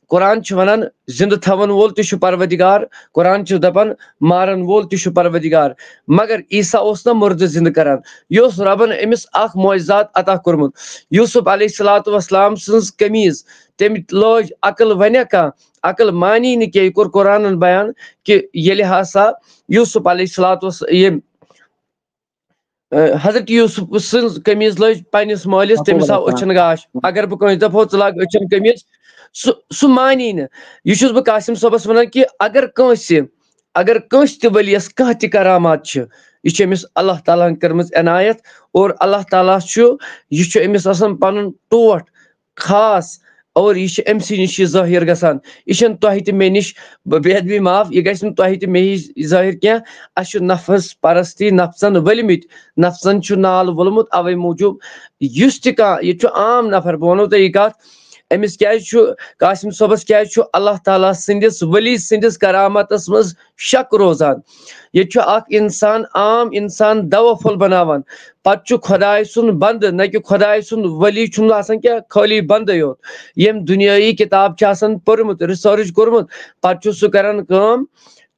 قرآن چھُ ونان، زِندٕ تھاون وول تہِ چھُ پروردگار، قرآن چھُ دپان، مارن وول تہِ چھُ پروردگار۔ مگر عیسیٰ اوس نہ مُردٕ زِندٕ کران، یہِ اوس رۄبن أمِس اکھ معجزات عطا کوٚرمُت۔ یوسف علیہ الصلوۃ والسلام سٕنٛز قمیٖض، تٔمۍ لٲج عقل، ونیا کانٛہہ؟ عقل مانی نہٕ کینٛہہ، یہِ کوٚر قرآنن بیان کہِ ییٚلہِ ہسا یوسف علیہ الصلوۃ والس-، ییٚمۍ، اَ، حضرت یوسف سٕنٛز قمیٖض لٔج پننِس مٲلِس، تٔمِس آو أچھن گاش۔ اگر بہٕ کٲنٛسہِ دپہو، ژٕ لاگ أچھن قمیٖض، سُہ، سُہ مانی نہٕ۔ یہِ چھُس بہٕ قاسم صٲبس ونان کہِ اگر کٲنٛسہِ، اگر کٲنٛسہِ تہِ ؤلِیَس کانٛہہ تہِ کرامات چھِ، یہِ چھِ أمِس اللہ تعالیٰ ہن کٔرمٕژ عنایت، اور اللہ تعالیٰ چھُ، یہِ چھُ أمِس آسان پنُن ٹوٹھ خاص، اور یہِ چھِ أمۍ سٕے نِش یہِ ظٲہِر گژھان۔ یہِ چھَنہٕ تۄہہِ تہِ مےٚ نِش، بہٕ بیٚہتھ بیٚیہِ معاف، یہِ گژھِ نہٕ تۄہہِ تہِ مےٚ ہِش ظٲہِر کینٛہہ۔ اَسہِ چھُ نفس پرستی، نفسن ؤلمٕتۍ، نفسن چھُ نال ووٚلمُت، اَوَے موٗجوٗب یُس تہِ کانٛہہ، ییٚتہِ چھُ عام نفر، بہٕ وَنو تۄہہِ یہِ کَتھ، أمِس کیٛازِ چھُ، قاسم صٲبَس کیٛازِ چھُ اللہ تعالیٰ سٕنٛدِس ؤلی سٕنٛدِس کرامتس منٛز شک روزان؟ ییٚتہِ چھُ اکھ انسان، عام انسان دوا پھوٚل بناوان، پتہٕ چھُ خۄداے سُنٛد بندٕ، نہ کہِ خۄداے سُنٛد ؤلی چھُنہٕ آسان کینٛہہ، خٲلی بندے یوت۔ ییٚمۍ دُنیٲیی کِتاب چھِ آسان پٔرمٕژ، research کوٚرمُت، پتہٕ چھُ سُہ کران کٲم،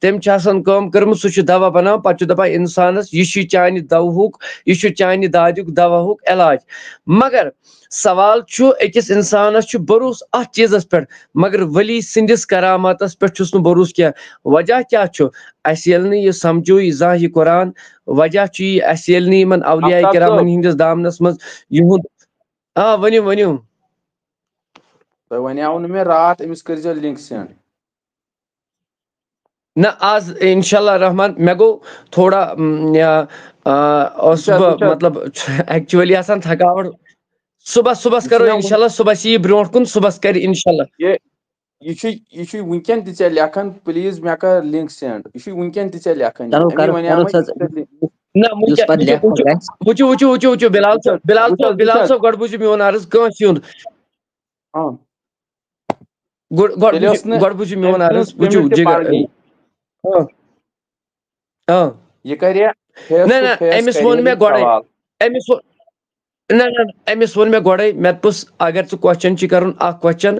تٔمۍ چھِ آسان کٲم کٔرمٕژ، سُہ چھُ دوا بناوان، پتہٕ چھُ دپان انسانس، یہِ چھُ چانہِ دوہُک، یہِ چھُ چانہِ دادیُک دوہُک علاج۔ مگر سوال چھُ، أکِس انسانس چھُ بروسہٕ اتھ چیٖزس پٮ۪ٹھ، مگر ؤلی سٕنٛدِس کراماتس پٮ۪ٹھ چھُس نہٕ بروسہٕ کینٛہہ۔ وجہ کیٛاہ چھُ؟ اَسہِ ییٚلہِ نہٕ یہِ سمجھو، یہِ زانٛہہ یہِ قرآن، وجہ چھُ یہِ، اَسہِ ییٚلہِ نہٕ یِمن اولیاء آفتاب صٲب۔ کرامن ہٕنٛدِس دامنس منٛز یِہُنٛد، آ، ؤنِو، ؤنِو۔ تۄہہِ وَنیٛاوٕ نہٕ مےٚ راتھ، أمِس کٔرۍزیو link send۔ نہ، آز انشاءاللہ الرحمن، مےٚ گوٚو تھوڑا، م، یا، آ، اوسُس وٕچھ حظ، بہٕ، وٕچھ حظ۔ مطلب، actually آسان تھکاوٹ۔ صُبحس، صُبحس یہِ چھُ کرو مےٚ وٕنۍ-، انشاءاللہ، صُبحس یی برونٛٹھ کُن، صُبحس کرِ انشاءاللہ۔ یہِ، یہِ چھُ، یہِ چھُ وٕنکٮ۪ن تہِ ژےٚ لیکھان، please مےٚ کر link send۔ یہِ چھُ وٕنکٮ۪ن تہِ ژےٚ لیکھان۔ چلو، یہِ۔ أمی کرو، وَنیٛاو کرو مےٚ سا۔ یہِ کر link۔ نہ، یُس وٕنکٮ۪ن، پتہٕ وٕچھِو، لیکھُن وٕچھِو، گژھِ۔ وٕچھِو، وٕچھِو، وٕچھِو، وٕچھِو، بِلال وٕچھ حظ، صٲب، بِلال وٕچھ صٲب، حظ، بِلال وٕچھ حظ۔ صٲب، گۄڈٕ بوٗزِو میون عرض، کٲنٛسہِ ہُنٛد۔ ہاں۔ گۄڈٕ، گۄڈٕ تیٚلہِ بوٗزِو، اوس نہٕ گۄڈٕ بوٗزِو میون أمۍ عرض، سٕنٛز وٕچھِو، limit تہِ جِگر۔ پَرنی۔ ہاں۔ ہاں۔ یہِ کَرِ face نہ، to نہ، face أمِس کَرِ ووٚن یہِ مےٚ گۄڈَے۔ سوال۔ أمِس ووٚن، نہ نہ نہ، أمِس ووٚن مےٚ گۄڈَے، مےٚ دوٚپُس، اگر ژٕ کوسچن چھُے کَرُن اَکھ کوسچن،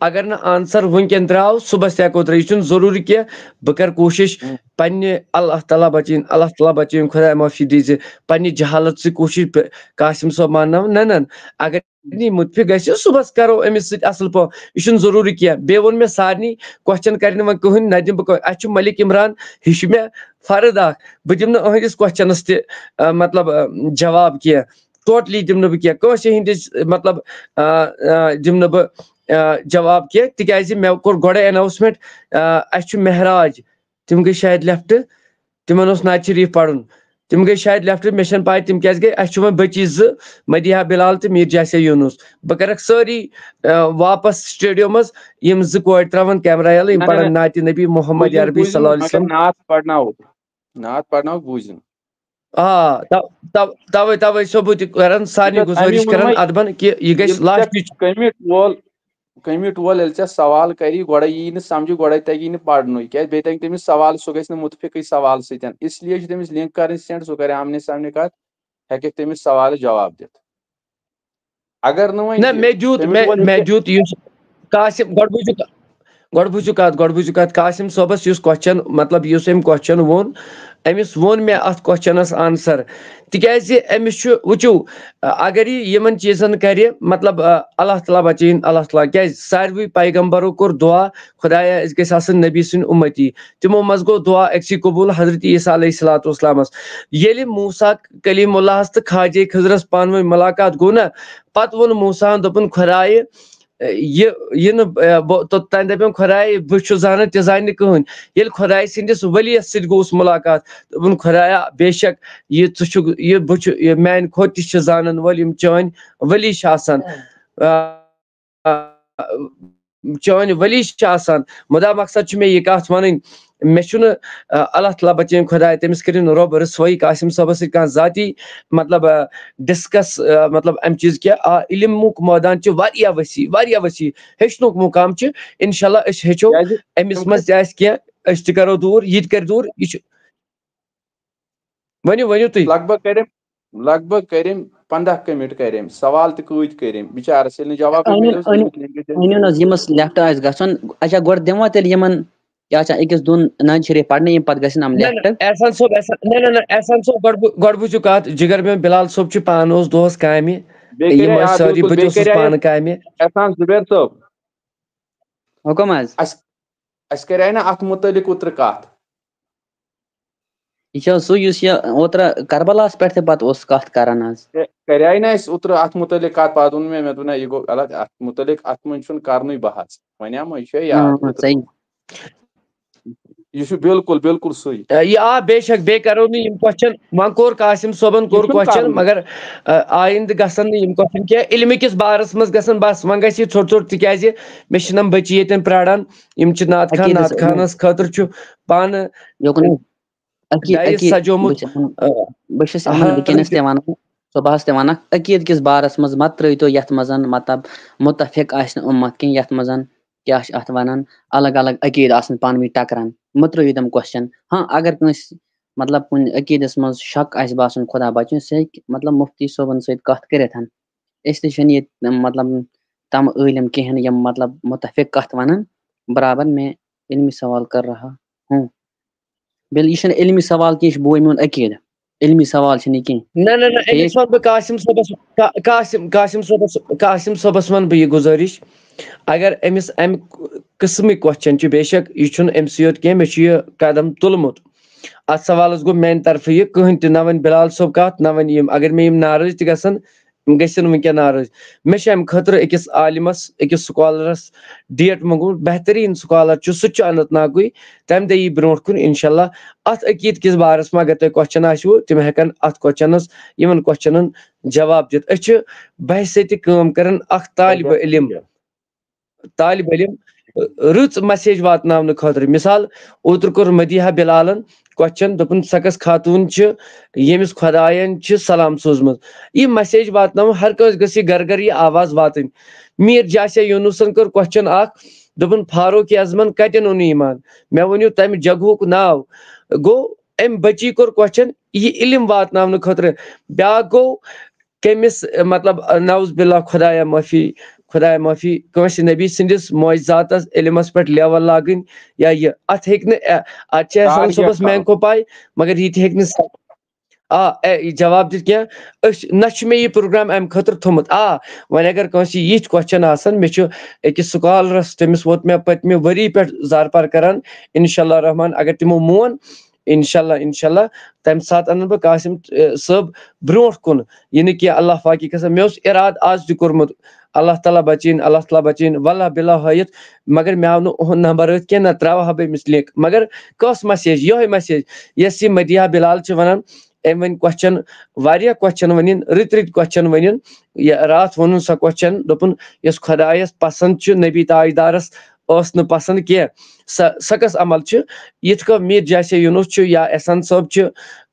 اگر نہٕ آنسر وٕنکٮ۪ن درٛاو، صُبحَس تہِ ہٮ۪کو ترٛٲوِتھ، یہِ چھُنہٕ ضروٗری کینٛہہ۔ بہٕ کَرٕ کوٗشِش، ہُم۔ پنٛنہِ اللہ تعالیٰ بَچٲیِن، اللہ تعالیٰ بَچٲیِن، خۄداے معٲفی دیٖزِ، پنٛنہِ جہالت سۭتۍ کوٗشِش، ب- قاسم صٲب مانناو۔ نہ نہ نہ، اگر نہٕ یہِ مُتفِق گژھِ، صُبحَس کَرو أمِس سۭتۍ اَصٕل پٲٹھۍ، یہِ چھُنہٕ ضروٗری کینٛہہ۔ بیٚیہِ ووٚن مےٚ سارنٕے، کوسچن کَرِ نہٕ وۄنۍ کٕہٕنۍ، نہ دِمہٕ بہٕ کٲ-، اَسہِ چھُ ملک عمران، یہِ چھُ مےٚ فرد اَکھ، بہٕ دِمہٕ نہٕ أہٕنٛدِس کوسچنَس تہِ، آ، مطلب، آ، جواب کینٛہہ۔ ٹوٹلی دِمہٕ نہٕ بہٕ کینٛہہ، کٲنٛسہِ ہِنٛدِس، مطلب، آ، آ، دِمہٕ نہٕ بہٕ، آ، جواب کینٛہہ، تِکیٛازِ مےٚ کوٚر گۄڈَے اناؤسمنٹ، آ، اَسہِ چھُ مہراج، تِم گٔے شاید لیفٹ، تِمن اوس نعت شریف پرُن، تِم گٔے شاید لیفٹ، مےٚ چھَنہٕ پَے تِم کیٛازِ گٔے، اَسہِ چھِ وۄنۍ بٔچی زٕ، مدیحہ بلال تہٕ میٖر جاسیا یوٗنُس، بہٕ کَرَکھ سٲری، آ، واپس سٹیڈیو منٛز، یِم زٕ کورِ ترٛاوَن کیمرہ یَلہٕ، یِم نہ، نہ، نہ۔ پَرَن نعتِ نبی محمد بوٗزِو، عربی بوٗزِو، صلی اللہ علیہ مگر وسلم۔ نعت پرناوُکھ، نعت پرناوُکھ بوٗزِو۔ آ، تَو-، تَو-، تَوَے، تَوَے چھُسو بہٕ تہِ کران، سارنٕے وٕچھ حظ، گُزٲرِش اَمی ووٚن کران وۄنۍ اَدبَن کہِ یہِ گژھِ یِم لاسٹ چھِ کِچ۔ کٔمِٹ وول، کٔمِٹ وول، ییٚلہِ ژےٚ سوال کَری، گۄڈَے یی نہٕ سَمجھِ، گۄڈَے تَگی نہٕ پَرنُے، کیٛازِ بیٚیہِ تَگہِ تٔمِس سوال، سُہ گژھِ نہٕ مُتفِقٕے سوال سۭتۍ، اس لیے چھِ تٔمِس لِنک کَرٕنۍ سینڈ، سُہ کَرِ آمنے سامنے کَتھ، ہیٚکہِ تٔمِس سوالَس جواب دِتھ۔ اگر نہٕ وۄنۍ نہ، یہِ مےٚ دیُت، کٔمِٹ مےٚ، وول، ییٚلہِ مےٚ ژےٚ دیُت یُس قاسم، گۄڈٕ بوٗزِو، گۄڈٕ بوٗزِو کَتھ، گۄڈٕ بوٗزِو کَتھ، قاسم صٲبَس یُس کوسچن، مطلب، یُس أمۍ کوسچن ووٚن، أمِس ووٚن مےٚ اَتھ کوسچنَس آنسر، تِکیٛازِ أمِس چھُ، وٕچھِو، اگر یہِ یِمَن چیٖزَن کَرِ، مطلب، آ، اللہ تعالیٰ بَچٲیِن، اللہ تعالیٰ، کیٛازِ ساروٕے پیغمبرو کوٚر دُعا، خۄدایا، أسۍ گٔژھۍ آسٕنۍ نبی سٕنٛدۍ اُمتی، تِمو منٛز گوٚو دُعا أکسٕے قبوٗل، حضرت عیسیٰ علیہ الصلوۃ والسلامَس۔ ییٚلہِ موسیٰ کلیم اللہَس تہٕ خواجے خضرَس پانہٕ ؤنۍ مُلاقات گوٚو نہ، پَتہٕ ووٚن موسیٰ ہَن، دوٚپُن، خۄدایہِ، یہِ، یہِ نہٕ، اے، بہٕ، توٚتام دَپیٚم، خۄدایہِ، بہٕ چھُس زانان، تہِ زانہِ نہٕ کٕہٕنۍ۔ ییٚلہِ خۄدایہِ سٕنٛدِس ؤلیَس سۭتۍ گوٚوُس مُلاقات، دوٚپُن، خۄدایا، بے شک یہِ ژٕ چھُکھ، یہِ بہٕ چھُ، یہِ میٛانہِ کھۄتہٕ تہِ چھِ زانَن وٲلۍ یِم چٲنۍ ؤلی چھِ آسان۔ آ، آ، چٲنۍ ؤلی چھِ آسان۔ مُدا مقصد چھُ مےٚ یہِ کَتھ وَنٕنۍ، مےٚ چھُنہٕ، آ، اللہ تعالیٰ بچٲیِن خۄداے، تٔمِس کٔرِن رۄب رسوٲیی قاسم صٲبَس سۭتۍ کانٛہہ ذاتی، مطلب، آ، ڈسکس، آ، مطلب، اَمہِ چیٖز کہِ، آ، علمُک مٲدان چھُ واریاہ وسیع، واریاہ وسیع۔ ہیٚچھنُک مُقام چھُ، اِنشاءاللہ أسۍ ہیٚچھو، کیٛازِ أمِس منٛز تہِ آسہِ کینٛہہ، أسۍ تہِ کَرو دوٗر، یہِ تہِ کَرِ دوٗر، یہِ چھُ۔ ؤنِو، ؤنِو تُہۍ۔ لگ بگ کٔرِم، لگ بگ کٔرِم پنٛداہ کٔمِٹ کٔرِم، سوال تہِ کۭتۍ کٔرِم، بِچارَس ییٚلہِ نہٕ جواب أنِو، میلیو، أنِو، تٔمِس لینگویج أنِو نہ حظ یِمَس لیفٹ آسہِ گژھُن۔ اچھا، گۄڈٕ دِموا تیٚلہِ یِمَن، کیٛاہ چھا، أکِس دۄن نعتِ شریف پَرنہِ، یِم پَتہٕ گژھن یِم نہ، نہ، لیفٹ۔ احسان صٲب، احسان، نہ، نہ، نہ، احسان صٲب، گۄڈٕ بو-، گۄڈٕ بوٗزِو کَتھ، جِگر میون بِلال صٲب چھُ پانہٕ اوس دۄہَس کامہِ، بیٚیہِ یِم کَرے، ٲسۍ آ، سٲری، بِلکُل، بہٕ تہِ بیٚیہِ اوسُس کَرے پانہٕ کامہِ۔ احسان زُبیر صٲب۔ حُکُم حظ۔ اَسہِ، اَسہِ کَرے نہ اَتھ مُتعلِق اوترٕ کَتھ۔ یہِ چھا سُہ، یُس یہِ اوترٕ کربلاہَس پٮ۪ٹھ تہِ پَتہٕ اوس کَتھ کران حظ؟ ہے، کَرے نہ اَسہِ اوترٕ اَتھ مُتعلِق کَتھ، پَتہٕ ووٚن مےٚ، مےٚ دوٚپ، نہ، یہِ گوٚو غلط، اَتھ مُتعلِق، اَتھ منٛز چھُنہٕ کَرنُے بحث۔ وَنیٛاما، یہِ چھُ یاد، آ، اوترٕ۔ صحیح۔ یہِ چھُ بِلکُل، بِلکُل سُے۔ آ، یہِ آ، بے شک، بیٚیہِ کَرو نہٕ یِم کوسچن، وۄنۍ کوٚر قاسم صٲبَن یہِ کوٚر چھُنہٕ کوسچن، کَرنُے۔ مگر، آ، آیندٕ گژھن نہٕ یِم کوسچن کینٛہہ، علمہٕ کِس بارَس منٛز گژھن بَس، وۄنۍ گژھِ یہِ ژھوٚٹ ژھوٚٹ، تِکیٛازِ مےٚ چھِ نَم بٔچی ییٚتٮ۪ن پرٛاران، یِم چھِ نعت خان، عقیٖدَس نعت خانَس خٲطرٕ چھُ پانہٕ یوکُن عقیٖد، ڈایِس عقیٖد، سجومُت، بہٕ چھُس یِمَن، آ، بہٕ چھُس یِمَن ہاں، وٕنکیٚنَس تہِ وَنان، صُبحَس تہِ وَنان، عقیٖد کِس بارَس منٛز مہ ترٛٲوۍتو یَتھ منٛز، مطلب، مُتفِق آسہِ نہٕ اُمت کینٛہہ، یَتھ منٛز، کیٛاہ چھِ اَتھ وَنان، الگ الگ عقیٖد آسَن پانہٕ ؤنۍ ٹَکران، مہ ترٛٲیِو تِم کوسچن۔ ہاں، اگر کٲنٛسہِ، مطلب، کُنہِ عقیٖدَس منٛز شک آسہِ باسان، خۄدا بَچٲیِن، سُہ ہیٚکہِ، مطلب، مُفتی صٲبَن سۭتۍ کَتھ کٔرِتھ۔ أسۍ تہِ چھِنہٕ ییٚتہِ، مطلب، تِم عٲلِم کِہیٖنۍ، یِم، مطلب، مُتفِق کَتھ وَنَن، برابر میں علمی سوال کر رہا ہوں۔ بِل-، یہِ چھُنہٕ علمی سوال کینٛہہ، یہِ چھُ بوے میون عقیٖدٕ۔ علمی سوال چھُنہٕ یہِ کینٛہہ۔ نہ، نہ، نہ، أمِس ٹھیٖک؟ وَنہٕ بہٕ قاسم صٲبَس، قا-، قاسم، قاسم صٲبَس، قاسم صٲبَس وَنہٕ بہٕ یہِ گُزٲرِش، اگر أمِس اَمہِ قٕسمٕکۍ کوسچن چھِ، بے شک یہِ چھُنہٕ أمۍ سٕے یوت کینٛہہ، مےٚ چھُ یہِ قدم تُلمُت۔ اَتھ سوالَس گوٚو میٛانہِ طرفہٕ یہِ، کٕہٕنۍ تہِ نہ وَنہِ بِلال صٲب کَتھ، نہ وَنہِ یِم۔ اگر مےٚ یِم ناراض تہِ گژھن، گژھن وٕنکٮ۪ن ناراض۔ مےٚ چھِ اَمہِ خٲطرٕ أکِس عالمَس، أکِس سکالرَس ڈیٹ منٛگمُت، بہتریٖن سکالر چھُ، سُہ تہِ چھُ اننت ناگُے۔ تَمہِ دۄہ یی برونٛٹھ کُن، اِنشاء اللہ۔ اَتھ عقیٖد کِس بارَس منٛز اگر تۄہہِ کوسچن آسِوٕ، تِم ہٮ۪کَن اَتھ کوسچنَس، یِمَن کوسچنَن جواب دِتھ۔ أسۍ چھِ بحث سۭتۍ کٲم کران، اَکھ طالبہِ علم۔ طالب علم رٕژ message واتناونہٕ خٲطرٕ۔ مثال، اوترٕ کوٚر مدیحہ بلالن کوسچن، دوٚپُن، سۄ کۄس خاتوٗن چھِ ییٚمِس خۄداین چھِ سلام سوٗزمُت؟ یہِ message واتناوُن، ہر کٲنٛسہِ گٔژھ یہِ گرٕ گرٕ یہِ آواز واتٕنۍ۔ میٖر جاسیا یوٗنُسن کٔر کوسچن اکھ، دوٚپُن، فاروق اعظمن کتٮ۪ن اوٚن یہِ ایمان؟ مےٚ ؤنِو تمہِ جگہُک ناو۔ گوٚو، أمۍ بچی کوٚر کوسچن یہِ علم واتناونہٕ خٲطرٕ۔ بیٛاکھ گوٚو، کٔمِس، مطلب، نعوذ باللہ، خدایا معٲفی، خدایا معٲفی، کٲنٛسہِ نبی سٕنٛدِس معجزاتس، علمس پٮ۪ٹھ لیول لاگٕنۍ، یا یہِ، اتھ ہیٚکہِ نہٕ، اتھ چھِ احسان صٲبس مینٛکو پاے، مگر یہِ تہِ ہیٚکہِ نہٕ س-، آ، اے، یہِ جواب دِتھ کینٛہہ۔ أسۍ، نہ چھُ مےٚ یہِ پروگرام امہِ خٲطرٕ تھوٚمُت۔ آ، وۄنۍ اگر کٲنٛسہِ یِتھۍ question آسن، مےٚ چھُ أکِس سکالرس، تٔمِس ووت مےٚ پٔتمہِ ؤری پٮ۪ٹھ زارپار کران، انشاءاللہ الرحمن، اگر تِمو مون، انشاءاللہ، انشاءاللہ، تمہِ ساتہٕ انن بہٕ قاسم، اے، صٲب برونٛٹھ کُن۔ یہِ نہٕ کینٛہہ، اللہ پاکی قسم، مےٚ اوس ارادٕ آز تہِ کوٚرمُت، اللہ تعالیٰ بچٲیِن، اللہ تعالیٰ بچٲیِن، واللہ باللہ ہٲیِتھ، مگر مےٚ آو نہٕ اُہُنٛد نمبر أتھۍ کینٛہہ، نہ ترٛاوہا بہٕ أمِس link۔ مگر کۄس message؟ یِہوٚے message، یۄس یہِ مدیحہ بلال چھِ ونان، أمۍ ؤنۍ question، واریاہ question ؤنِن، رٕتۍ رٕتۍ question ؤنِن۔ یہِ راتھ ووٚنُن سۄ question، دوٚپُن، یۄس خۄدایَس پسنٛد چھِ نبی تاجدارَس ٲس نہٕ پسنٛد کینٛہہ، سۄ، سۄ کۄس عمل چھِ؟ یِتھ کٔنۍ میٖر جاسے یوٗنُس چھُ یا احسان صٲب چھِ،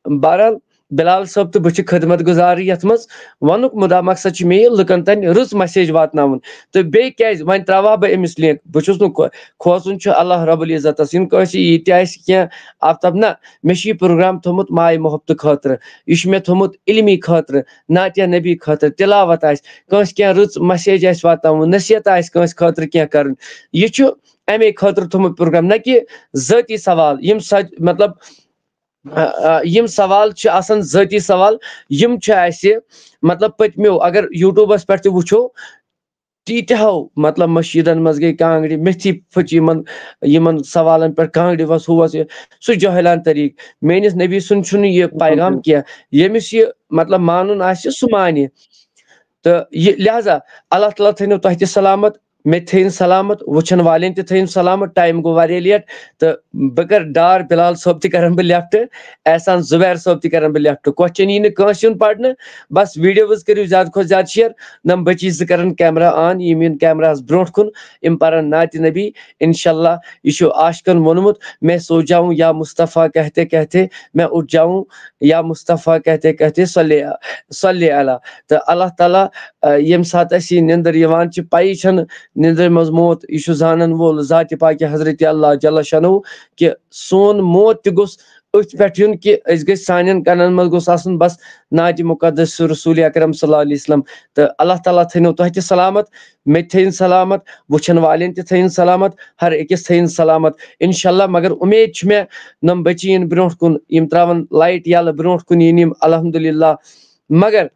بہرحال، بلال صٲب تہٕ بہٕ چھِ خدمت گزار یتھ منٛز۔ ونُک مُدا مقصد چھُ مےٚ یہِ لُکن تام رٕژ message واتناوُن۔ تہٕ بیٚیہِ کیازِ وۄنۍ ترٛاوہا بہٕ أمِس link؟ بہٕ چھُس نہٕ کھو-، کھوژُن چھُ اللہ رب العزتس، یِنہٕ کٲنٛسہِ یہِ تہِ آسہِ کینٛہہ آفتاب۔ نہ، مےٚ چھُ یہِ پروگرام تھوٚمُت ماے محبتہٕ خٲطرٕ، یہِ چھُ مےٚ تھوٚمُت علمی خٲطرٕ، نعتِ نبی خٲطرٕ، تلاوت آسہِ، کٲنٛسہِ کینٛہہ رٕژ message آسہِ واتناوُن، نصیحت آسہِ کٲنٛسہِ خٲطرٕ کینٛہہ کرُن۔ یہِ چھُ امے خٲطرٕ تھوٚمُت پروگرام، نہ کہِ ذٲتی سوال۔ یِم سج-، مطلب، آ، آ، یِم سوال چھِ آسان ذٲتی سوال، یِم چھِ اَسہِ، مطلب، پٔتمیو، اگر YouTubeس پٮ۪ٹھ تہِ وٕچھو، تیٖتیٛاہو، مطلب، مٔشیٖدن منٛز گٔے کانٛگرِ، مےٚ تھی پھٔچ یِمن، یِمن سوالن پٮ۪ٹھ کانٛگرِ وَس، ہُہ وَس، یہِ، سُہ جٲہلان طریٖقہٕ۔ میٲنِس نبی سُنٛد چھُنہٕ یہِ پیغام کینٛہہ۔ ییٚمِس یہِ، مطلب، مانُن آسہِ، سُہ مانہِ۔ تہٕ یہِ، لہذا، اللہ تعالیٰ تھٲینو تۄہہِ تہِ سلامت، مےٚ تہِ تھٲیِن سلامت، وٕچھن والٮ۪ن تہِ تھٲیِن سلامت۔ Time گوٚو واریاہ late، تہٕ بہٕ کرٕ ڈار بلال صٲب تہِ کرن بہٕ left، احسان زبیر صٲب تہِ کرن بہٕ left۔ Question یی نہٕ کٲنٛسہِ ہُنٛد پرنہٕ، بس videos کٔرِو زیادٕ کھۄتہٕ زیادٕ share۔ نم بچی زٕ کرن camera on، یِم یِن cameraہس برونٛٹھ کُن، یِم پرن نعتِ نبی۔ انشاءاللہ، یہِ چھُ عاشقن ووٚنمُت، میں سو جاؤں یا مصطفیٰ کہتے کہتے، میں اٹھ جاؤں یا مصطفیٰ کہتے کہتے، صلی، صلی علی۔ تہٕ اللہ تعالیٰ، آ، ییٚمہِ ساتہٕ اَسہِ یہِ نِندٕر یِوان چھِ، پَیی چھَنہٕ نِندرِ منٛز موت، یہِ چھُ زانَن وول ذاتِ پاکہِ حضرت اللہ جل شانہ کہِ سون موت تہِ گوٚژھ أتھۍ پٮ۪ٹھ یُن کہِ أسۍ گٔژھۍ، سانٮ۪ن کَنَن منٛز گوٚژھ آسُن بس نعتِ مُقدس رسول اکرم صلی اللہ علیہ وسلم۔ تہٕ اللہ تعالیٰ تھٲینو تۄہہِ تہِ سلامت، مےٚ تہِ تھٲیِن سلامت، وٕچھَن والٮ۪ن تہِ تھٲیِن سلامت، ہر أکِس تھٲیِن سلامت۔ انشاءاللہ، مگر اُمید چھِ مےٚ نۄم بچی یِن برونٛٹھ کُن، یِم ترٛاوَن light یَلہٕ، برونٛٹھ کُن یِن یِم، الحمدللہ۔ مگر،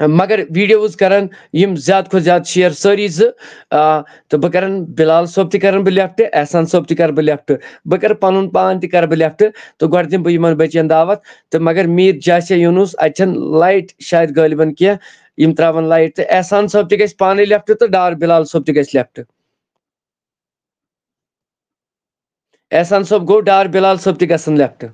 مگر videos کرن یِم زیادٕ کھۄتہٕ زیادٕ share سٲری زٕ، آ، تہٕ بہٕ کرن بلال صٲب تہِ کرن بہٕ left، احسان صٲب تہِ کرٕ بہٕ left، بہٕ کرٕ پنُن پان تہِ کرٕ بہٕ left، تہٕ گۄڈٕ دِمہٕ بہٕ یِمن بچین دعوت۔ تہٕ مگر میٖر جاسے یوٗنُس، اتہِ چھَنہٕ light شاید غٲلبن کینٛہہ، یِم ترٛاوَن light، تہٕ احسان صٲب تہِ گژھِ پانے left تہٕ ڈار بلال صٲب تہِ گژھِ left۔ احسان صٲب گوٚو، ڈار بلال صٲب تہِ گژھن left۔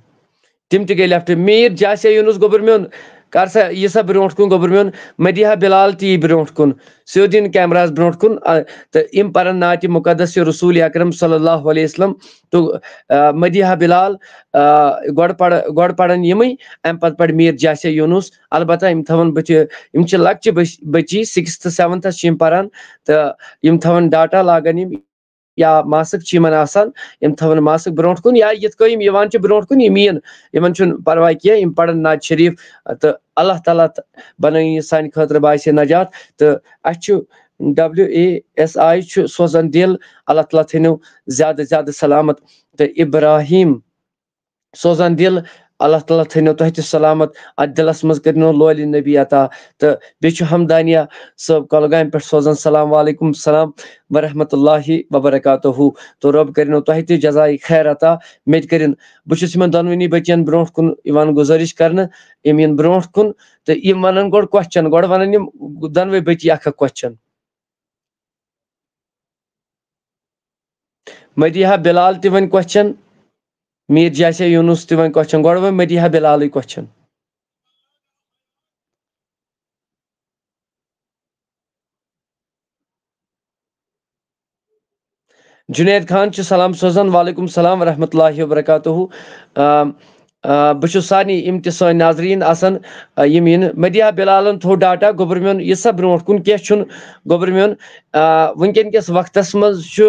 تِم تہِ گٔے left۔ میٖر جاسے یوٗنُس گوٚبُر میون، کر سا، یہِ سا برونٛٹھ کُن گوٚبُر میون، مدیحہ بلال تہِ یی برونٛٹھ کُن، سیوٚد یِن cameraہس برونٛٹھ کُن، آ، تہٕ یِم پرن نعتِ مُقدس رسول اکرم صلی اللہ علیہ وسلم۔ تہٕ، آ، مدیحہ بلال، آ، گۄڈٕ پرٕ، گۄڈٕ پرن یِمٕے، امہِ پتہٕ پرِ میٖر جاسے یوٗنُس۔ البتہ یِم تھاون بٕتھِ، یِم چھِ لۄکچہِ بچ-، بچی، sixth seventhس چھِ یِم پران، تہٕ یِم تھاون data لاگن یِم، یا mask چھِ یِمن آسان، یِم تھاون mask برونٛٹھ کُن، یا یِتھ کٔنۍ یِم یِوان چھِ برونٛٹھ کُن، یِم یِن، یِمن چھُنہٕ پرواے کینٛہہ، یِم پرن نعت شریف۔ تہٕ اللہ تعالیٰ تہٕ بنٲیِن یہِ سانہِ خٲطرٕ باعثِ نجات۔ تہٕ اَسہِ چھُ، W A S I چھُ سوزان دِل، اللہ تعالیٰ تھٲینو زیادٕ زیادٕ سلامت۔ تہٕ ابراہیم سوزان دِل، اللہ تعالیٰ تھٲینو تۄہہِ تہِ سلامت، اتھ دِلس منٛز کٔرِنو لولہِ نبی عطا۔ تہٕ بیٚیہِ چھُ حمدانیہ صٲب کۄلگامہِ پٮ۪ٹھ سوزان سلام، وعلیکم السلام ورحمۃ اللہ وبرکاتہ۔ تہٕ رۄب کٔرِنو تۄہہِ تہِ جزائے خیر عطا، مےٚ تہِ کٔرِن۔ بہٕ چھُس یِمن دۄنوٕنی بٔچین برونٛٹھ کُن یِوان گُزٲرِش کرنہٕ، یِم یِن برونٛٹھ کُن تہٕ یِم ونن گۄڈٕ question، گۄڈٕ ونن یِم دۄنوَے بٔچی اکھ اکھ question۔ مدیحہ بلال تہِ وۄنۍ question، میٖر جاسے یوٗنُس تہِ وۄنۍ question، گۄڈٕ وۄنۍ مدیحہ بلالٕے question۔ جنید خان چھُ سلام سوزان، وعلیکم السلام ورحمۃ اللہ وبرکاتہ۔ آ، آ، بہٕ چھُس سارنٕے یِم تہِ سٲنۍ ناظریٖن آسان، آ، یِم یِنہٕ مدیحہ بلالن تھوٚو data، گوٚبُر میون، یہِ سا برونٛٹھ کُن کینٛہہ چھُنہٕ، گوٚبُر میون۔ آ، وٕنکیٚن کِس وقتس منٛز چھُ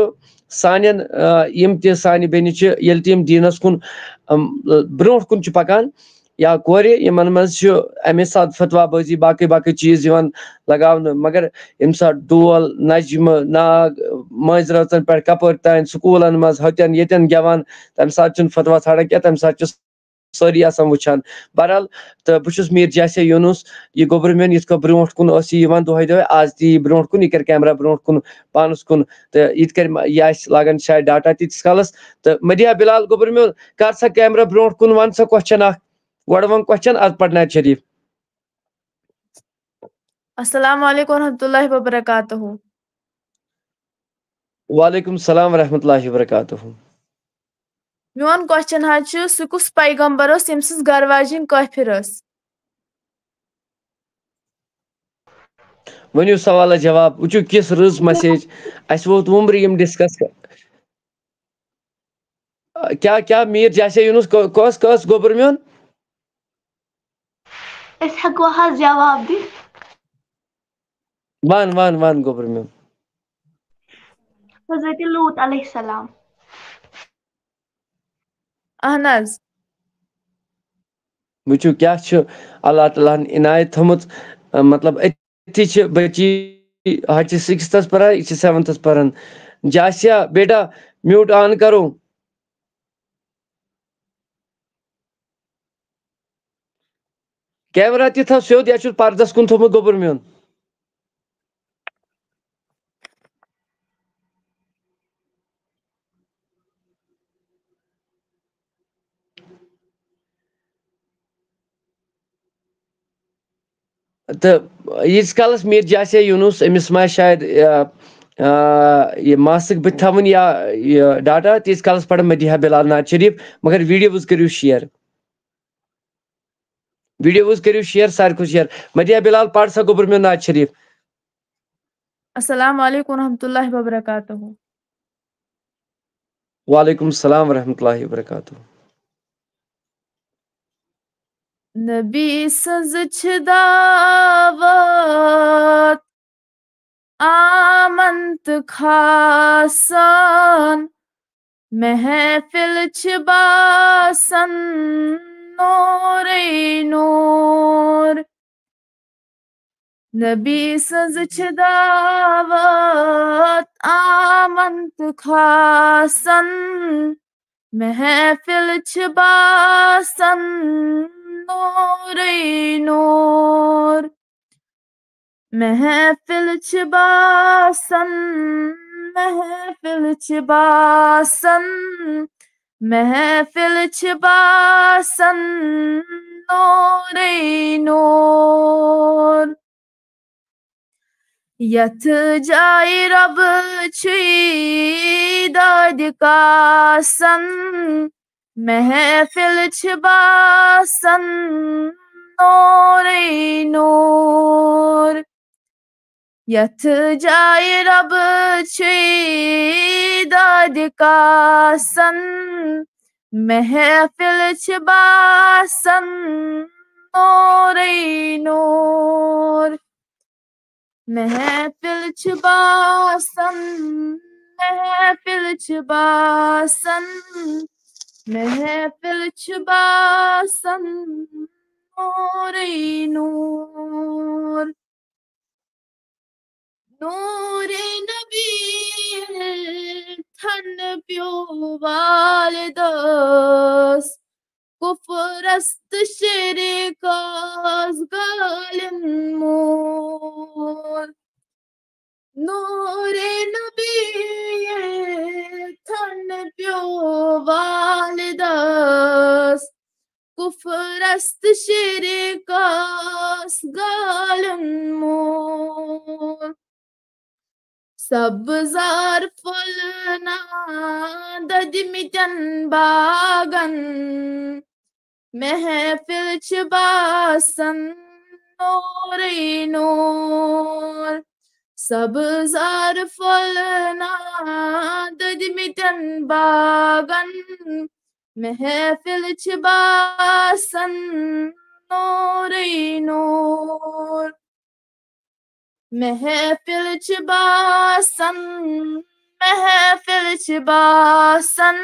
سانٮ۪ن، آ، یِم تہِ سانہِ بیٚنہِ چھِ، ییٚلہِ تہِ یِم دیٖنس کُن، ام، برونٛٹھ کُن چھِ پکان، یا کورِ، یِمن منٛز چھُ اَمے ساتہٕ فتوا بٲزی، باقٕے باقٕے چیٖز یِوان لگاونہٕ۔ مگر ییٚمہِ ساتہٕ ڈول، نجمہٕ، ناگ، مٲنٛزِ رٲژن پٮ۪ٹھ کپٲرۍ تام سکوٗلن منٛز ہوٚتٮ۪ن ییٚتٮ۪ن گٮ۪وان، تَمہِ ساتہٕ چھُنہٕ فتوا ژھانڈان کینٛہہ، تَمہِ ساتہٕ چھُ سٲری آسان وٕچھان۔ بہرحال، تہٕ بہٕ چھُس میٖر جاسیا یوٗنُس۔ یہِ گوٚبُر میون یِتھ کٔنۍ برونٛٹھ کُن اوس یہِ یِوان دۄہَے دۄہَے، آز تہِ یی برونٛٹھ کُن، یہِ کَرِ کیمرا برونٛٹھ کُن، پانَس کُن، تہٕ یہِ تہِ کَرِ، یہِ آسہِ لاگان شاید ڈاٹا تیٖتِس کالَس۔ تہٕ مدیحہ بلال، گوٚبُر میون، کر سا کیمرا برونٛٹھ کُن، وَن سا question اَکھ، گۄڈٕ وَن question، اَدٕ پَرناوِ شریٖف۔ السلام علیکم ورحمۃ اللہ وبرکاتہ۔ وعلیکم السلام ورحمۃ اللہ وبرکاتہ۔ میون question حظ چھُ، سُہ کُس پیغمبر اوس ییٚمۍ سٕنٛز گرٕ واجِنۍ کٲفِر ٲس؟ ؤنِو سوالس جواب، وٕچھِو کِژھ رٕژ message۔ اَسہِ ووت وُمرِ یِم discuss کر-، کیٛاہ، کیٛاہ میٖر جاسیا یوٗنُس کۄ-، کۄس، کۄس گوٚبُر میون؟ أسۍ ہٮ۪کوا حظ جواب دِتھ؟ وَن، وَن، وَن گوٚبُر میون۔ حضرت لوٗط علیہ السلام۔ اہن حظ۔ وٕچھِو کیٛاہ چھُ اللہ تعالیٰ ہن عنایت تھٲومٕژ، اَ، مطلب أتھی چھِ بٔچی، ہۄ چھِ sixth پران، یہِ چھِ seventh پران۔ جاسیا بیٹا، mute on کرو۔ کیمرہ تہِ تھاو سیوٚد، یا چھُ پردس کُن تھوٚومُت گوٚبُر میون؟ تہٕ ییٖتِس کالس میٖر جاسیا یوٗنُس، أمِس ما شاید، آ، آ، یہِ ماسک بہٕ تھاوُن یا یہِ ڈاٹا، تیٖتِس کالس پرٕ مدیحہ بلال نعت شریٖف، مگر videos کٔرِو share۔ Videos کٔرِو share، ساروی کھۄتہٕ share۔ مدیحہ بلال، پَر سا گوٚبُر میون نعت شریٖف۔ السلام علیکم ورحمۃ اللہ وبرکاتہ۔ وعلیکم السلام ورحمۃ اللہ وبرکاتہ۔ نبی سٕنٛز چھِ دعوت آمن تہٕ کھاسان، محفل چھِ باسان نورٕے نور۔ نبی سٕنٛز چھِ دعوت آمن تہٕ کھاسان، محفل چھِ باسان نورٕے نور۔ محفل چھِ باسان، محفل چھِ باسان، محفل چھِ باسان نورٕے نور۔ یتھ جایہِ رۄب چھُے دادِ کاسان، محفل چھِ باسان نورٕے نور۔ یتھ جایہِ رۄب چھُے دادِ کاسان، محفل چھِ باسان نورٕے نور۔ محفل چھِ باسان، محفل چھِ باسان، محفل چھِ باسان نورٕے نور۔ نورِ نبی ییٚلہِ تھنہٕ پیوٚو والدس، کفرس تہٕ شرکس گالٮ۪ن مور۔ نورِ نبی ییٚلہِ تھنہٕ پیوٚو والدس، کفرس تہٕ شرکس گالٮ۪ن مور۔ سبزار پھۄلنا دٔدمٕتٮ۪ن باغن، محفل چھِ باسان نورٕے نور۔ سبزار پھۄلنا دٔدمٕتٮ۪ن باغن، محفل چھِ باسان نورٕے نور۔ محفل چھِ باسان، محفل چھِ باسان،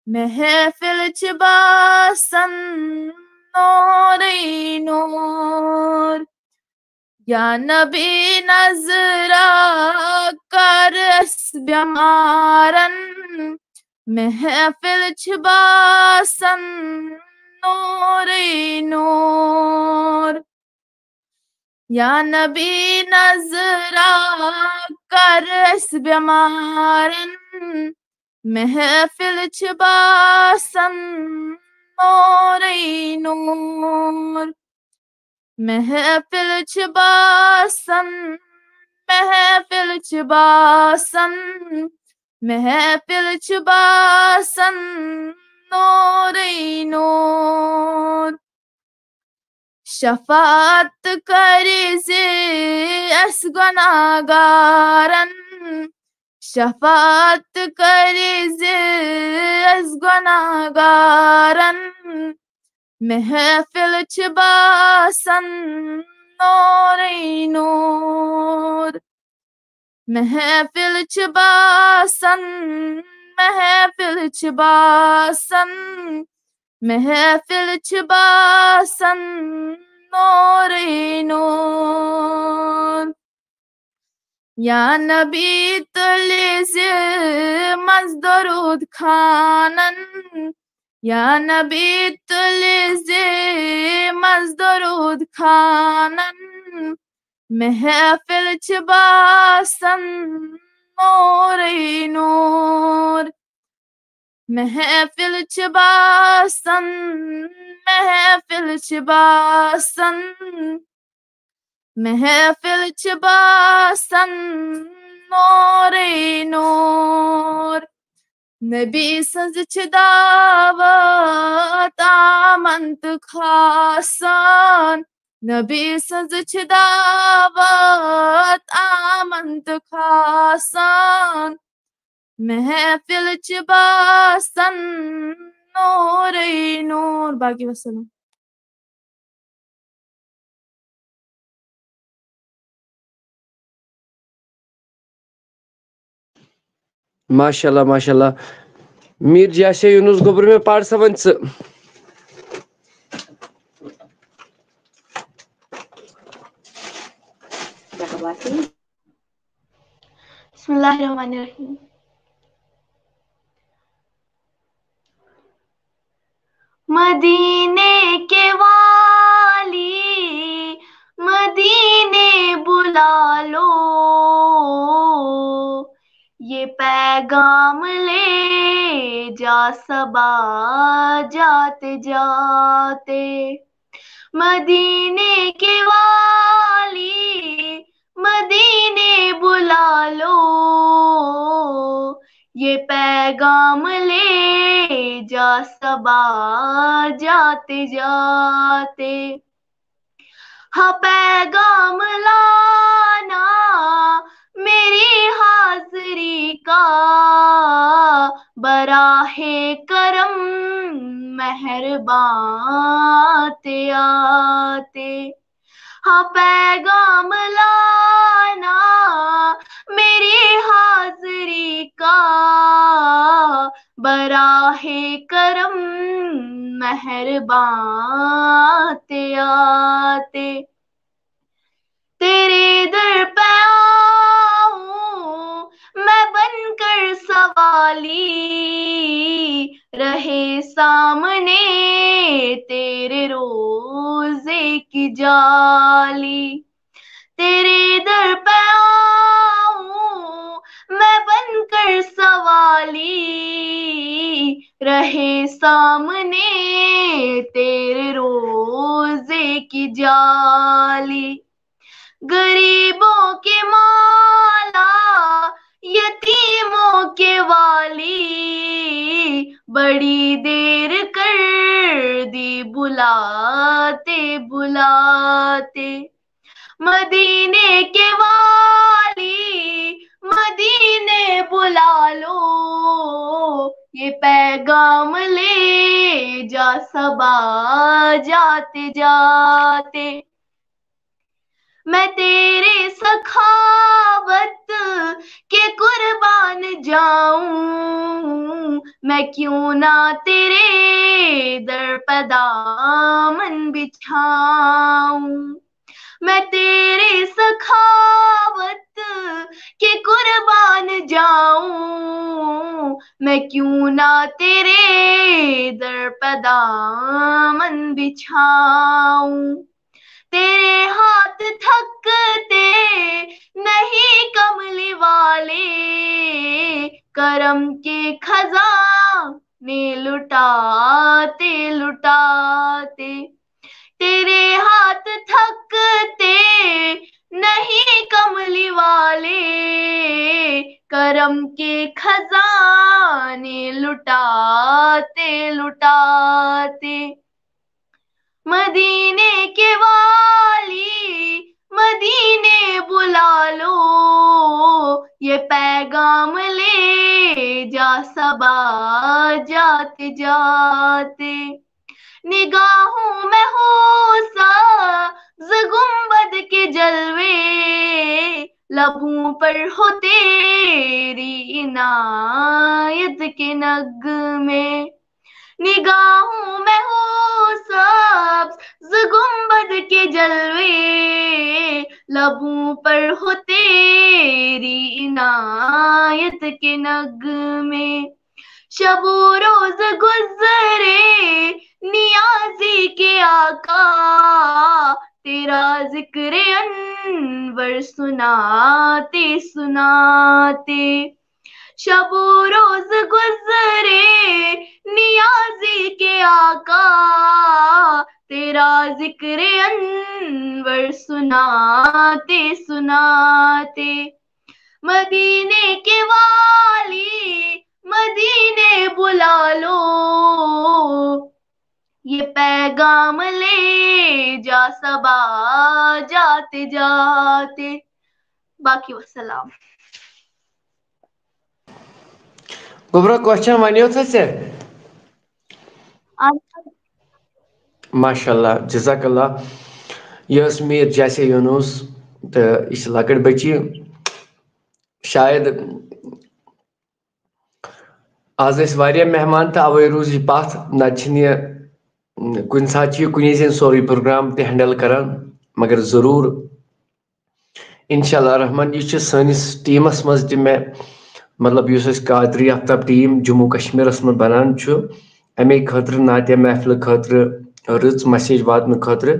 محفل چھِ باسان نورٕے نور۔ یا نبی نظرا کر اَسہِ بٮ۪مارن محفل چھِ باسان نورٕے نور۔ یا نبی نظرا کر اَسہِ بٮ۪مارن محفل چھِ باسان نورٕے نور۔ محفل چھِ باسان، محفل چھِ باسان، محفل چھِ باسان نورٕے نور۔ شفاعت کٔرۍ زِ اَسہِ گۄناہگارن، شفاعت کٔرۍ زِ اَسہِ گۄناہگارن۔ محفل چھِ باسان نورٕے نور۔ محفل چھِ باسان، محفل چھِ باسان، محفل چھِ باسان نورٕے نور۔ یا نبی تُلۍ زِ منٛز درود خانن، یا نبی تُلۍ زِ منٛز درود خانن۔ محفل چھِ باسان نورٕے نور۔ محفل چھِ باسان، محفل چھِ باسان، محفل چھِ باسان نورٕے نور۔ نبی سٕنٛز چھِ دعوت عامن تہٕ خاصن، نبی سٕنٛز چھِ دعوت عامن تہٕ خاصن۔ محفل چھِ باسان نورٕے نور۔ باقی وسلام۔ ماشاءاللہ، ماشاءاللہ۔ میٖر جاسے یوٗنُس گوٚبُر، مےٚ پَر سا وۄنۍ ژٕ۔ بسم اللہ الرحمن الرحیم۔ مدینے کے والی، مدینے بلا لو، یہ پیغام لے جا صبا جاتے جاتے۔ مدینے کے والی، مدینے بلا لو، یہ پیغام لے جا صبا جاتے جاتے۔ ہاں، پیغام لانا میری حاضری کا، براہ کرم مہربان آتے آتے۔ ہاں، پیغام لانا میری حاضری کا، براہ کرم مہربان آتے آتے۔ تیرے در پہ آؤں میں بن کر سوالی، رہے سامنے تیرے روضے کی جالی۔ تیرے در پہ آؤں میں بن کر سوالی، رہے سامنے تیرے روضے کی جالی۔ غریبوں کے مولا، یتیموں کے والی، بڑی دیر کر دی بلاتے بلاتے۔ مدینے کے والی، مدینے بلا لو، یہ پیغام لے جا صبا جاتے جاتے۔ میں تیرے سخاوت کے قربان جاؤں، میں کیوں نہ تیرے در پہ دامن بچھاؤں۔ میں تیرے سخاوت کے قربان جاؤں، میں کیوں نہ تیرے در پہ دامن بچھاؤں۔ تیرے ہاتھ تھکتے نہیں کملی والے، کرم کے خزانے لٹاتے لٹاتے۔ تیرے ہاتھ تھکتے نہیں کملی والے، کرم کے خزانے لٹاتے لٹاتے۔ مدینے کے والی، مدینے بلا لو، یہ پیغام لے جا صبا جاتے جاتے۔ نگاہوں میں ہو سبز گنبد کے جلوے، لبوں پر ہو تیری عنایت کے نغمے۔ نگاہوں میں ہو سبز گنبد کے جلوے، لبوں پر ہو تیری عنایت کے نغمے۔ شب و روز گزرے نیازی کے آقا، تیرا ذکر انور سناتے سناتے۔ شب و روز گزرے نیازی کے آقا، تیرا ذکر انور سناتے سناتے۔ مدینے کے والی، مدینے بلا لو، یہ پیغام لے جا صبا جاتے جاتے۔ باقی وسلام۔ گوٚبرا، کوسچن ونیو تھا ژےٚ؟ ماشاء اللہ، جزاک اللہ۔ یہِ ٲس میٖر جاسے یوٗنس، تہٕ یہِ چھِ لۄکٕٹ بٔچی۔ شاید آز ٲسۍ واریاہ مہمان، تہٕ اَوَے روٗز یہِ پَتھ، نَتہٕ چھِنہٕ یہِ، کُنہِ ساتہٕ چھِ یہِ کُنی زٔنۍ سورُے پروگرام تہِ ہینڈل کران، مگر ضروٗر انشاءاللہ الرحمن، یہِ چھِ سٲنِس ٹیٖمَس منٛز تہِ مےٚ، مطلب، یُس اَسہِ قادری آفتاب ٹیٖم جموں کشمیٖرَس منٛز بَنان چھُ، اَمے خٲطرٕ، نعتیہ محفلہٕ خٲطرٕ، رٕژ message واتنہٕ خٲطرٕ۔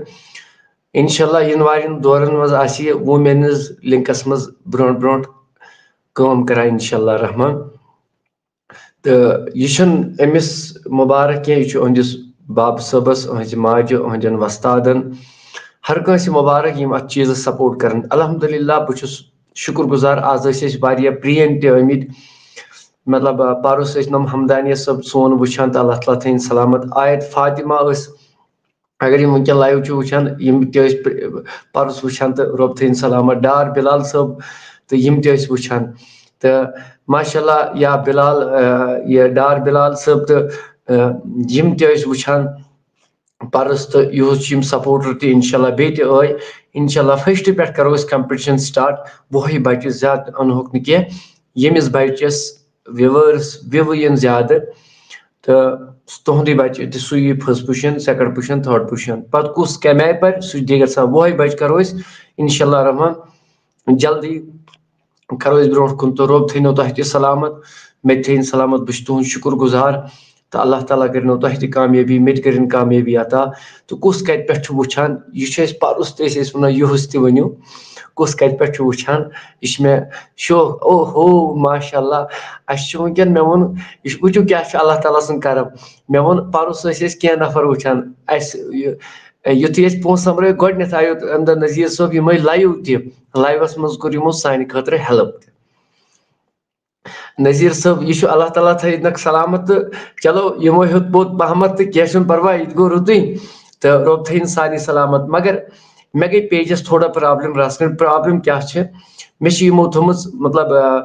انشاءاللہ یِنہٕ والٮ۪ن دورَن منٛز آسہِ یہِ ووٗمینٕز لِنکَس منٛز برونٛٹھ برونٛٹھ کٲم کران، انشاءاللہ الرحمن۔ تہٕ یہِ چھُنہٕ أمِس مُبارک کینٛہہ، یہِ چھُ أہٕنٛدِس بابہٕ صٲبَس، أہٕنٛزِ ماجہِ، أہٕنٛدٮ۪ن وۄستادَن، ہر کٲنٛسہِ مُبارک یِم اَتھ چیٖزَس سپورٹ کَرَن۔ الحمدللہ، بہٕ چھُس شُکُر گُزار، آز ٲسۍ أسۍ واریاہ پرٛٲنۍ تہِ آمٕتۍ، مطلب، پَرُس ٲسۍ نۄم حمدانیہ صٲب سون وٕچھان، تہٕ اللہ تعالیٰ تھٲیِن سلامت۔ آیت فاطمہ ٲس، اگر یِم وٕنکیٚن لایِو چھِ وٕچھان، یِم تہِ ٲسۍ پرِ-، پَرُس وٕچھان، تہٕ رۄب تھٲیِن سلامت۔ ڈار بِلال صٲب تہٕ یِم تہِ ٲسۍ وٕچھان۔ تہٕ ماشاء اللہ، یا بِلال، آ، یہِ ڈار بِلال صٲب تہٕ، آ، یِم تہِ ٲسۍ وٕچھان پَرُس، تہٕ یِہُس چھِ یِم سپورٹر تہِ انشاء اللہ بیٚیہِ تہِ ٲے۔ انشاء اللہ first پٮ۪ٹھ کَرو أسۍ competition start۔ وُہے بَچہِ، زیادٕ اَنہوکھ نہٕ کینٛہہ۔ ییٚمِس بَچَس viewers، view یِن زیادٕ، تہٕ تُہُنٛدُے بَچہِ تہِ، سُہ یی first position، second position، third position۔ پَتہٕ کُس کَمہِ آیہِ پَرِ، سُہ چھُ دیٖگر سَوال۔ وُہے بَچہِ کَرو أسۍ انشاء اللہ الرحمن جلدی، کَرو أسۍ برونٛٹھ کُن۔ تہٕ رۄب تھٲینو تۄہہِ تہِ سلامت، مےٚ تہِ تھٲیِن سلامت۔ بہٕ چھُس تُہُنٛد شُکُر گُزار، تہٕ اللہ تعالیٰ کٔرِنو تۄہہِ تہِ کامیٲبی، مےٚ تہِ کٔرِن کامیٲبی عطا۔ تہٕ کُس کَتہِ پٮ۪ٹھ چھُ وٕچھان، یہِ چھُ اَسہِ پَرُس تہِ، أسۍ ٲسۍ وَنان یِہُس تہِ ؤنِو، کُس کَتہِ پٮ۪ٹھ چھُ وٕچھان۔ یہِ چھِ مےٚ شوق، او ہو، ماشاء اللہ۔ اَسہِ چھُ وٕنکیٚن، مےٚ ووٚن، یہِ چھُ، وٕچھِو کیٛاہ چھُ اللہ تعالیٰ سُنٛد کرم۔ مےٚ ووٚن، پَرُس ٲسۍ أسۍ کینٛہہ نفر وٕچھان، اَسہِ یہِ، یُتھُے أسۍ پونٛسہٕ سۄمبرٲے، گۄڈٕنٮ۪تھ آیو اَمہِ دۄہ نذیٖر صٲب، یِمَے live تہِ، live منٛز کوٚر یِمو سانہِ خٲطرٕ help تہِ۔ نذیٖر صٲب، یہِ چھُ اللہ تعالیٰ تھٲینَکھ سلامت، تہٕ چلو، یِمو ہیوٚت پوٚت پہمتھ، تہٕ کینٛہہ چھُنہٕ پرواے، یہِ تہِ گوٚو رُتُے، تہٕ رۄب تھٲیِن سارنٕے سلامت۔ مگر مےٚ گٔے pageس تھوڑا problem رَژھ کھنٛڈ۔ Problem کیٛاہ چھِ؟ مےٚ چھِ یِمو تھٲومٕژ، مطلب، آ،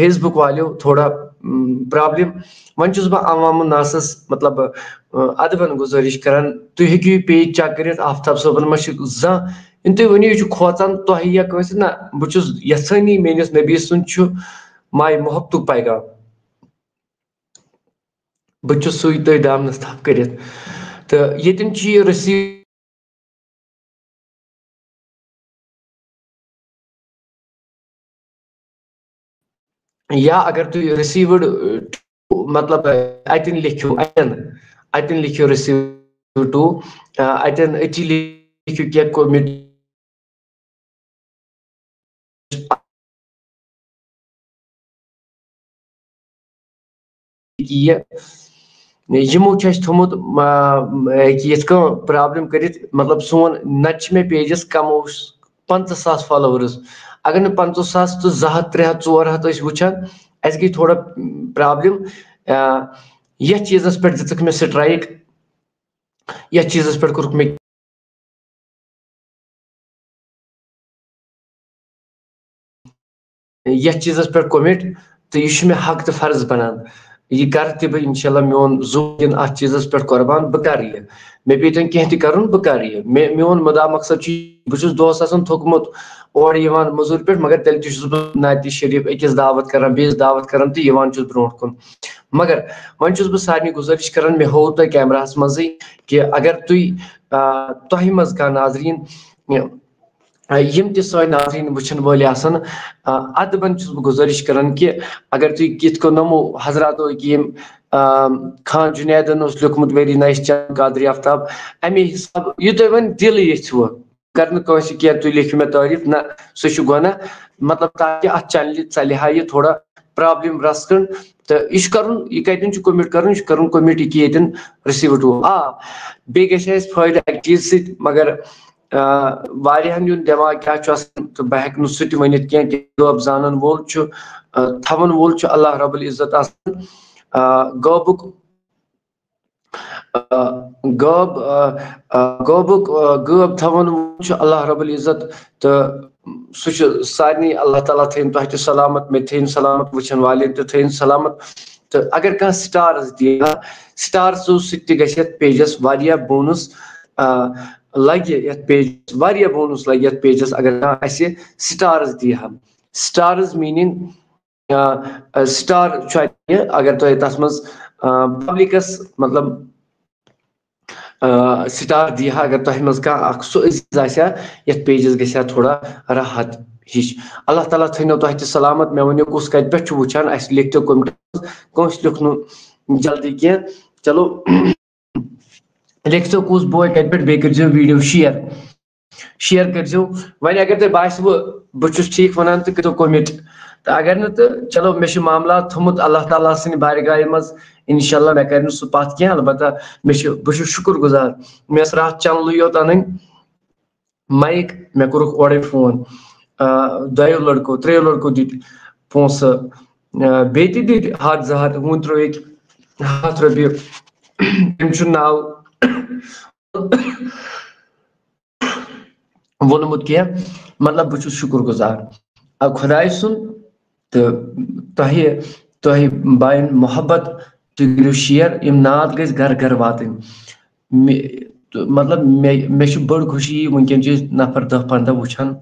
Facebook والیو تھوڑا، م، problem۔ وۄنۍ چھُس بہٕ عوام الناسَس، مطلب، آ، ادبن گُزٲرِش کران، تُہۍ ہیٚکِو یہِ page check کٔرِتھ، آفتاب صٲبن ما چھِ زانٛہہ، یِم تُہۍ ؤنِو، یہِ چھُ کھوژان تۄہہِ یا کٲنٛسہِ؟ نہ، بہٕ چھُس یژھٲنی میٲنِس نبی سُنٛد چھُ ماے محبتُک پیغام۔ بہٕ چھُس سُے تٔتھۍ دامنَس تھپھ کٔرِتھ۔ تہٕ ییٚتٮ۪ن چھُ یہِ رٔسیٖو، یا اگر تُہۍ رٔسیٖوٕڈ، مطلب، اَتٮ۪ن لیکھِو، اَتٮ۪ن، اَتٮ۪ن لیکھِو رٔسیٖو ٹو، اَتٮ۪ن أتی لیکھِو کینٛہہ کوٚرمُت۔ یہِ، یِمو چھُ اَسہِ تھوٚمُت، آ، کہِ یِتھ کٔنۍ پرابلم کٔرِتھ، مطلب، سون نتہٕ چھِ مےٚ پیجس کم اوس پنٛژاہ ساس فالوورٕز۔ اگر نہٕ پنٛژاہ ساس تہٕ زٕ ہَتھ، ترٛےٚ ہَتھ، ژور ہَتھ ٲسۍ وٕچھان، اَسہِ گٔے تھوڑا پرابلم۔ آ، یَتھ چیٖزس پٮ۪ٹھ دِژٕکھ مےٚ سٹرایک، یَتھ چیٖزس پٮ۪ٹھ کوٚرُکھ مےٚ یَتھ چیٖزس پٮ۪ٹھ کوٚمِٹ، تہٕ یہِ چھُ مےٚ حق تہٕ فرض بنان۔ یہِ کرٕ تہِ بہٕ انشاءاللہ، میون زُو دِن اتھ چیٖزس پٮ۪ٹھ قربان، بہٕ کرٕ یہِ۔ مےٚ پیٚیہِ تَن کینٛہہ تہِ کرُن، بہٕ کرٕ یہِ۔ مےٚ، میون مُدا مقصد چھُ، بہٕ چھُس دۄہس آسان تھوٚکمُت، اورٕ یِوان مٔزوٗرِ پٮ۪ٹھ، مگر تیٚلہِ تہِ چھُس بہٕ نعتِ شریف أکِس دعوت کران، بیٚیِس دعوت کران تہٕ یِوان چھُس برونٛٹھ کُن۔ مگر وۄنۍ چھُس بہٕ سارنٕے گُزٲرِش کران، مےٚ ہوو تۄہہِ کیمراہس منٛزٕے کہِ اگر تُہۍ، آ، تۄہہِ منٛز کانٛہہ ناظریٖن، آ، یِم تہِ سٲنۍ ناظریٖن وٕچھن وٲلۍ آسن، آ، ادبن چھُس بہٕ گُزٲرِش کران کہِ اگر تُہۍ کِتھ کٔنۍ نوٚمو حضراتو أکہِ یِم، آ، خان جُنیدن اوس لیوٗکھمُت ویری نایس چاند قادری آفتاب، اَمے حساب یہِ تۄہہِ وۄنۍ دِل یژھِوٕ، کرنہٕ کٲنٛسہِ کینٛہہ، تُہۍ لیکھِو مےٚ تعریٖف، نہ، سُہ چھُ گۄناہ، مطلب، تاکہِ اتھ چینلہِ ژلہِ ہا یہِ تھوڑا پرابلم رژھ کھنڈ۔ تہٕ یہِ چھُ کرُن، یہِ کتٮ۪ن چھُ کوٚمِٹ کرُن؟ یہِ چھُ کرُن کوٚمِٹ یہِ کہِ ییٚتٮ۪ن رٔسیٖو ٹوٗل۔ آ، بیٚیہِ گژھِ اَسہِ فٲیدٕ اَکہِ چیٖزٕ سۭتۍ، مگر، آ، واریاہن ہُنٛد دٮ۪ماغ کیٛاہ چھُ آسان تہٕ بہٕ ہٮ۪کہٕ نہٕ سُہ تہِ ؤنِتھ کینٛہہ، کہِ غٲب زانن وول چھُ، آ، تھاوَن وول چھُ اللہ رب العزت آسان۔ آ، غٲبُک، آ، غٲب، آ، آ، غٲبُک، آ، غٲب تھاوَن وول چھُ اللہ رب العزت، تہٕ سُہ چھُ سارنٕے، اللہ تعالیٰ تھٲیِن تۄہہِ تہِ سلامت، مےٚ تھٲیِن سلامت، وٕچھن والٮ۪ن تہِ تھٲیِن سلامت۔ تہٕ اگر کانٛہہ سٹارٕز دِیہِ ہا، سٹارٕزو سۭتۍ تہِ گژھِ یَتھ پیجَس واریاہ بونس، آ، لگہِ یَتھ پیجَس، واریاہ بونس لگہِ یَتھ پیجَس، اگر کانٛہہ اَسہِ سٹارٕز دِیہِ ہا۔ سٹارٕز میٖنِنٛگ، آ، آ، سٹار چھُ اَتہِ، اگر تۄہہِ تَتھ منٛز، آ، پبلکس، مطلب، آ، سٹار دی ہا، اگر تۄہہِ منٛز کانٛہہ اکھ سُہ عزیز آسہِ ہا، یتھ پیجس گژھِ ہا تھوڑا راحت ہِش۔ اللہ تعالیٰ تھٲینو تۄہہِ تہِ سلامت۔ مےٚ ؤنِو، کُس کتہِ پٮ۪ٹھ چھُ وٕچھان؟ اسہِ لیکھتو comment، کٲنٛسہِ لیوٚکھ نہٕ جلدی کینٛہہ۔ چلو، لیکھتو، کُس بوے کتہِ پٮ۪ٹھ، بیٚیہِ کٔرۍزیو ویڈیو share۔ Share کٔرۍزیو۔ وۄنۍ اگر تۄہہِ باسِوٕ بہٕ چھُس ٹھیٖک وَنان، تہٕ کٔرۍتو comment۔ تہٕ اگر نہٕ، تہٕ چلو، مےٚ چھُ معاملات تھوٚمُت اللہ تعالیٰ سٕنٛدِ بارگاہہِ منٛز، انشاءاللہ مےٚ کَرِ نہٕ سُہ پَتھ کینٛہہ۔ البتہ مےٚ چھُ، بہٕ چھُس شُکُر گُزار۔ مےٚ ٲس راتھ چَنلٕے یوت اَنٕنۍ، مایِک، مےٚ کوٚرُکھ اورَے فون، آ، دۄیو لٔڑکو، ترٛیٚیو لٔڑکو دِتۍ پونٛسہٕ، آ، بیٚیہِ تہِ دِتۍ ہَتھ زٕ ہَتھ، وۄنۍ ترٛٲوِکھ ہَتھ رۄپیہِ۔ تٔمۍ چھُ ناو ووٚنمُت کینٛہہ، مطلب، بہٕ چھُس شُکُر گُزار، آ، خۄداے سُنٛد تہٕ تۄہہِ، تۄہہِ باین محبت، تُہۍ کٔرِو share، یِم نعت گٔژھۍ گرٕ گرٕ واتٕنۍ۔ مےٚ، تہٕ مطلب، مےٚ، مےٚ چھِ بٔڑ خوشی، وٕنکیٚن چھِ أسۍ نفر دَہ پنٛداہ وٕچھان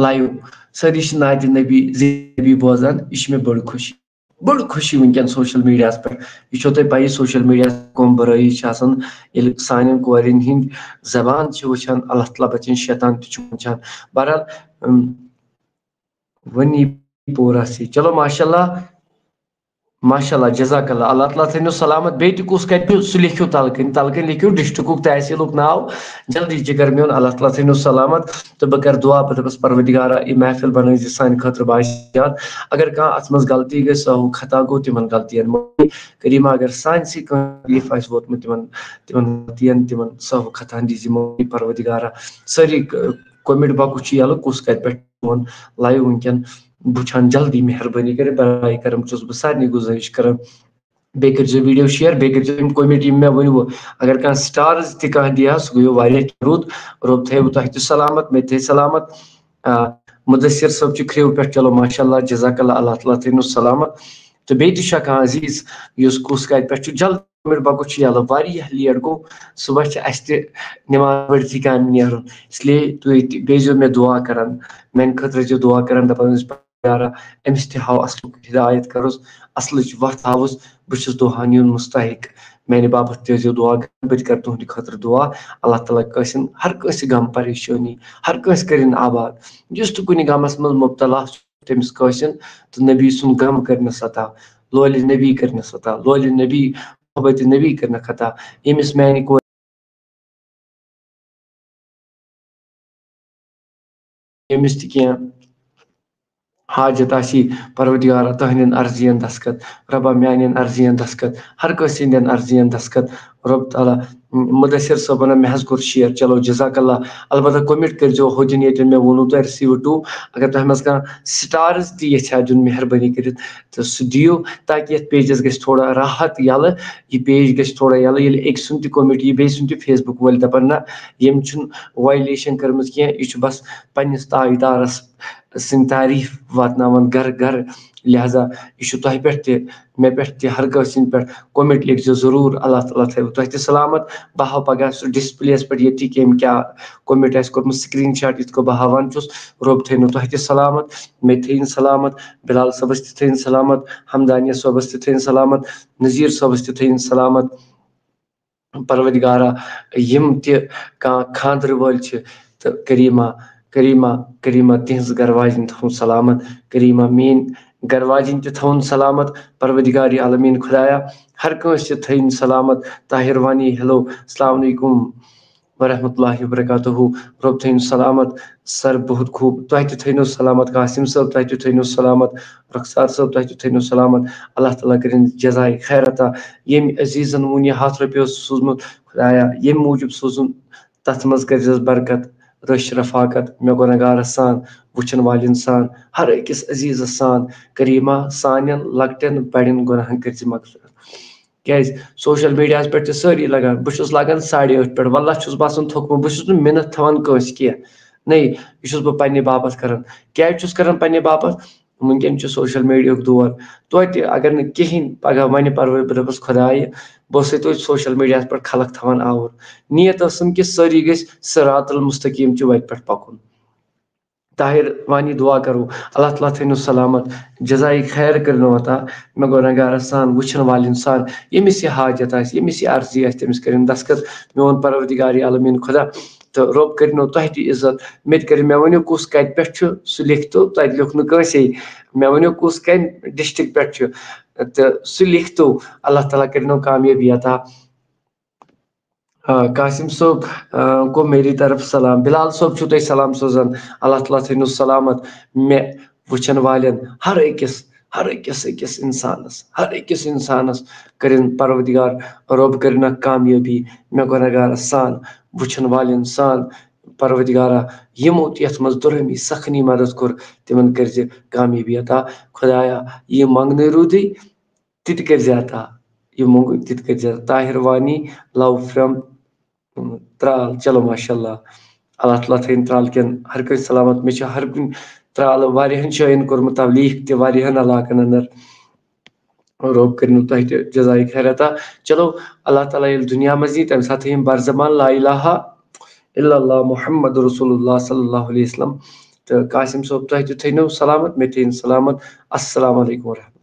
live، سٲری چھِ نعتِ نبی، ذِکرِ نبی بوزان، یہِ چھِ مےٚ بٔڑ خوشی۔ بٔڑ خوشی وٕنکیٚن social media ہَس پٮ۪ٹھ۔ یہِ چھو تۄہہِ پَیی، social media ہَس کۄم بُرٲیی چھِ آسان، ییٚلہِ سانٮ۪ن کورٮ۪ن ہِنٛدۍ زبان چھِ وٕچھان، اللہ تعالیٰ بَچٲیِن، شیطان تہِ چھُ وٕچھان۔ بہرحال، اَم، وۄنۍ یی پوٗرٕ اَسہِ۔ چلو، ماشاء اللہ، ماشاء اللہ، جزاک اللہ، اللہ تعالیٰ تھٲینو سلامت۔ بیٚیہِ تہِ کُس کَتہِ چھُ، سُہ لیکھِو تَلہٕ کَنۍ، تَلہٕ کَنۍ لیکھِو district-ُک تحصیٖلُک ناو، جلدی جِگر میون، اللہ تعالیٰ تھٲینو سلامت۔ تہٕ بہٕ کَرٕ دُعا، بہٕ دَپَس، پروردگارا، یہِ محفل بَنٲیزِ سانہِ خٲطرٕ باعث نجات۔ اگر کانٛہہ اَتھ منٛز غلطی گٔے، سہو خطا گوٚو، تِمن غلطین معٲفی۔ کریٖما، اگر سانہِ سۭتۍ کانٛہہ تکلیٖف آسہِ ووتمُت تِمن، تِمن غلطین، تِمن سہو خطاہن دیٖزِ معٲفی پروردگارا۔ سٲری ک-، comment box چھِ یَلہٕ، کُس کَتہِ پٮ۪ٹھ میون live وٕنکیٚن وٕچھان، جلدی مہربٲنی کٔرِتھ، براے کرم چھُس بہٕ سارنٕے گُزٲرِش کران۔ بیٚیہِ کٔرۍزیو video share، بیٚیہِ کٔرۍزیو یِم comment یِم مےٚ ؤنۍوٕ۔ اگر کانٛہہ stars تہِ کانٛہہ دِیہِ ہا، سُہ گوٚو واریاہ کینٛہہ رُت۔ رۄب تھٲیِو تۄہہِ تہِ سلامت، مےٚ تہِ تھٲیِو سلامت۔ آ، مُدثر صٲب چھِ کھرٛیو پٮ۪ٹھ، چلو ماشاء اللہ، جزاک اللہ، اللہ تعالیٰ تھٲینو سلامت۔ تہٕ بیٚیہِ تہِ چھا کانٛہہ عزیٖز یُس کُس کَتہِ پٮ۪ٹھ چھُ، جلد comment box چھُ یَلہٕ، واریاہ late گوٚو، صُبحَس چھِ اَسہِ تہِ نٮ۪ماز پٔرۍتھٕے کامہِ نیرُن، اس لیے تُہۍ تہِ گٔژھۍزیو مےٚ دُعا کَران، میٛانہِ خٲطرٕ ٲسۍزیو دُعا کَران، دَپان ٲسۍ پروردگارا، أمِس تہِ ہاو اصلُک ہدایت، کروس اصلٕچ وتھ ہاوُس۔ بہٕ چھُس دُعاہن ہُنٛد مستحق، میانہِ باپتھ تہِ ٲسۍزیو دُعا کران، بہٕ تہِ کرٕ تُہنٛدِ خٲطرٕ دُعا۔ اللہ تعالیٰ کٲنٛسہِ ہُنٛد، ہر کٲنٛسہِ غم پریشٲنی، ہر کٲنٛسہِ کٔرِن آباد۔ یُس تہِ کُنہِ غمس منٛز مبتلا چھُ، تٔمِس کٲنٛسہِ ہُنٛد تہٕ نبی سُنٛد غم کٔرنس عطا، لولِ نبی کٔرنس عطا، لولِ نبی، محبت نبی کٔرنکھ عطا۔ ییٚمِس میانہِ کورِ، ییٚمِس تہِ کینٛہہ حاجت آسی، پروردگارا، تہنٛدٮ۪ن عرضین دستخط، رۄبا، میانٮ۪ن عرضین دستخط، ہر کٲنٛسہِ ہٕنٛدٮ۪ن عرضین دستخط۔ رۄب تعالیٰ، مدثر صٲبن، مےٚ حظ کوٚر شیئر۔ چلو، جزاک اللہ۔ البتہ کومنٹ کٔرۍزیو ہوٚدٮ۪ن، ییٚتٮ۪ن مےٚ ووٚنوُ تۄہہِ receive to، اگر تۄہہِ منٛز کانٛہہ stars تہِ یژھِ ہا دیُن، مہربٲنی کٔرِتھ، تہٕ سُہ دِیِو، تاکہِ یتھ پیجس گژھِ تھوڑا راحت یلہٕ، یہِ پیج گژھِ تھوڑا یلہٕ۔ ییٚلہِ أکۍ سُنٛد تہِ کومنٹ یی، بیٚیہِ سُنٛد تہِ، Facebook وٲلۍ دپن، نہ، ییٚمۍ چھُنہٕ violation کٔرمٕژ کینٛہہ، یہِ چھُ بس پننِس تاجدارس سٕنٛدۍ تعریٖف واتناوان گرٕ گرٕ۔ لہذا یہِ چھُ تۄہہِ پٮ۪ٹھ تہِ، مےٚ پٮ۪ٹھ تہِ، ہر کٲنٛسہِ ہٕنٛدِ پٮ۪ٹھ۔ کومنٹ لیکھزیو ضروٗر، اللہ تعالیٰ تھٲوِو تۄہہِ تہِ سلامت۔ بہٕ ہاوٕ پگاہ سُہ ڈسپلیس پٮ۪ٹھ ییٚتہِ کٔمۍ کیٛاہ کومنٹ آسہِ کوٚرمُت، screen shot، یِتھ کٔنۍ بہٕ ہاوان چھُس۔ رۄب تھٲینو تۄہہِ تہِ سلامت، مےٚ تہِ تھٲیِن سلامت، بلال صٲبس تہِ تھٲیِن سلامت، حمدانیہ صٲبس تہِ تھٲیِن سلامت، نذیٖر صٲبس تہِ تھٲیِن سلامت۔ پروردگارا، یِم تہِ کانٛہہ خانٛدرٕ وٲلۍ چھِ، تہٕ کریٖما، کریٖما، کریٖما، تِہنٛز گرٕ واجِنۍ تھاوُن سلامت، کریٖما، میٲنۍ گرٕ واجِنۍ تہِ تھاوُن سلامت۔ پروردگار عالمیٖن خدایا، ہر کٲنٛسہِ تہِ تھٲیِن سلامت۔ طاہر وانی، ہیلو، السلام علیکم ورحمۃ اللہ وبرکاتہ۔ رۄب تھٲیِن سلامت۔ سر، بہت خوب، تۄہہِ تہِ تھٲینو سلامت۔ قاسم صٲب، تۄہہِ تہِ تھٲینو سلامت۔ رخسار صٲب، تۄہہِ تہِ تھٲینو سلامت۔ اللہ تعالیٰ کٔرِن جزاے خیر عطا۔ ییٚمۍ عزیٖزن وُنہِ ہتھ رۄپیہِ اوس سوٗزمُت، خدایا، ییٚمہِ موٗجوٗب سوٗزُن، تتھ منٛز کٔرزٮ۪س برکت، رٔچھ رفاقت، مےٚ گۄنہگارس سان، وٕچھن والٮ۪ن سان، ہر أکِس عزیٖزس سان۔ کریٖما، سانٮ۪ن لۄکٹٮ۪ن بڑٮ۪ن گۄناہن کٔرزِ مغفرت۔ کیازِ؟ سوشل میڈیاہس پٮ۪ٹھ چھِ سٲری لگان، بہٕ چھُس لگان ساڑِ ٲٹھ پٮ۪ٹھ، واللہ چھُس باسان تھوٚکمُت، بہٕ چھُس نہٕ مِنت تھاوان کٲنٛسہِ کینٛہہ۔ نہ، یہِ چھُس بہٕ پننہِ باپتھ کران۔ کیازِ چھُس کران پننہِ باپتھ؟ وٕنکیٚن چھُ سوشل میڈیاہُک دور، توتہِ اگر نہٕ کِہیٖنۍ پگاہ ونہِ پروردگار رۄبس خدایہِ، بہٕ اوسَے توتہِ سوشل میڈیاہس پٮ۪ٹھ خلق تھاوان آوُر۔ نیت ٲسٕم کہِ سٲری گٔژھۍ صراط المستقیم چہِ وتہِ پٮ۪ٹھ پکُن۔ طاہر وانی، دعا کرو، اللہ تعالیٰ تھٲینو سلامت، جزایہِ خیر کٔرنو عطا، مےٚ گۄنہگارس سان، وٕچھن والٮ۪ن سان، ییٚمِس یہِ حاجت آسہِ، ییٚمِس یہِ عرضی آسہِ، تٔمِس کٔرِن دستخط۔ میون پروردگار عالمیٖن خدا تہٕ رۄب کٔرنو تۄہہِ تہِ عزت۔ مےٚ تہِ کٔرِو، مےٚ ؤنِو کُس کتہِ پٮ۪ٹھ چھُ، سُہ لیکھتو، تتہِ لیوٚکھ نہٕ کٲنٛسے۔ مےٚ ؤنِو کُس کمہِ ڈسٹرکٹ پٮ۪ٹھ چھُ، تہٕ سُہ لیکھتو، اللہ تعالیٰ کٔرنو کامیٲبی عطا۔ آ، قاسم صٲب، آ، کو میری طرف سلام۔ بلال صٲب چھُو تۄہہِ سلام سوزان۔ اللہ تعالیٰ تھٲینو سلامت۔ مےٚ وٕچھن والٮ۪ن ہر أکِس، ہر أکِس، أکِس انسانس، ہر أکِس انسانس کٔرِن پروردگار رۄب کٔرِنکھ کامیٲبی۔ مےٚ گۄنہگارس سان، وٕچھن والٮ۪ن سان، پروردگارا، یِمو تہِ یتھ منٛز دُرہمی سخنی مدد کوٚر، تِمن کٔرزِ کامیٲبی عطا۔ خدایا، یہِ منگنہٕ روٗدٕے، تہِ تہِ کٔرزِ عطا۔ یہِ مۄنٛگُن تہِ تہِ کٔرزِ عطا۔ Tahir Wani, love from، اُم، Tral. چلو، ماشاء اللہ۔ اللہ تعالیٰ تھٲیِن ترال کٮ۪ن ہر کٲنٛسہِ سلامت۔ مےٚ چھُ ہر کُنہِ ترالہٕ واریاہن جایَن کوٚرمُت تبلیغ تہِ، واریاہن علاقن اندر۔ رۄب کٔرِنو تۄہہِ تہِ جزایہِ خیر عطا۔ چلو، اللہ تعالیٰ ییٚلہِ دُنیا منٛز یی، تَمہِ ساتہٕ تھٲیِن بر زبان لا الہ الا اللہ محمد رسول اللہ صلی اللہ علیہ وسلم۔ تہٕ قاسم صٲب، تۄہہِ تہِ تھٲینو سلامت، مےٚ تہِ تھٲیِن سلامت۔ السلام علیکم ورحمۃ اللہ۔